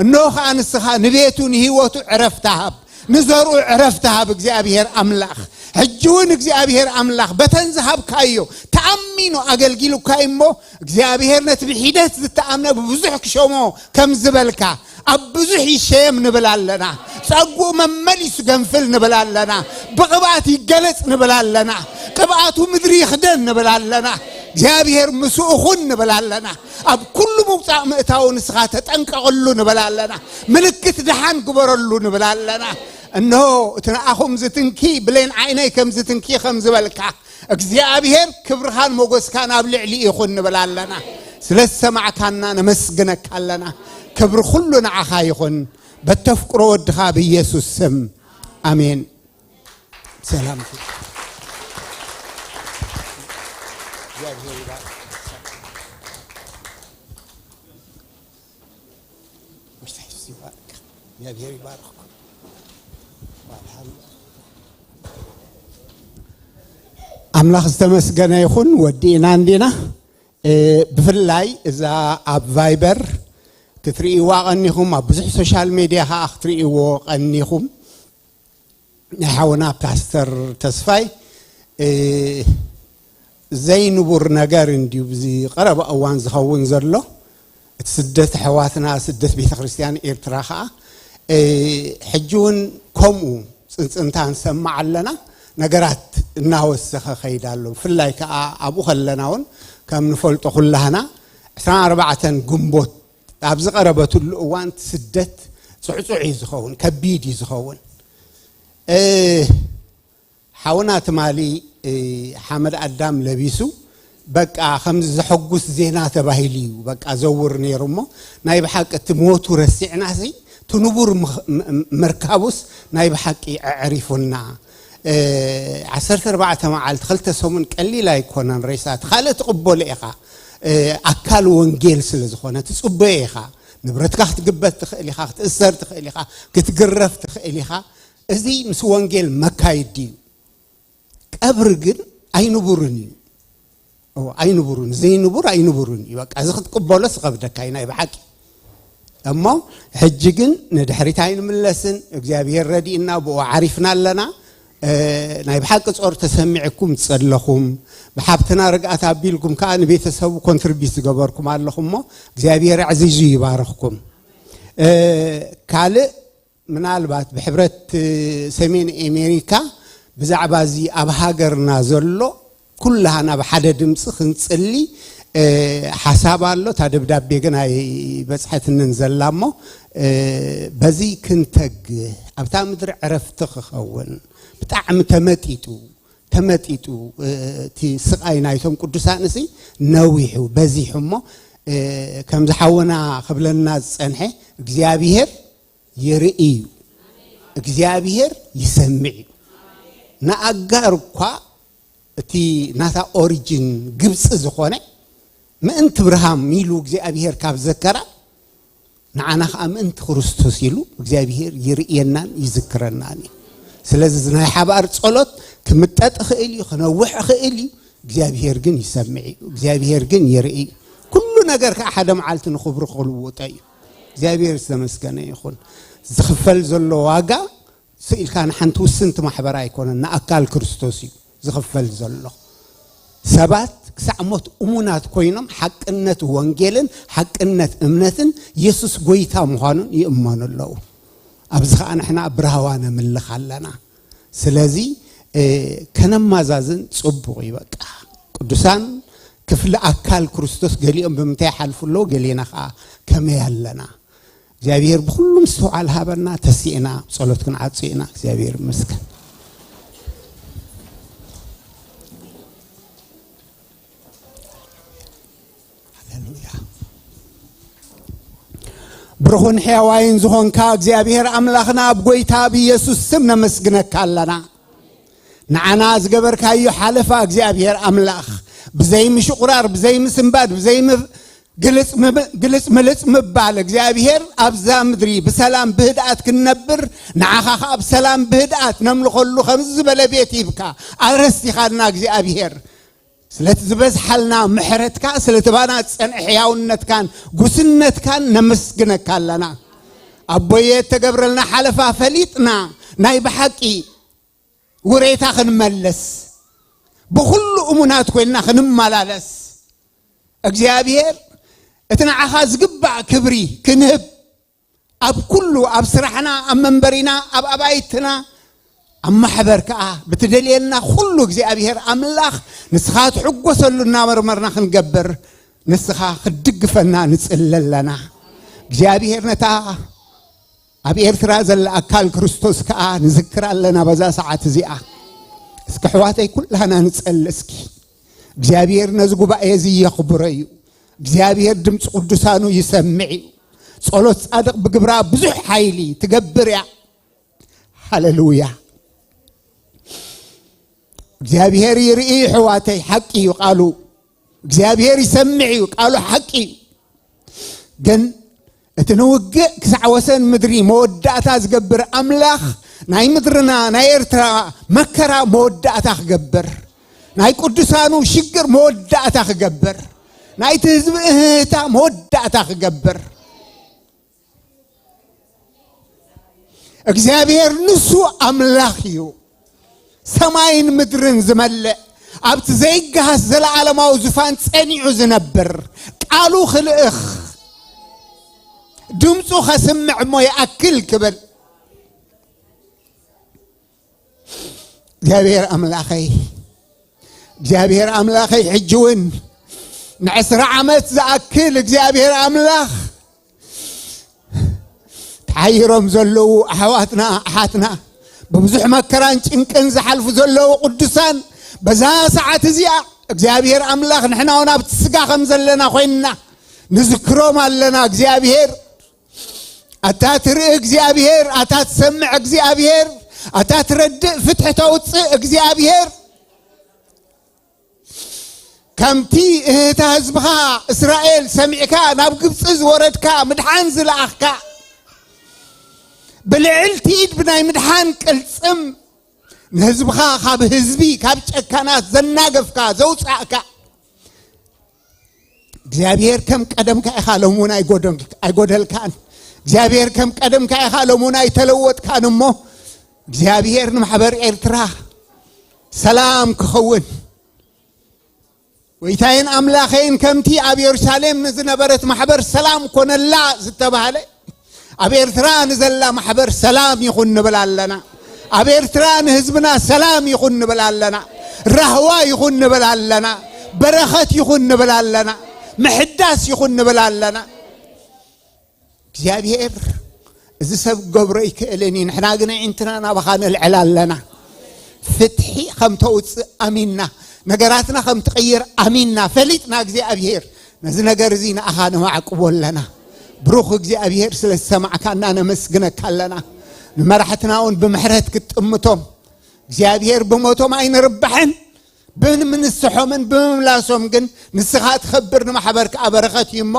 እነሆ ከዓ ንስኻ ንቤቱ ንህይወቱ ዕረፍቲ ሃብ ንዘርኡ ዕረፍቲ ሃብ እግዚኣብሔር ኣምላኽ። ሕጂ እውን እግዚኣብሔር ኣምላኽ በተን ዝሃብካዮ ተኣሚኑ ኣገልጊሉካ እሞ እግዚኣብሔር ነቲ ብሒደት ዝተኣምነ ብብዙሕ ክሸሞ ከም ዝበልካ ኣብ ብዙሕ ይሸየም ንብል ኣለና። ጸጉኡ መመሊሱ ገንፍል ንብል ኣለና። ብቕብኣት ይገለጽ ንብል ኣለና። ቅብኣቱ ምድሪ ይኽደን ንብል ኣለና። እግዚኣብሔር ምስኡ ኹን ንብል ኣለና። ኣብ ኩሉ ምውጻእ ምእታው ንስኻ ተጠንቀቕሉ ንብል ኣለና። ምልክት ደሓን ግበረሉ ንብል ኣለና። እንሆ እቲ ንኣኹም ዝትንኪ ብሌን ዓይነይ ከም ዝትንኪ ከም ዝበልካ እግዚኣብሔር ክብርኻን ሞገስካን ኣብ ልዕሊ ይኹን ንብል ኣለና። ስለ ዝሰማዕካና ነመስግነካ ኣለና። ክብሪ ኩሉ ንዓኻ ይኹን። በተፍቅሮ ወድኻ ብኢየሱስ ስም ኣሜን። ሰላም። እግዚኣብሔር ይባርክ። ምሽታይ ይባርክ። እግዚኣብሔር ይባርክ። ኣምላኽ ዝተመስገነ ይኹን። ወዲእና እንዲና። እ፣ ብፍላይ እዛ ኣብ ቫይበር ክትርእይዋ ቀኒኹም፣ ኣብ ብዙሕ ሶሻል ሜድያ ኸዓ ክትርእይዎ ቀኒኹም። ናይ ሓውና ፓስተር ተስፋይ፣ እ፣ ዘይንቡር ነገር እንድዩ ብዚ ቀረባ እዋን ዝኸውን ዘሎ። እቲ ስደት ኣሕዋትና፣ ስደት ቤተ ክርስቲያን ኤርትራ ኸዓ፣ እ፣ ሕጂ እውን ከምኡ ጽንጽንታ ንሰምዕ ኣለና። ነገራት እናወሰኸ ከይድ ኣሎ። ብፍላይ ከኣ ኣብኡ ከለና እውን ከም ንፈልጦ ኩላህና ዕስራን ኣርባዕተን ግንቦት ኣብ ዝቐረበትሉ እዋን ስደት ጽዕጹዕ እዩ ዝኸውን፣ ከቢድ እዩ ዝኸውን። እ፣ ሓውና ትማሊ፣ እ፣ ሓመድ ኣዳም ለቢሱ፣ በቃ ከምዚ ዘሐጉስ ዜና ተባሂሉ እዩ በቃ ዘውር ነይሩ እሞ፣ ናይ ብሓቂ እቲ ሞቱ ረሲዕናሲ፣ እቲ ንቡር ምኽ-፣ ም-፣ ም-፣ ምርካቡስ ናይ ብሓቂ ኣዕሪፉና። እ፣ ዓሰርተ ኣርባዕተ መዓልቲ፣ ክልተ ሰሙን ቀሊል ኣይኮነን ሬሳ። እቲ ካልእ ትቕበሎ ኢኻ፣ እ፣ ኣካል ወንጌል ስለ ዝኾነ ትጽበዮ ኢኻ። ንብረትካ ክትግበት ትኽእል ኢኻ፣ ክትእሰር ትኽእል ኢኻ፣ ክትግረፍ ትኽእል ኢኻ። እዚ ምስ ወንጌል መካይድ ድዩ? ቀብሪ ግን ኣይንቡርን እዩ። እዎ፣ ኣይንቡርን፣ ዘይንቡር ኣይንቡርን እዩ። በቃ፣ እዚ ክትቅበሎ ዝኸብደካ እዩ ናይ ብሓቂ። እሞ፣ ሕጂ ግን ንድሕሪት ኣይንምለስን። እግዚኣብሔር ረዲእና፣ ብኡ ዓሪፍና ኣለና። እ፣ ናይ ብሓቂ ጾር ተሰሚዕኩም ዝጸለኹም፣ ብሓብትና ርግኣት ኣቢልኩም ከኣ ንቤተሰቡ ኮንትሪቢዩት ዝገበርኩም ኣለኹም እሞ፣ እግዚኣብሔር ኣዕዚዙ ይባርኽኩም። እ፣ ካልእ ምናልባት ብሕብረት ሰሜን ኣሜሪካ ብዛዕባ እዚ ኣብ ሃገርና ዘሎ ኩላህና ብሓደ ድምፂ ክንፅሊ፣ እ፣ ሓሳብ ኣሎ። እታ ደብዳቤ ግን ኣይበፅሐትንን ዘላ እሞ፣ እ፣ በዚ ክንተግህ ኣብታ ምድሪ ዕረፍቲ ክኸውን ብጣዕሚ ተመጢጡ፣ ተመጢጡ፣ እ፣ እቲ ስቓይ ናይቶም ቅዱሳን እዚ ነዊሑ በዚሑ እሞ፣ እ፣ ከምዚ ሓውና ክብለና ዝፀንሐ እግዚኣብሔር ይርኢ እዩ። እግዚኣብሔር ይሰምዕ እዩ። ንኣጋር እኳ እቲ ናታ ኦሪጅን ግብፂ ዝኾነ ምእንቲ ብርሃም ኢሉ እግዚኣብሔር ካብ ዘከራ፣ ንዓና ኸዓ ምእንቲ ክርስቶስ ኢሉ እግዚኣብሔር ይርእየናን ይዝክረናን እዩ። ስለዚ እዚ ናይ ሓባር ጸሎት ክምጠጥ ይኽእል እዩ፣ ክነውሕ ይኽእል እዩ። እግዚኣብሔር ግን ይሰምዕ እዩ። እግዚኣብሔር ግን ይርኢ እዩ። ኩሉ ነገር ከዓ ሓደ መዓልቲ ንኽብሩ ክልውጦ እዩ። እግዚኣብሔር ዝተመስገነ ይኹን። ዝኽፈል ዘሎ ዋጋ ስኢልካ ንሓንቲ ውስንቲ ማሕበር ኣይኮነን፣ ንኣካል ክርስቶስ እዩ ዝኽፈል ዘሎ። ሰባት ክሳዕ ሞት እሙናት ኮይኖም ሓቅነት ወንጌልን ሓቅነት እምነትን የሱስ ጎይታ ምዃኑን ይእመኑ ኣለዉ። ኣብዚ ኸዓ ንሕና ብራህዋ ነምልኽ ኣለና። ስለዚ፣ እ፣ ከነማዛዝን ጽቡቕ እዩ። በቃ፣ ቅዱሳን ክፍሊ ኣካል ክርስቶስ ገሊኦም ብምንታይ ይሓልፉ ኣለዉ፣ ገሌና ኸዓ ከመይ ኣለና? እግዚኣብሔር ብኹሉ ምስትውዓል ሃበና። ተሲእና ጸሎት ክንዓጹ ኢና። እግዚኣብሔር ይመስገን። ሃሌሉያ። ብሩኽን ሕያዋይን ዝኾንካ እግዚኣብሔር ኣምላኽና፣ ኣብ ጎይታ ብኢየሱስ ስም ነመስግነካ ኣለና። ንዓና ዝገበርካዮ ሓለፋ እግዚኣብሔር ኣምላኽ፣ ብዘይ ምሽቑራር፣ ብዘይ ምስንባድ፣ ብዘይ ም-፣ ግልጽ ምብ-፣ ግልጽ ምልጽ ምባል እግዚኣብሔር ኣብዛ ምድሪ ብሰላም ብህድኣት ክንነብር፣ ንዓኻ ኸኣ ብሰላም ብህድኣት ነምልኸሉ ከምዚ ዝበለ ቤት ሂብካ ኣረስቲኻልና እግዚኣብሔር። ስለቲ ዝበዝሓልና ምሕረትካ፣ ስለቲ ባና ዝጸንዐ ሕያውነትካን ጉስነትካን ነመስግነካ ኣለና። ኣቦየ እተገብረልና ሓለፋ ፈሊጥና ናይ ብሓቂ ውሬታ ክንመልስ፣ ብኹሉ እሙናት ኮይንና ክንመላለስ፣ እግዚኣብሔር እቲ ንዓኻ ዝግባእ ክብሪ ክንህብ፣ ኣብ ኩሉ፣ ኣብ ስራሕና፣ ኣብ መንበሪና፣ ኣብ ኣባይትና፣ ኣብ ማሕበር ከኣ ብትደልየልና ኩሉ እግዚኣብሔር ኣምላኽ ንስኻ ትሕጎሰሉ እናመርመርና ክንገብር ንስኻ ክትድግፈና ንጽሊ ኣለና። እግዚኣብሔር ነታ ኣብ ኤርትራ ዘላ ኣካል ክርስቶስ ከኣ ንዝክር ኣለና በዛ ሰዓት እዚኣ። እስኪ ኣሕዋተይ ኩላህና ንጸሊ እስኪ። እግዚኣብሔር ነዚ ጉባኤ እዚ የኽብሮ እዩ። እግዚኣብሔር ድምፂ ቅዱሳኑ ይሰምዕ እዩ። ጸሎት ጻድቕ ብግብራ ብዙሕ ሓይሊ ትገብር እያ። ሃሌሉያ። እግዚኣብሔር ይርኢ፣ ኣሕዋተይ፣ ሓቂ እዩ ቃሉ። እግዚኣብሔር ይሰምዕ እዩ ቃሉ፣ ሓቂ እዩ። ግን እቲ ንውግእ ክሳዕ ወሰን ምድሪ መወዳእታ ዝገብር ኣምላኽ፣ ናይ ምድርና ናይ ኤርትራ መከራ መወዳእታ ክገብር፣ ናይ ቅዱሳኑ ሽግር መወዳእታ ክገብር፣ ናይቲ ህዝቢ እህህታ መወዳእታ ክገብር። እግዚኣብሔር ንሱ ኣምላኽ እዩ። ሰማይን ምድርን ዝመልእ፣ ኣብቲ ዘይገሃስ ዘለዓለማዊ ዙፋን ጸኒዑ ዝነብር፣ ቃሉ ክልእኽ፣ ድምፁ ከስምዕ እሞ ይኣክል ክብል። እግዚኣብሔር ኣምላኸይ፣ እግዚኣብሔር ኣምላኸይ፣ ሕጂ እውን ንዕስራ ዓመት ዝኣክል እግዚኣብሔር ኣምላኽ ተሓይሮም ዘለዉ ኣሕዋትና ኣሓትና፣ ብብዙሕ መከራን ጭንቅን ዝሓልፉ ዘለዉ ቅዱሳን፣ በዛ ሰዓት እዚኣ እግዚኣብሔር ኣምላኽ ንሕና እውን ኣብቲ ስጋ ከም ዘለና ኮይንና ንዝክሮም ኣለና። እግዚኣብሔር ኣታ ትርኢ እግዚኣብሔር፣ ኣታ ትሰምዕ እግዚኣብሔር፣ ኣታ ትረድእ ፍትሒ ተውፅእ እግዚኣብሔር፣ ከምቲ እህታ ህዝብኻ እስራኤል ሰሚዕካ ናብ ግብፂ ዝወረድካ፣ ምድሓን ዝለኣኽካ፣ ብልዕልቲ ኢድ ብናይ ምድሓን ቅልፅም ንህዝብኻ ካብ ህዝቢ፣ ካብ ጨካናት ዘናገፍካ፣ ዘውፃእካ፣ እግዚኣብሔር ከም ቀደምካ ኢኻ፣ ሎም እውን ኣይጎደል-፣ ኣይጎደልካን። እግዚኣብሔር ከም ቀደምካ ኢኻ፣ ሎም እውን ኣይተለወጥካን። እሞ እግዚኣብሔር ንማሕበር ኤርትራ ሰላም ክኸውን፣ ጎይታዬን ኣምላኸይን፣ ከምቲ ኣብ የሩሳሌም ንዝነበረት ማሕበር ሰላም ኮነላ ዝተባህለ፣ ኣብ ኤርትራ ንዘላ ማሕበር ሰላም ይኹን ንብል ኣለና። ኣብ ኤርትራ ንህዝብና ሰላም ይኹን ንብል ኣለና። ራህዋ ይኹን ንብል ኣለና። በረኸት ይኹን ንብል ኣለና። ምሕዳስ ይኹን ንብል ኣለና። እግዚኣብሔር፣ እዚ ሰብ ገብሮ ኣይክእልን እዩ፣ ንሕና ግን ኣዒንትና ናባኻ ነልዕል ኣለና። ፍትሒ ከም ተውፅእ ኣሚንና፣ ነገራትና ከም ትቕይር ኣሚንና፣ ፈሊጥና እግዚኣብሔር፣ ነዚ ነገር እዚ ንኣኻ ነማዕቅቦ ኣለና። ብሩኽ እግዚኣብሔር፣ ስለ ዝሰማዕካና ነመስግነካ ኣለና። ንመራሕትና እውን ብምሕረት ክትጥምቶም፣ እግዚኣብሔር፣ ብሞቶም ኣይንርባሕን፣ ብምንስሖምን ብምምላሶም ግን ንስኻ ትኸብር፣ ንማሕበር ከኣ በረኸት እዩ እሞ፣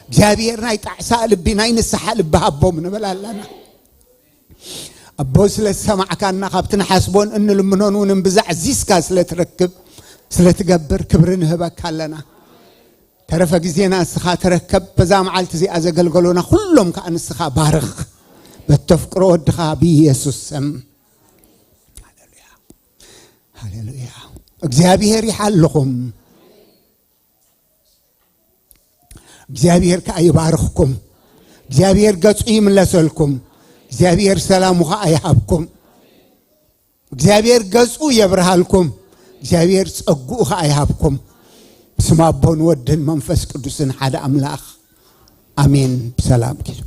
እግዚኣብሔር ናይ ጣዕሳ ልቢ፣ ናይ ንስሓ ልቢ ሃቦም ንብል ኣለና። ኣቦ፣ ስለ ዝሰማዕካና፣ ካብቲ ንሓስቦን እንልምኖን እውን እምብዛ ኣዚዝካ ስለ ትረክብ፣ ስለ ትገብር፣ ክብሪ ንህበካ ኣለና። ተረፈ ግዜና ንስኻ ተረከብ። በዛ መዓልቲ እዚኣ ዘገልገሉና ኩሎም ከኣ ንስኻ ባርኽ። በተፍቅሮ ወድኻ ብኢየሱስ ስም። ሃሌሉያ። ሃሌሉያ። እግዚኣብሔር ይሓልኹም። እግዚኣብሔር ከኣ ይባርኽኩም። እግዚኣብሔር ገጹ ይምለሰልኩም። እግዚኣብሔር ሰላሙ ከኣ ይሃብኩም። እግዚኣብሔር ገጹ የብርሃልኩም። እግዚኣብሔር ጸግኡ ከኣ ይሃብኩም። ብስም ኣቦን ወድን መንፈስ ቅዱስን ሓደ ኣምላኽ ኣሜን። ብሰላም ኪዱ።